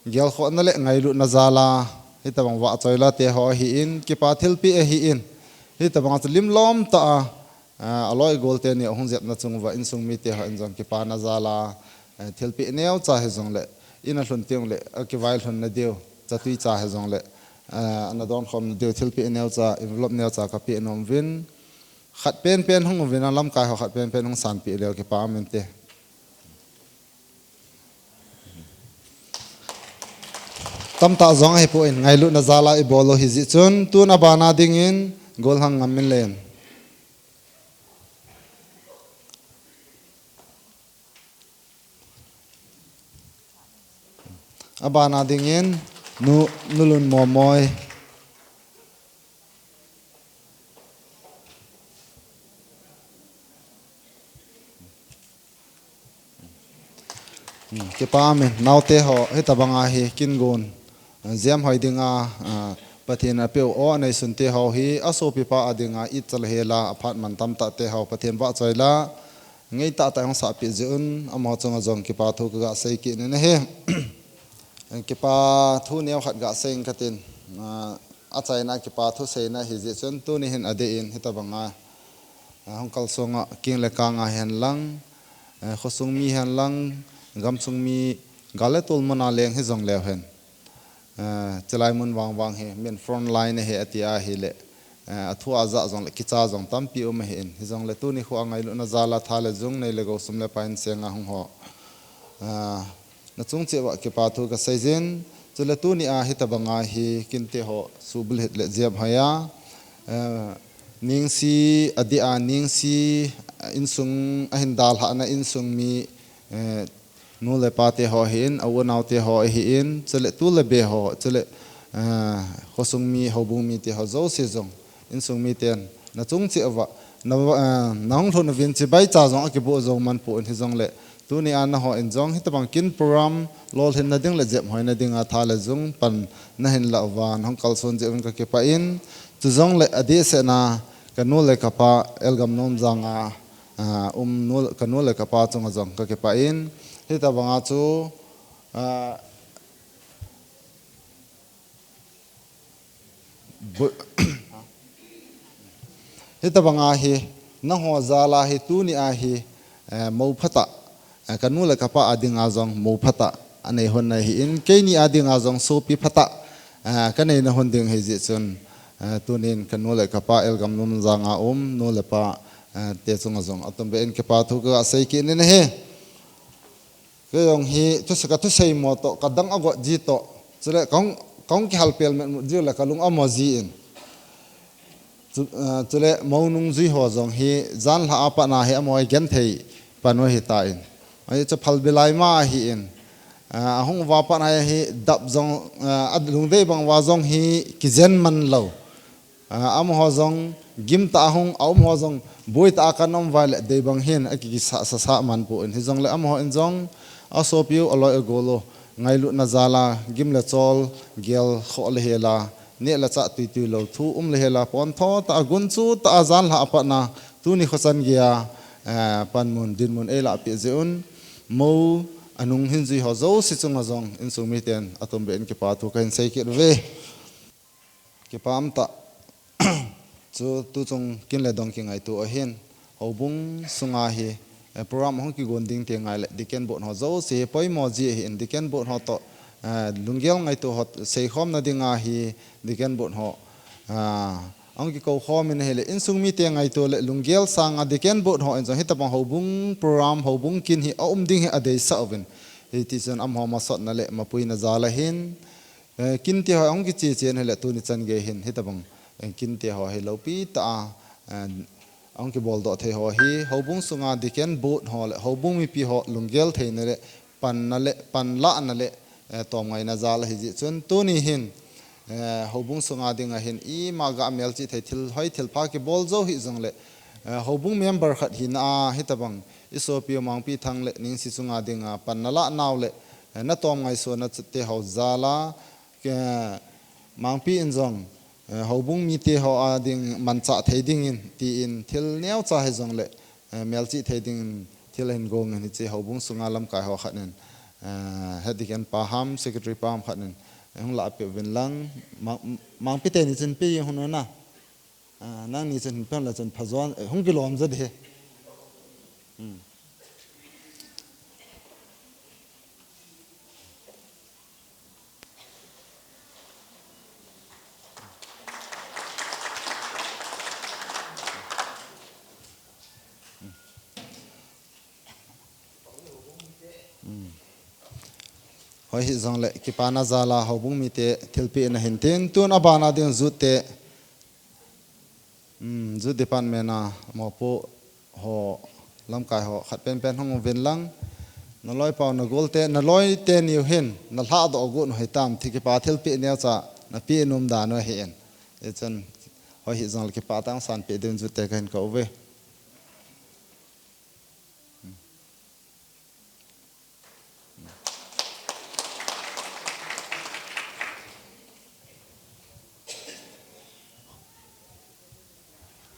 gelkhohna le ngailutna jal a, hitabang vahchoila te ho ahin, kipa thilpeh ahin, hitabang chu limlom tah a, ah, aloi agol teneo hung jepna chung uva insung mite hon jong kipana jal a, eh, thilpeh neocha hijongle, in alhun teng le, akivailhunna diu, chatui cha hijongle, eh, ana donkhomna diu, thilpeh neocha, envelope neocha kapeh nom uvin, khat penpen hung uvin, alamkai ho khat penpen hung sanpeh leu kipa umin te. Tamtah jong ahipoi, ngailutna jal a ibol u hijeh chun, tun abana dingin, Golhang Ngamminlen. Abana dingin, Nu, Nu Lunmomoi. Hmm, kipa umin, naote ho, hitabanga hi, kin gon, eh, jemhoi dinga, ah, Pathen in apeh u, o, aneisun te ho hi, asopipa a dinga, itcha le hel a, aphat man tamtah te ho, Pathen vahchoila, ngeitah tah in hung sahpeh jeh un, amaho chunga jong kipa thu kaga sei kit in ahi. Kipa thu neo khat ga sei inge katin, ah, achaina kipa thu seina hijeh chun tuni hin adeh in hitabanga, ah, hung kalsonga king le kang a hihen lang, eh, khosung mi hihen lang, Gamsung mi gal le tol mun a leng hijong leu hen, eh, chilai mun vangvang hi min front line ahi ati ahile, eh, athu ajah jong le kicha jong tampi um ahin, hijong le tuni khu angailutna jal a tha le jung nei le gou sum le pai in seng a hung ho, eh, nachung cheh uva kipa thu kasei jin. Chule tuni a hitabang a hi kinte ho subulhit le jep hoi a, eh, Ningsi, adeh a Ningsi, eh, insung ahin dalhah na insung mi, eh, nu le pa te ho ahin, a u a nao te ho ahin, chule tu le be ho, chule, eh, khosung mi, houbung mi te ho jouse jong, insung mi ten, nachung cheh uva, na, eh, nahung lhun uvin chibai cha jong akiboh jou man pon hijong le, tuni a naho in jong hitabang kin program lolhin na ding le jep hoi na ding a tha le jung pan nahin lah uva, nahung kalson jeh uvin kakipah in, chujong le adeh seh na, kanu le kapa Elgam Nomjang a, ah, um nu, kanu le kapa chunga jong kakipah in, hitabang a chu, ah, bu-, hitabang a hi, nangho jal a hi, tuni a hi, eh, mou phatah, eh, kanu le kapa a ding a jong mou phatah anei hon na ahin, keini a ding a jong sopi phatah, eh, kanei na hon ding ahi jeh chun, eh, tunin kanu le kapa Elgam Nomjang a um, nu le pa, eh, te chunga jong atum be in kipa thu kasei kit in ahi. Kei jong hi, thuse-, kathusei mo toh, kadang agot ji toh, chule kahung, kahung kihal pel met mut ji le kalung amo ji in. Chu, eh, chule mou nungjui ho jong hi, janlhah a pat na hi amaho hi genthei pan u ahitan. Ahi chu phalbi lai ma ahin. Eh, ahung uva pat na hi dap jong, eh, alungdei bang uva jong hi kijen man lou. Ah, amaho jong gimtah a hung, aum ho jong boitah a kan um uva le, dei bang hin akikisah sasa man pon, hijong le amaho in jong asopi u, aloi agol u, ngailutna jal a, gim le chol, gel khoh le hel a, neh le chah tuitui lou, thu um le hel a, pontho tah a, gunchu tah a, janlhah a pat na, tuni khochan gei a, eh, panmun, dinmun eilah peh jeh un, mou, anung hin jui ho jouse chunga jong, insung miten atum be in kipa thu kahin sei kit uve. Kipa um tah. Chu tuchung kin le dong kingaito ahin, houbung sunga hi, eh, program ahung kigon ding te ngai le, Deacon Board ho jouse hi poimo ji ahin, Deacon Board ho toh, eh, lunggel ngaito ho seikhom na ding a hi, Deacon Board ho, ah, ahung kikou khom in ahile, insung mite ngaito le, lunggel sang a Deacon Board ho in jong hitabang houbung program, houbung kin hi aum ding hi adeisah uvin. Hiti chun amaho masot na le mapui na jal ahin, Eh, kin te ho ahung kiche che in ahile tuni chan gei hin hitabang, eh, kin te ho hi loupi tah a, eh, ahung kibol doh thei ho hi, houbung sunga Deacon Board ho le, houbung mipi ho lunggel theina le, panna le, panlahna le, eh, tomngaina jal ahi jeh chun tuni hin, eh, houbung sunga ding a hin ima ga melchih thei thil hoi thil pha kibol jou hih jong le, eh, houbung member khat hina a hitabang, isopi u Mangpi Thang le Ningsi chunga ding a panna lah nau le, eh, na tomngai suh na te ho jal a, Ke, Mangpi in jong, eh, houbung mite ho a ding manchah thei ding in, ti in thil neocha hi jong le, eh, melchih thei ding in thil ahin gong in hiche houbung sunga lamkai ho khat in, eh, head deacon pa ham, secretary pa ham khat in, eh, hung lah peh uvin lang, Mang-, Mangpi teni chun pe hung na. Ah, nangni chun hin pen la chun phajon, eh, hung kilom jo de. Hmm. Hmm. Hoi hih jong le, kipana jal a houbung mite thilpeh na hin tin, tun abana ding jute. Hmm, jute pan mena mopo ho lamkai ho khat penpen hung uvin lang. Na loi pau na gol te, na loi teni u hin, na lhah doh got u hitam, thi kipa thilpeh neocha, na peh nom dan u ahi in. Hichun, hoi hih jong le kipah tah in san peh ding jute kahin kou ve.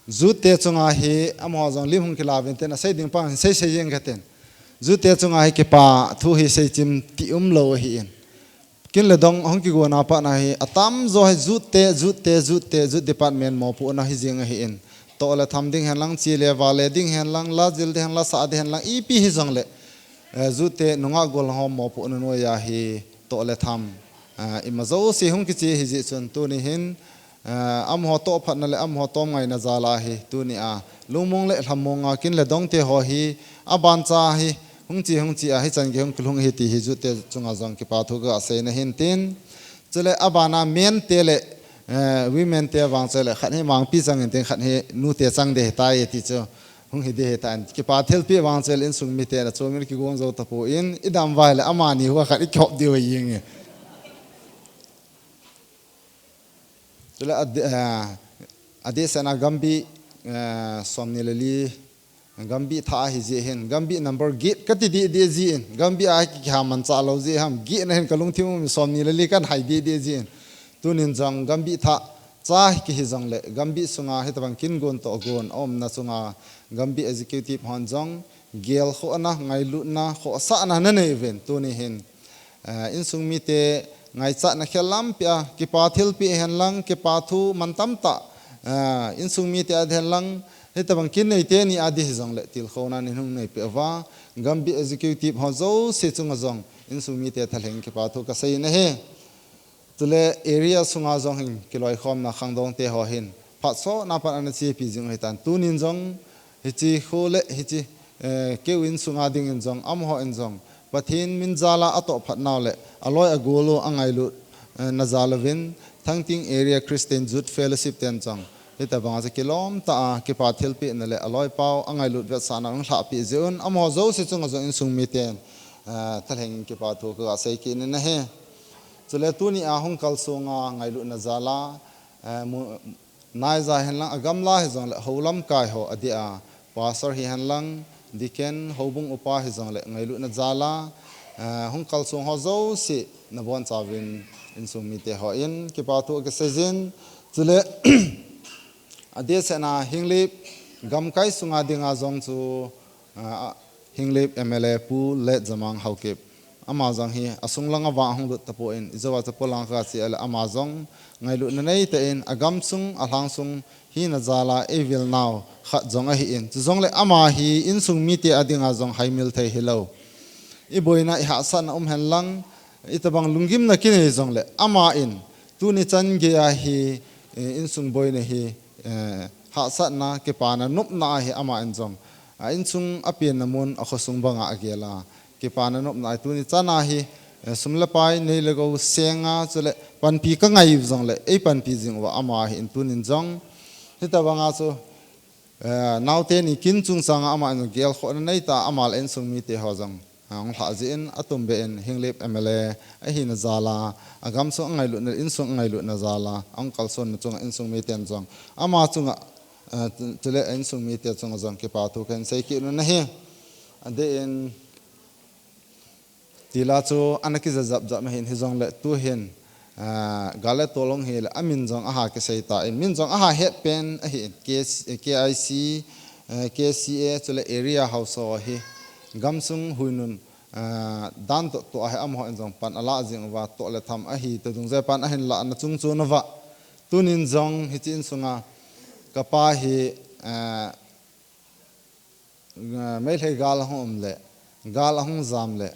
Jute chunga hi, amaho jong lim hung kila uvin tin, asei ding pan, sei sei jeng katin. Jute chunga hi kipa thu hi seichim ti umlou ahi in. Kin le dong hung kigon a pat na hi, atamjo hi jute, jute, jute, jute department mopohna hi jing ahi in. Toh le tham ding hen lang, che le vale ding hen lang, la jil ding hen lang, la sah ding hen lang, ipi hi jong le. Eh, jute nungah gollhang ho mopohna noiya hi toh le tham, eh, ima jouse hung kiche ahi jeh chun tuni hin, eh, amaho tohphatna le amaho tomngaina jal a hi tuni a lungmong le lhamong a kin le dongte ho hi aban cha hi hung che hung che a hichan gei hung kilhung ahi ti hi jute chunga jong kipa thu ka sei na hin tin. Chule abana men te le, eh, women te vang chule khat hi mangpi chang in tin khat hi nu te chang ding ahitai ti chu hung hi ding ahitan. Kipa thilpeh vang chule insung mite na chom in kigong jou tapon i dam vai le amani hua khat i kihop diu ahi jeng e. Chule ade, eh, adeh sena Gambih, eh, somni le li Gambih thah ahi jeh hin, Gambih number get kati deh deh jin, Gambih a kiha manchah lou jeh ham, get na hin kalungthim um somni le li kan hai deh deh jin. Tunin jong Gambih thah cha kihi jongle, Gambih sunga hitabang kin gon toh gon, aumna chunga Gambih executive hon jong, gelkhohna, ngailutna, khohsahna nanei uvin, tuni hin. Eh, insung mite ngaichatna khel lampi a, kipa thilpeh hen lang, kipa thu mantam tah, eh, insung mite a ding hen lang, hitabang kin nei teni a ding hijongle, tilkhouna nei hung neipeh uva, Gambih executive ho jouse chunga jong, insung mite thalheng kipa thu ka sei na hi. Chule area sunga jong hin kiloikhomna khangdong te ho hin, phat sotna pan ana chepi jing u ahitan. Tunin jong, hiche khu le, hiche, eh, keu insunga dingin jong, amaho in jong, Pathen min jal a atoh phat nau le, aloi agol u angailut, eh, na jal uvin, Thangting Area Christian Youth Fellowship ten jong, hitabang a chu kilom tah a, kipa thilpeh na le, aloi pau, angailut vetsahna, hung lhahpeh jeh un, amaho jouse chunga jong insung miten, eh, thalheng kipa thu ka sei kit na hi. Chule tuni a hung kalsong a ngailutna jal a, eh, mu-, Naiza hen lang, agamla hijongle, houlamkai ho adeh a, pastor hi hen lang, deacon, houbung upa hijongle, ngailutna jal a, eh, hung kalsong ho jouse, nabonchauvin, insung mite ho in, kipa thu ka sei jin, chule, adeh sena Henglep, gamkai sunga dinga jong chu, ah, Henglep M L A Pu Letjamang Haokip. Ama jong hi asung langa vang ahung lut tapon, ijou a chu polang ka che a le ama jong ngailutna neitah in, agamsung, alhangsung, hina jal a eivil nau khat jong ahin. Chujongle ama hi insung mite a dinga jong haimil thei hilou. Iboina, ihahsatna um hen lang, itabang lunggimna kinei jongle, ama in, tuni chan gei a hi, eh, insung boina hi, eh, hahsatna, kipana nopna ahi ama in jong. A insung apenna mun akhosung banga agel a. Kipana nopna ahi tuni chan a hi, eh, sum le pai, nei le gou, senga, chule panpi ka ngai jongle, eipanpi jing uva ama hi in tunin jong. Hitabanga chu, eh, naote ni kin chungchang a ama in gelkhohna neitah a ama le insung mite ho jong. Ahung lhah jeh in, atumbeh in, Henglep M L A, ahina jal a, agamsung angailutna, insung angailutna jal a, ahung kalsonna chunga insung miten jong. Ama chunga, eh, tu-, tule insung mite chunga jong kipa thu kahin sei kit u ahi. Adeh in, tila chu ana kija japjap ahin hijongle tuhin, ah, gal le tol hung hile amin jong aha kisei tan, min jong aha het pen ahin, K C, K I C, eh, K C A, chule area house ho hi, gamsung huinun, ah, dan toh toh ahi amaho in jong pan ala jing uva toh le tham ahi, tu dungjuia pan ahin lahna chung chun uva. Tunin jong hiche insunga, kapa hi, ah, ah, Meitei gal ahung um le, gal ahung jam le,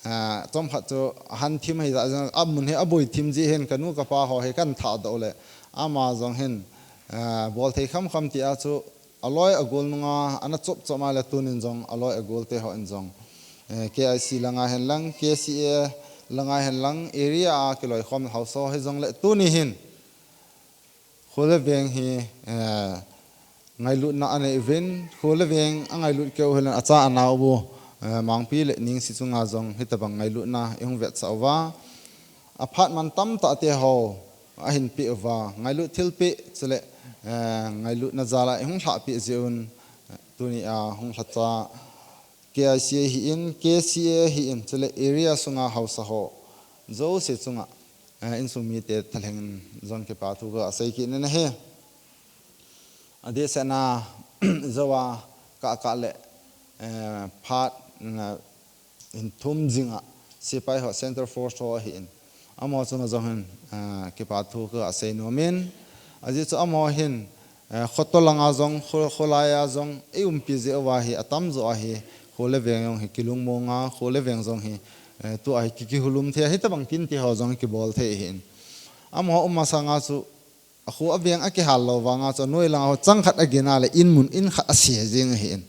ah, chomkhat chu ahan thim ahi jeh jong, amun hi aboi thim jeh hin kanu kapa ho hi kan thah doh le, ama jong hin, ah, bol thei kham kham ti a chu aloi agol nunga, ana chop chop a le tunin jong aloi agol te ho in jong, eh, K I C langa hen lang, K C A langa hen lang, area a kiloikhom house ho hijongle tuni hin, Kho le veng hi, eh, ngailutna anei uvin, kho le veng angailut keu hilen acha anao u, eh, Mangpi le Ningsi chunga jong hitabang ngailutna ihung vetsah uva. Aphat man tamtah te ho ahin peh uva, ngailut thilpeh, chule, eh, ngailutna jal a ihung lhahpeh jeh un, eh, tuni a hung lhacha K I C A hin, K C A hin, chule area sunga haosa ho jouse chunga, eh, insung mite thalheng in jong kipa thu ka sei kit na ahi. Adeh sena, jou a kah kah le, eh, phat, eh, in thum jing a, sepai ho, Central Force ho ahin. Amaho chunga jong hin, eh, kipa thu ka sei nom in. Ajeh chu amaho hin, eh, khotol langa jong, kho-, kholai a jong, i umpi jeh uva hi, atamjo a hi, kho le veng jong hi kilungmonga, kho le veng jong hi, eh, tua hi ki, kihulum thei, hitabang kin ti ho jong kibol thei ahin. Amaho um masanga chu, akho aveng akihal lou vanga chu, anoi langa ho chang khat agin a le in mun in khat ase jeng ahin.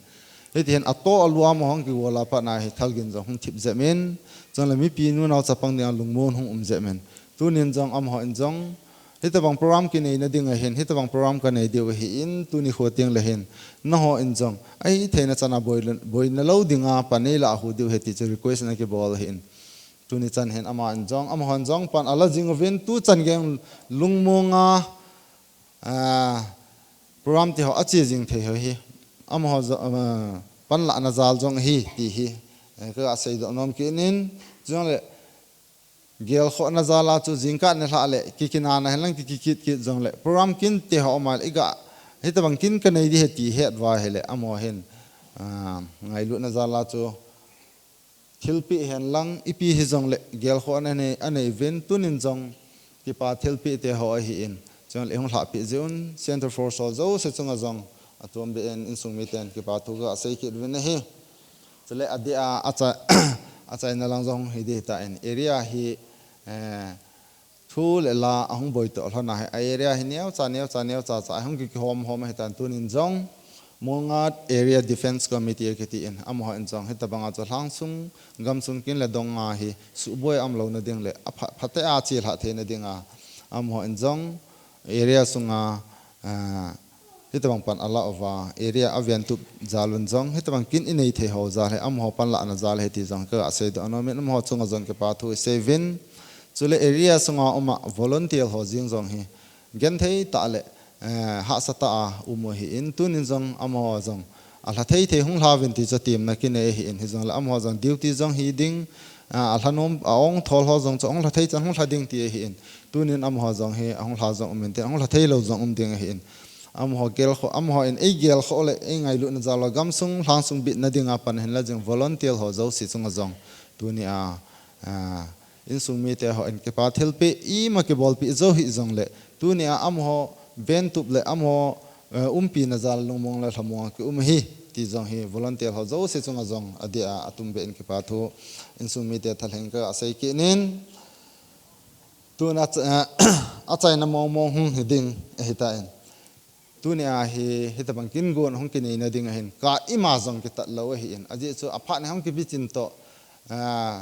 Hiti hin ato alua amaho hung kigol a pat na hi thalgin jong hung thip jep in, chule mipi nunao chapang dinga lungmon hung um jep in. Tunin jong amaho in jong, hitabang program kinei na ding ahin, hitabang program kanei diu ahin, tuni kho teng le hin, nangho in jong, ahi theina chana boi, boina lou dinga pan nei la ahu diu ahi ti chu request na kibol ahin. Tuni chan hin ama in jong, amaho in jong pan ala jing uvin, tu chan gei lungmonga, ah, program ti ho ache jing thei ho hi. Amaho jo, ah, pan la na jal jong ahi ti hi. Eh, ka seidoh nom kit in, jong le, gelkhohna jal a chu jingkah nilhah le, kikinana hen lang ki, kikit kit jong le, program kin ti ho um a le, i ga, hitabang kin kanei di ahi ti het uva ahile, amaho hin, ah, ngailutna jal a chu, thilpeh hen lang, ipi hijong le, gelkhohna anei, anei uvin, tunin jong, kipa thilpeh te ho ahin, chule hung lhahpeh jeh un, Center Force ho jouse chunga jong, atom beh in, insung miten, kipa thu ka sei kit uvin ahi. Chule adeh a, acha-, achaina lang jong hi ding tan, area hi, eh, thu le la ahung boi toh lhon ahi, a area hi neocha, neocha, neocha cha ahung kihom hom ahi tan, tunin jong Molngat Area Defence Committee akiti in, amaho in jong hitabanga chu lhangsung, gamsung kin le dong a hi suboi a um louna ding le apha, phatea chelhah theina dinga, amaho in jong area sunga, ah, hitabang pan ala uva, area aventup jal un jong, hitabang kin inei thei ho jal hi, amaho pan la na jal hi ti jong ka seidoh nom in, amaho chunga jong kipa thu isei uvin. Chule area sunga um a volunteer ho jeng jong hi, genthei tah le, eh, hahsa tah a um u ahin, tunin jong amaho jong, alha thei thei hung lha uvin ti chu temna kinei ahin, hijong le amaho jong duty jong hi ding, ah, alha nom, a-ong thol ho jong chu hung lha thei chan hung lha ding ti ahin, tunin amaho jong hi, ahung lha jong um in tin, ahung lha thei lou jong um ding ahin. Amaho gelkhoh, amaho in ei gelkhoh le, ei ngailutna jal a gamsung, lhangsung bitna dinga pan hin la jing volunteer ho jouse chunga jong. Tuni a, ah, insung mite ho in kipa thilpeh, ima kibolpeh jou hijong le. Tuni a amaho ventup le, amaho, eh, umpina jal lungmong le lhamong a ki um ahi. Ti jong hi volunteer ho jouse chunga jong, adeh a, atom beh in kipa thu, insung mite thalheng ka sei kit in. Tuna ch-, eh, achaina mong mong hung hi ding ahi tan. Tuni a hi, hitabang kin gon hung kinei na ding ahin, ka ima jong kitat lou ahin. Ajeh chu aphat na hung kibichin toh, ah,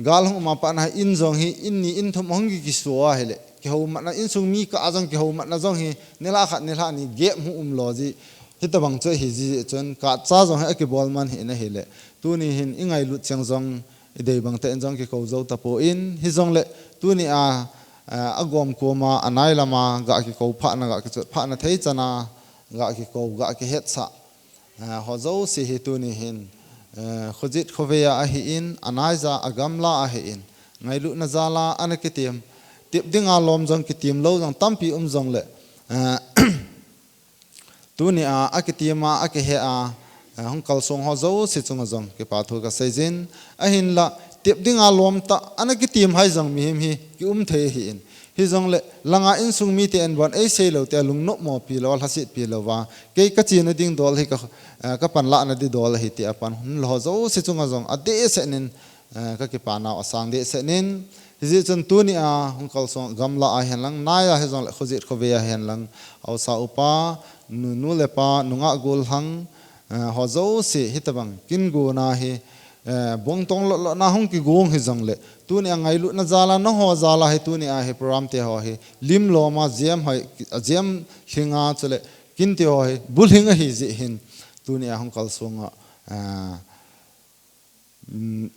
gal hung um a pat na in jong hi, in ni in thum hung ki, kiso ahile, kihoumatna, insung mi kah a jong kihoumatna jong hi, nilhah khat, nilhah ni gap hung um lou jeh, hitabang chu ahi jeh chun, kah cha jong hi akibol man hi in ahile, tuni hin ingailut cheng jong, idei bang tah in jong kikou jou tapon, hijong le, tuni a, eh, agom koma, anai lama, ga kikou phatna, ga kichot phatna thei chana, ga kikou, ga kihetsah, eh, ho jouse hi tuni hin, eh, khojit khovei a ahin, anai ja, agamla ahin, ngailutna jal a, ana kitem, tep dinga lom jong kitem lou jong tampi um jong le, eh, Tuni a, akitem a, akihe a, eh, hung kalsong ho jouse chunga jong kipa thu ka sei jin. Ahinla, tep dinga lom tah, ana kitem hai jong mihem hi, ki um thei ahin. Hijong le, langa insung mite in bon, ei sei lou te a lungnop mo pi lou, lhaset pi lou va. Kei ka chena ding dol hi ka, eh, ka pan la na ding dol hi ti a pan hun lou ho jouse chunga jong, adeh seh nin, eh, ka kipa nau asang deh seh nin. Hijeh chun tuni a hung kalsong gamla a hihen lang, nai a hijong le khojit khovei a hihen lang, haosa upa, nu, nu le pa, nungah gollhang, eh, ho jouse hitabang kin gon a hi, eh, bongtong lot lot na hung kigong hijong le, tuni a ngailutna jal a, nangho jal a hi tuni a hi program te ho hi, lim lom a, jem hoi, jem lhing a, chule kin ti ho hi, bulhing ahi jeh hin, tuni a hung kalsong a, eh, Mm,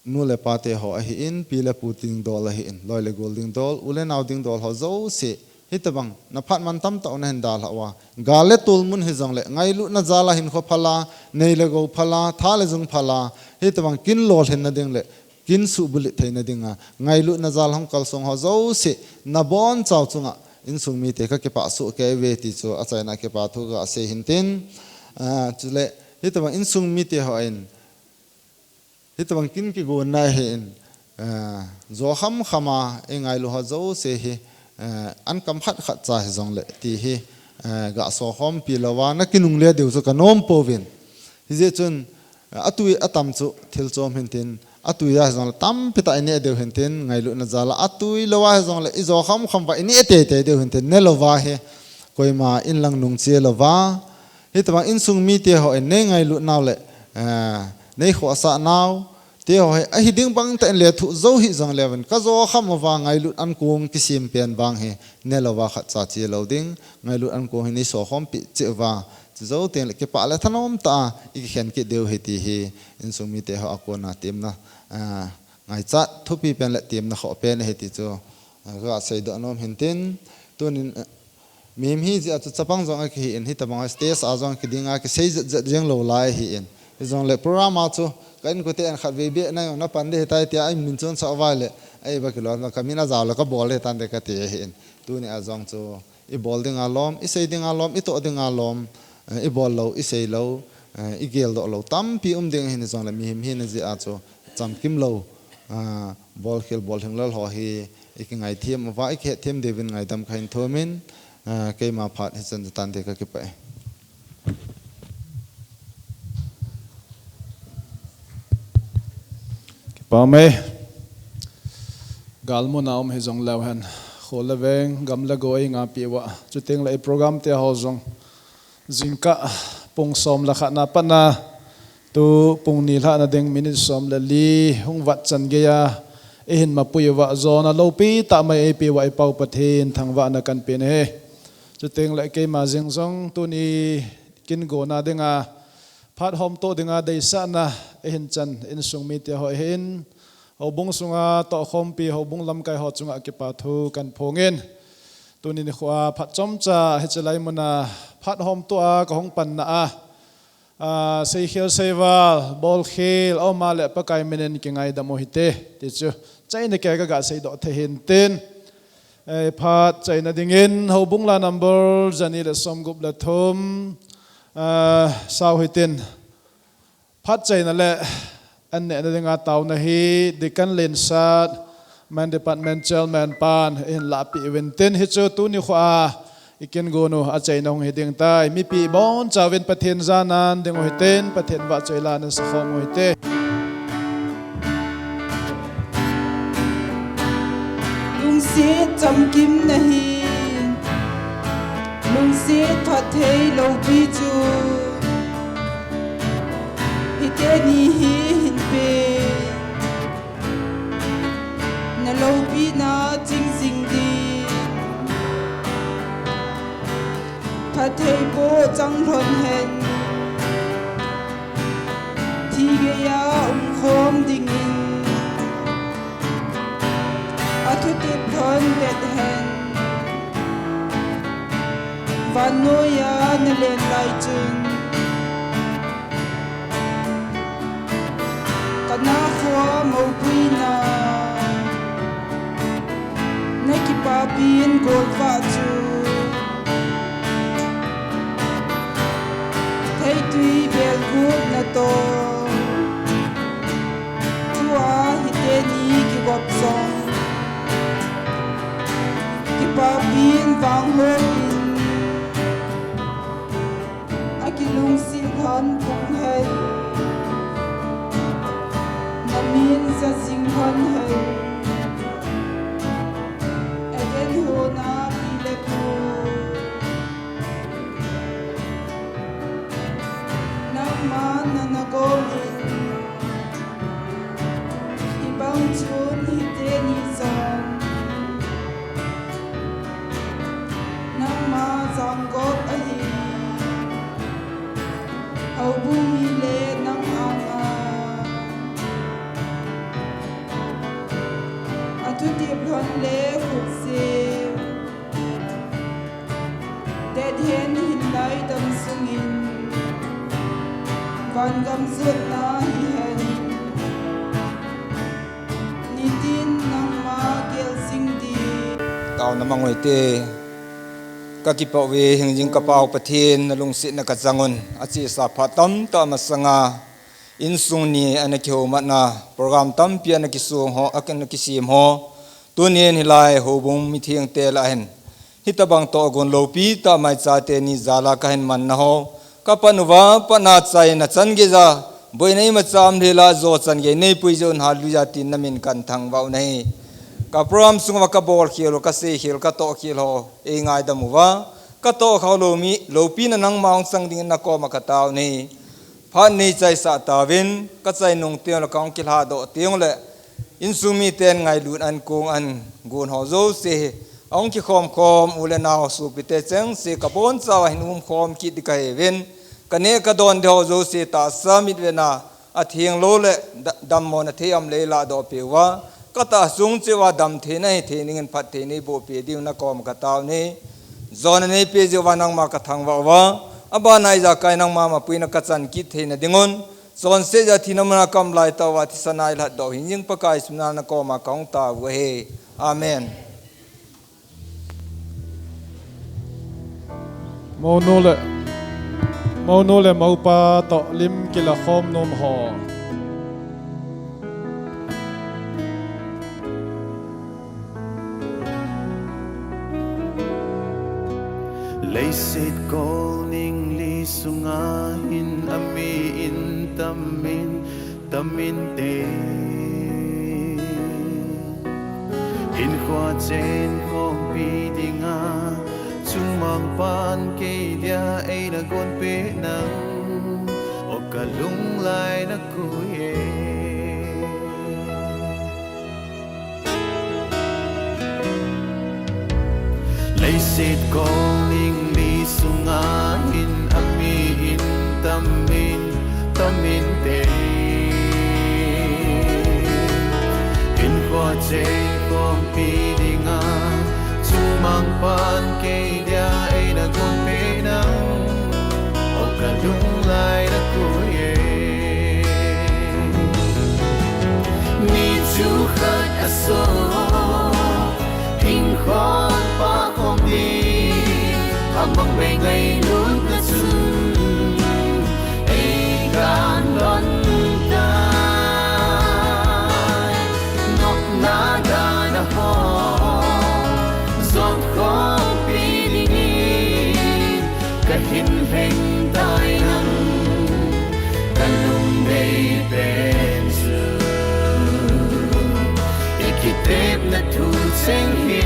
nu le pa te ho ahin, pi le pu ding dol ahin, loi le gol ding dol, u le nao ding dol ho jouse, hitabang, na phat man tam tah u na hin dalha uva. Gal le tol mun hijong le, ngailutna jal a hinkho phal a, nei le gou phal a, tha le jung phal a, hitabang kin lolhin na ding le, kin suhbulhit thei na dinga, ngailutna jal hung kalsong ho jouse, na bonchau chunga, insung mite ka kipah soh kei uve ti chu, achaina kipa thu ka sei hin tin, ah, chule, hitabang insung mite ho in, Hitabang kin kigon na hin, eh, jo kham kham a, i ngailu ho jouse hi, eh, an kam khat khat cha hijong le, ti hi, eh, ga so khom pi lou va, na kinungle diu chu ka nom pouvin. Hijeh chun, Atui atam chu thil chom hintin, atui a hijongle tampi tah ineh diu hintin, ngailutna jal a, atui lou a hijongle ijo kham kham uva ineh teitei diu hintin, ne louva hi koima in lang nung che louva, hitobang insung mite hon nei ngailut nau le, eh, nei khohsah nau, te ho hi ahi ding bang tah in lethuh jou hih jongle ven, kajo kham uva ngailut ankong kisem pen vang hi ne louva khatcha che lou ding, ngailut ankong hi nei sokhompi cheh uva, che jou teng le kipah le thanom tah a ikikhen kit diu ahi ti hi insung mite ho a kona temna, ah, ngaichat thupi pen le temna khoh pen ahi ti chu, ah, kaseidoh nom hintin, tunin, eh, mihem hi jeh a chu chapang jong akihi in, hitobang a stage a jong kiding a kisei jet jet jeng lou lai ahi in. Hijongle program a chu ka inkote in khatvei beh na jong na pan ding ahitai tia ahin min chonsah uva le, ahi ba kilou, ka min ajao le kabol ding ahitan te kati ahi in. Tuni a jong chu ibol ding a lom, isei ding a lom, itoh ding a lom, eh, ibol lou, isei lou, eh, igeldoh lou tampi um ding ahin, hijongle mihem hina jeh a chu chamkim lou, ah, bolkhel bolhing lal ho hi ikingaithem uva, ikihetthem diuvin ngaidam kahin thum in, ah, keima phat hichan chu tante, kakipah e. Kipah e. Galmun a um hijongleu hen, kho le veng, gam le go eingapeh uva, chuteng le i program te ho jong jingkah pung som le khat na pat na, tu pung ni lhah na ding minute som le li hung vat chan geiya eihin mapui uva, jona loupi tah mai eipeh uva i Pa u Pathen thangvahna kahin pe e. Chuteng le keima jeng jong tuni kin gona dinga phat homtoh dinga deisahna eihin chan insung mite ho ahin, houbung sunga tohkhompi houbung lamkai ho chunga kipa thu kahin phong in, tuni nikho a phat chomcha hiche lai muna phat homtoh a kahung panna a, ah, seikhel seival, bolkhel aum a le Pakai min in kingaidam u hite ti chu chaina kei kaga seidoh thei hintin, eh, phat chaina dingin houbung la number jani le somgup le thum, ah, sau hitin, phat chaina le an nehna dinga taona hi Deacon Lensat, Main Department Chairman pan eihin lahpeh uvin tin, hichu tuni nikho a ikin gon u achaina hung hi ding tai. Mipi bonchauvin Pathen jana nading u hitin, Pathen vahchoi la nasakhom u hite. Lungset chamkim nahi, lungset phatthei loupi chu hiteni hi hinpe, naloupina ching jing ding. Phatthei po chang lhon hen, thi geiya umkhom dingin, athutep lhon vet hen, vannoiya nalen lai chun, kana khoa mopuina, nakipapin golvah chu, theitui belgup natoh, tua hiteni kigop jong, kipapin vanghopin, akilungset lhon pung hen, namin jajing lhon hen, Eden hon a pi le pu, nangman nana gom in, hibang chun hiteni jong nangma janggop ahi, houbung mi le nang anga athutep lhon le khutjem det hen hinlai dam sungin vangam jotna hihen, nitin nangma gel jing ding. Taona mang u hite. Kakipah uve, hingjing ka Pa u Pathen, nalungsetna kachang un, achesa phat tamtah masanga insung ni ana kihoumatna, program tampi ana kisong ho, ana kisem ho, tunin hilai houbung mithengte lah a hin hitobang tohgon loupi tah mai chate ni jal a kahin manna ho, kapan uva pat na achaina chan geiya Boina imacha umlhela jochan gei neipui jeh un hallelujah tin namin kathangvah u ahi. Ka program sunguva kabol khel u, kasei khel, katoh khel ho eingaidam uva, katoh khah lou mi, loupina nangma hung chang dingin nakoma katao ahi. Phat neichaisah tauvin, kachai nung tengle kahung kilhadoh tengle, insung miten ngailut an, kong an, gon ho jouse hi ahung kikhom khom, u le nao sopite chengse kabonchauva hin umkhom kit ding kahiuvin, kaneh kadon ding ho jouse tahsa mitvena atheng lou le da-, dammona thei um le eiladoh peh uva, katahsa chung cheh uva damtheina hithei dingin phattheina eiboh peh diu nakoma katao ahi. Jona neipeh jeh uva nangma kathangvah uva, abana ijakai nangma mapuina kachan kit theina dingun, chonset jeh a thina muna kaum laitah uva thisan a eilhatdoh u ahin, jing Pakai Jesu mina nakoma kahung tao u ahi. Amen. Mounu le, mounu le moupa toh lim kilakhom nom ho. Leiset kolningli sunga hin ami in tamin, taminte. Hinkho chenkhompi dinga, chungmang pan kei dia eina gonpeh nang, o kalunglai nakoi e. Leiset kolningli sunga hin ami in tamin, taminte. Hinkho chenkhompi dinga, chungmang pan kei dia eina gonpeh nang, o kalunglai nakoi e. Mi chu khat aso, hinkho pakhom ding, amang bei ngailutna chun eikanlon tai. Nopna dana ho, jotkhompi dingin kahin lheng tai nang, kalungdei pen chu. Ikitepna thucheng hi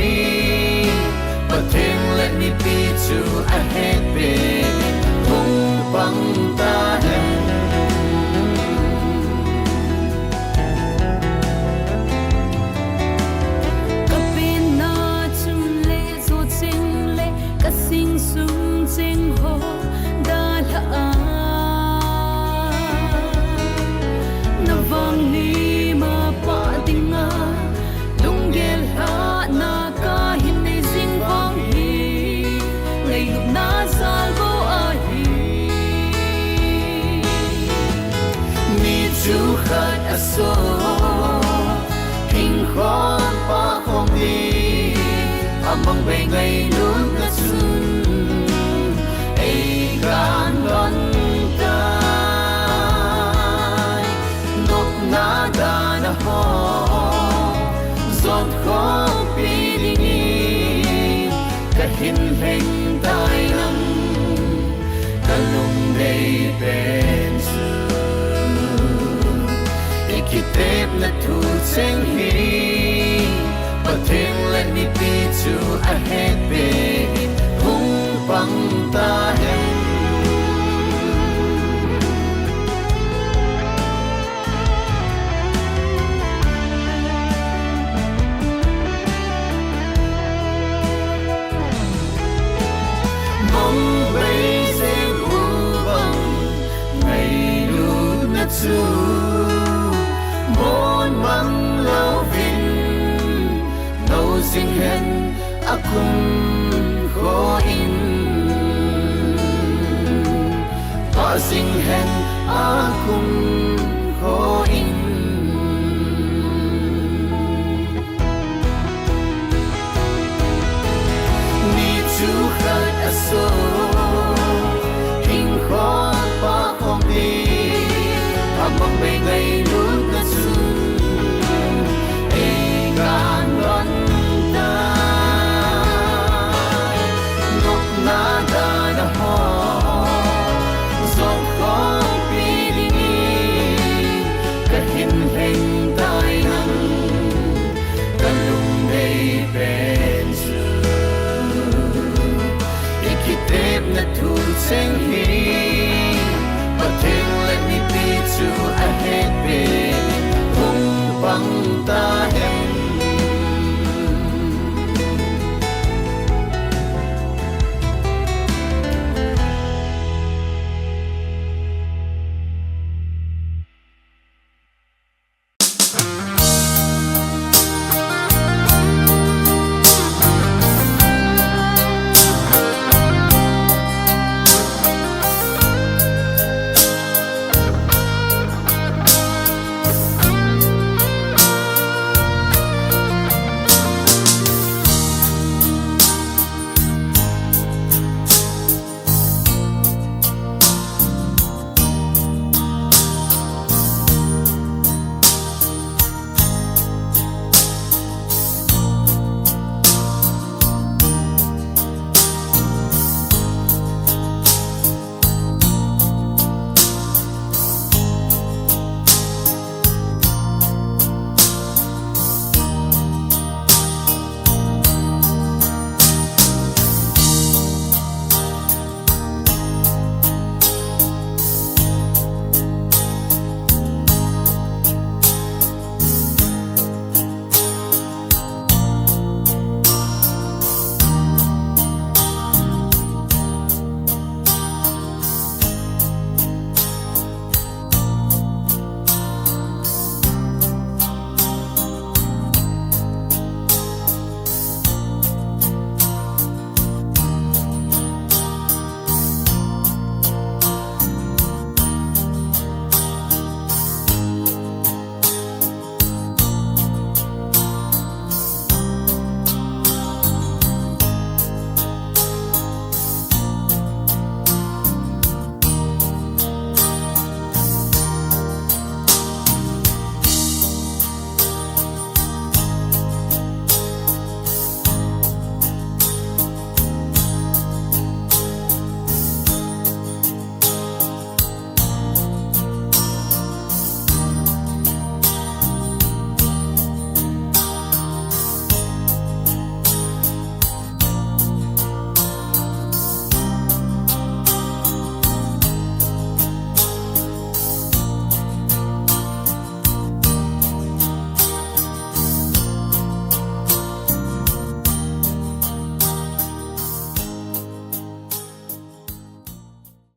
Pathen le mipi chu ahetpeh in hung pang tahen. Kapenna chungle jocheng le kasing sung cheng ho dalha a, navangni mapah dinga lunggel lhahna kahin nei jing vang hi, ngailutna jalbou ahi. Mi chu khat aso, hinkho pakhom ding, amang bei ngailutna chun eikanlon tai. Nopna dana ho, jotkhompi dingin kahin lheng tai nang, kalungdei pen chu. Ikitepna thucheng hi Pathen le mipi chu ahetpeh in hung pang tahen. Mong bei jeng u bang ngailutna chu, mon mang louvin nou jing hen akum kho in, pah jing hen akum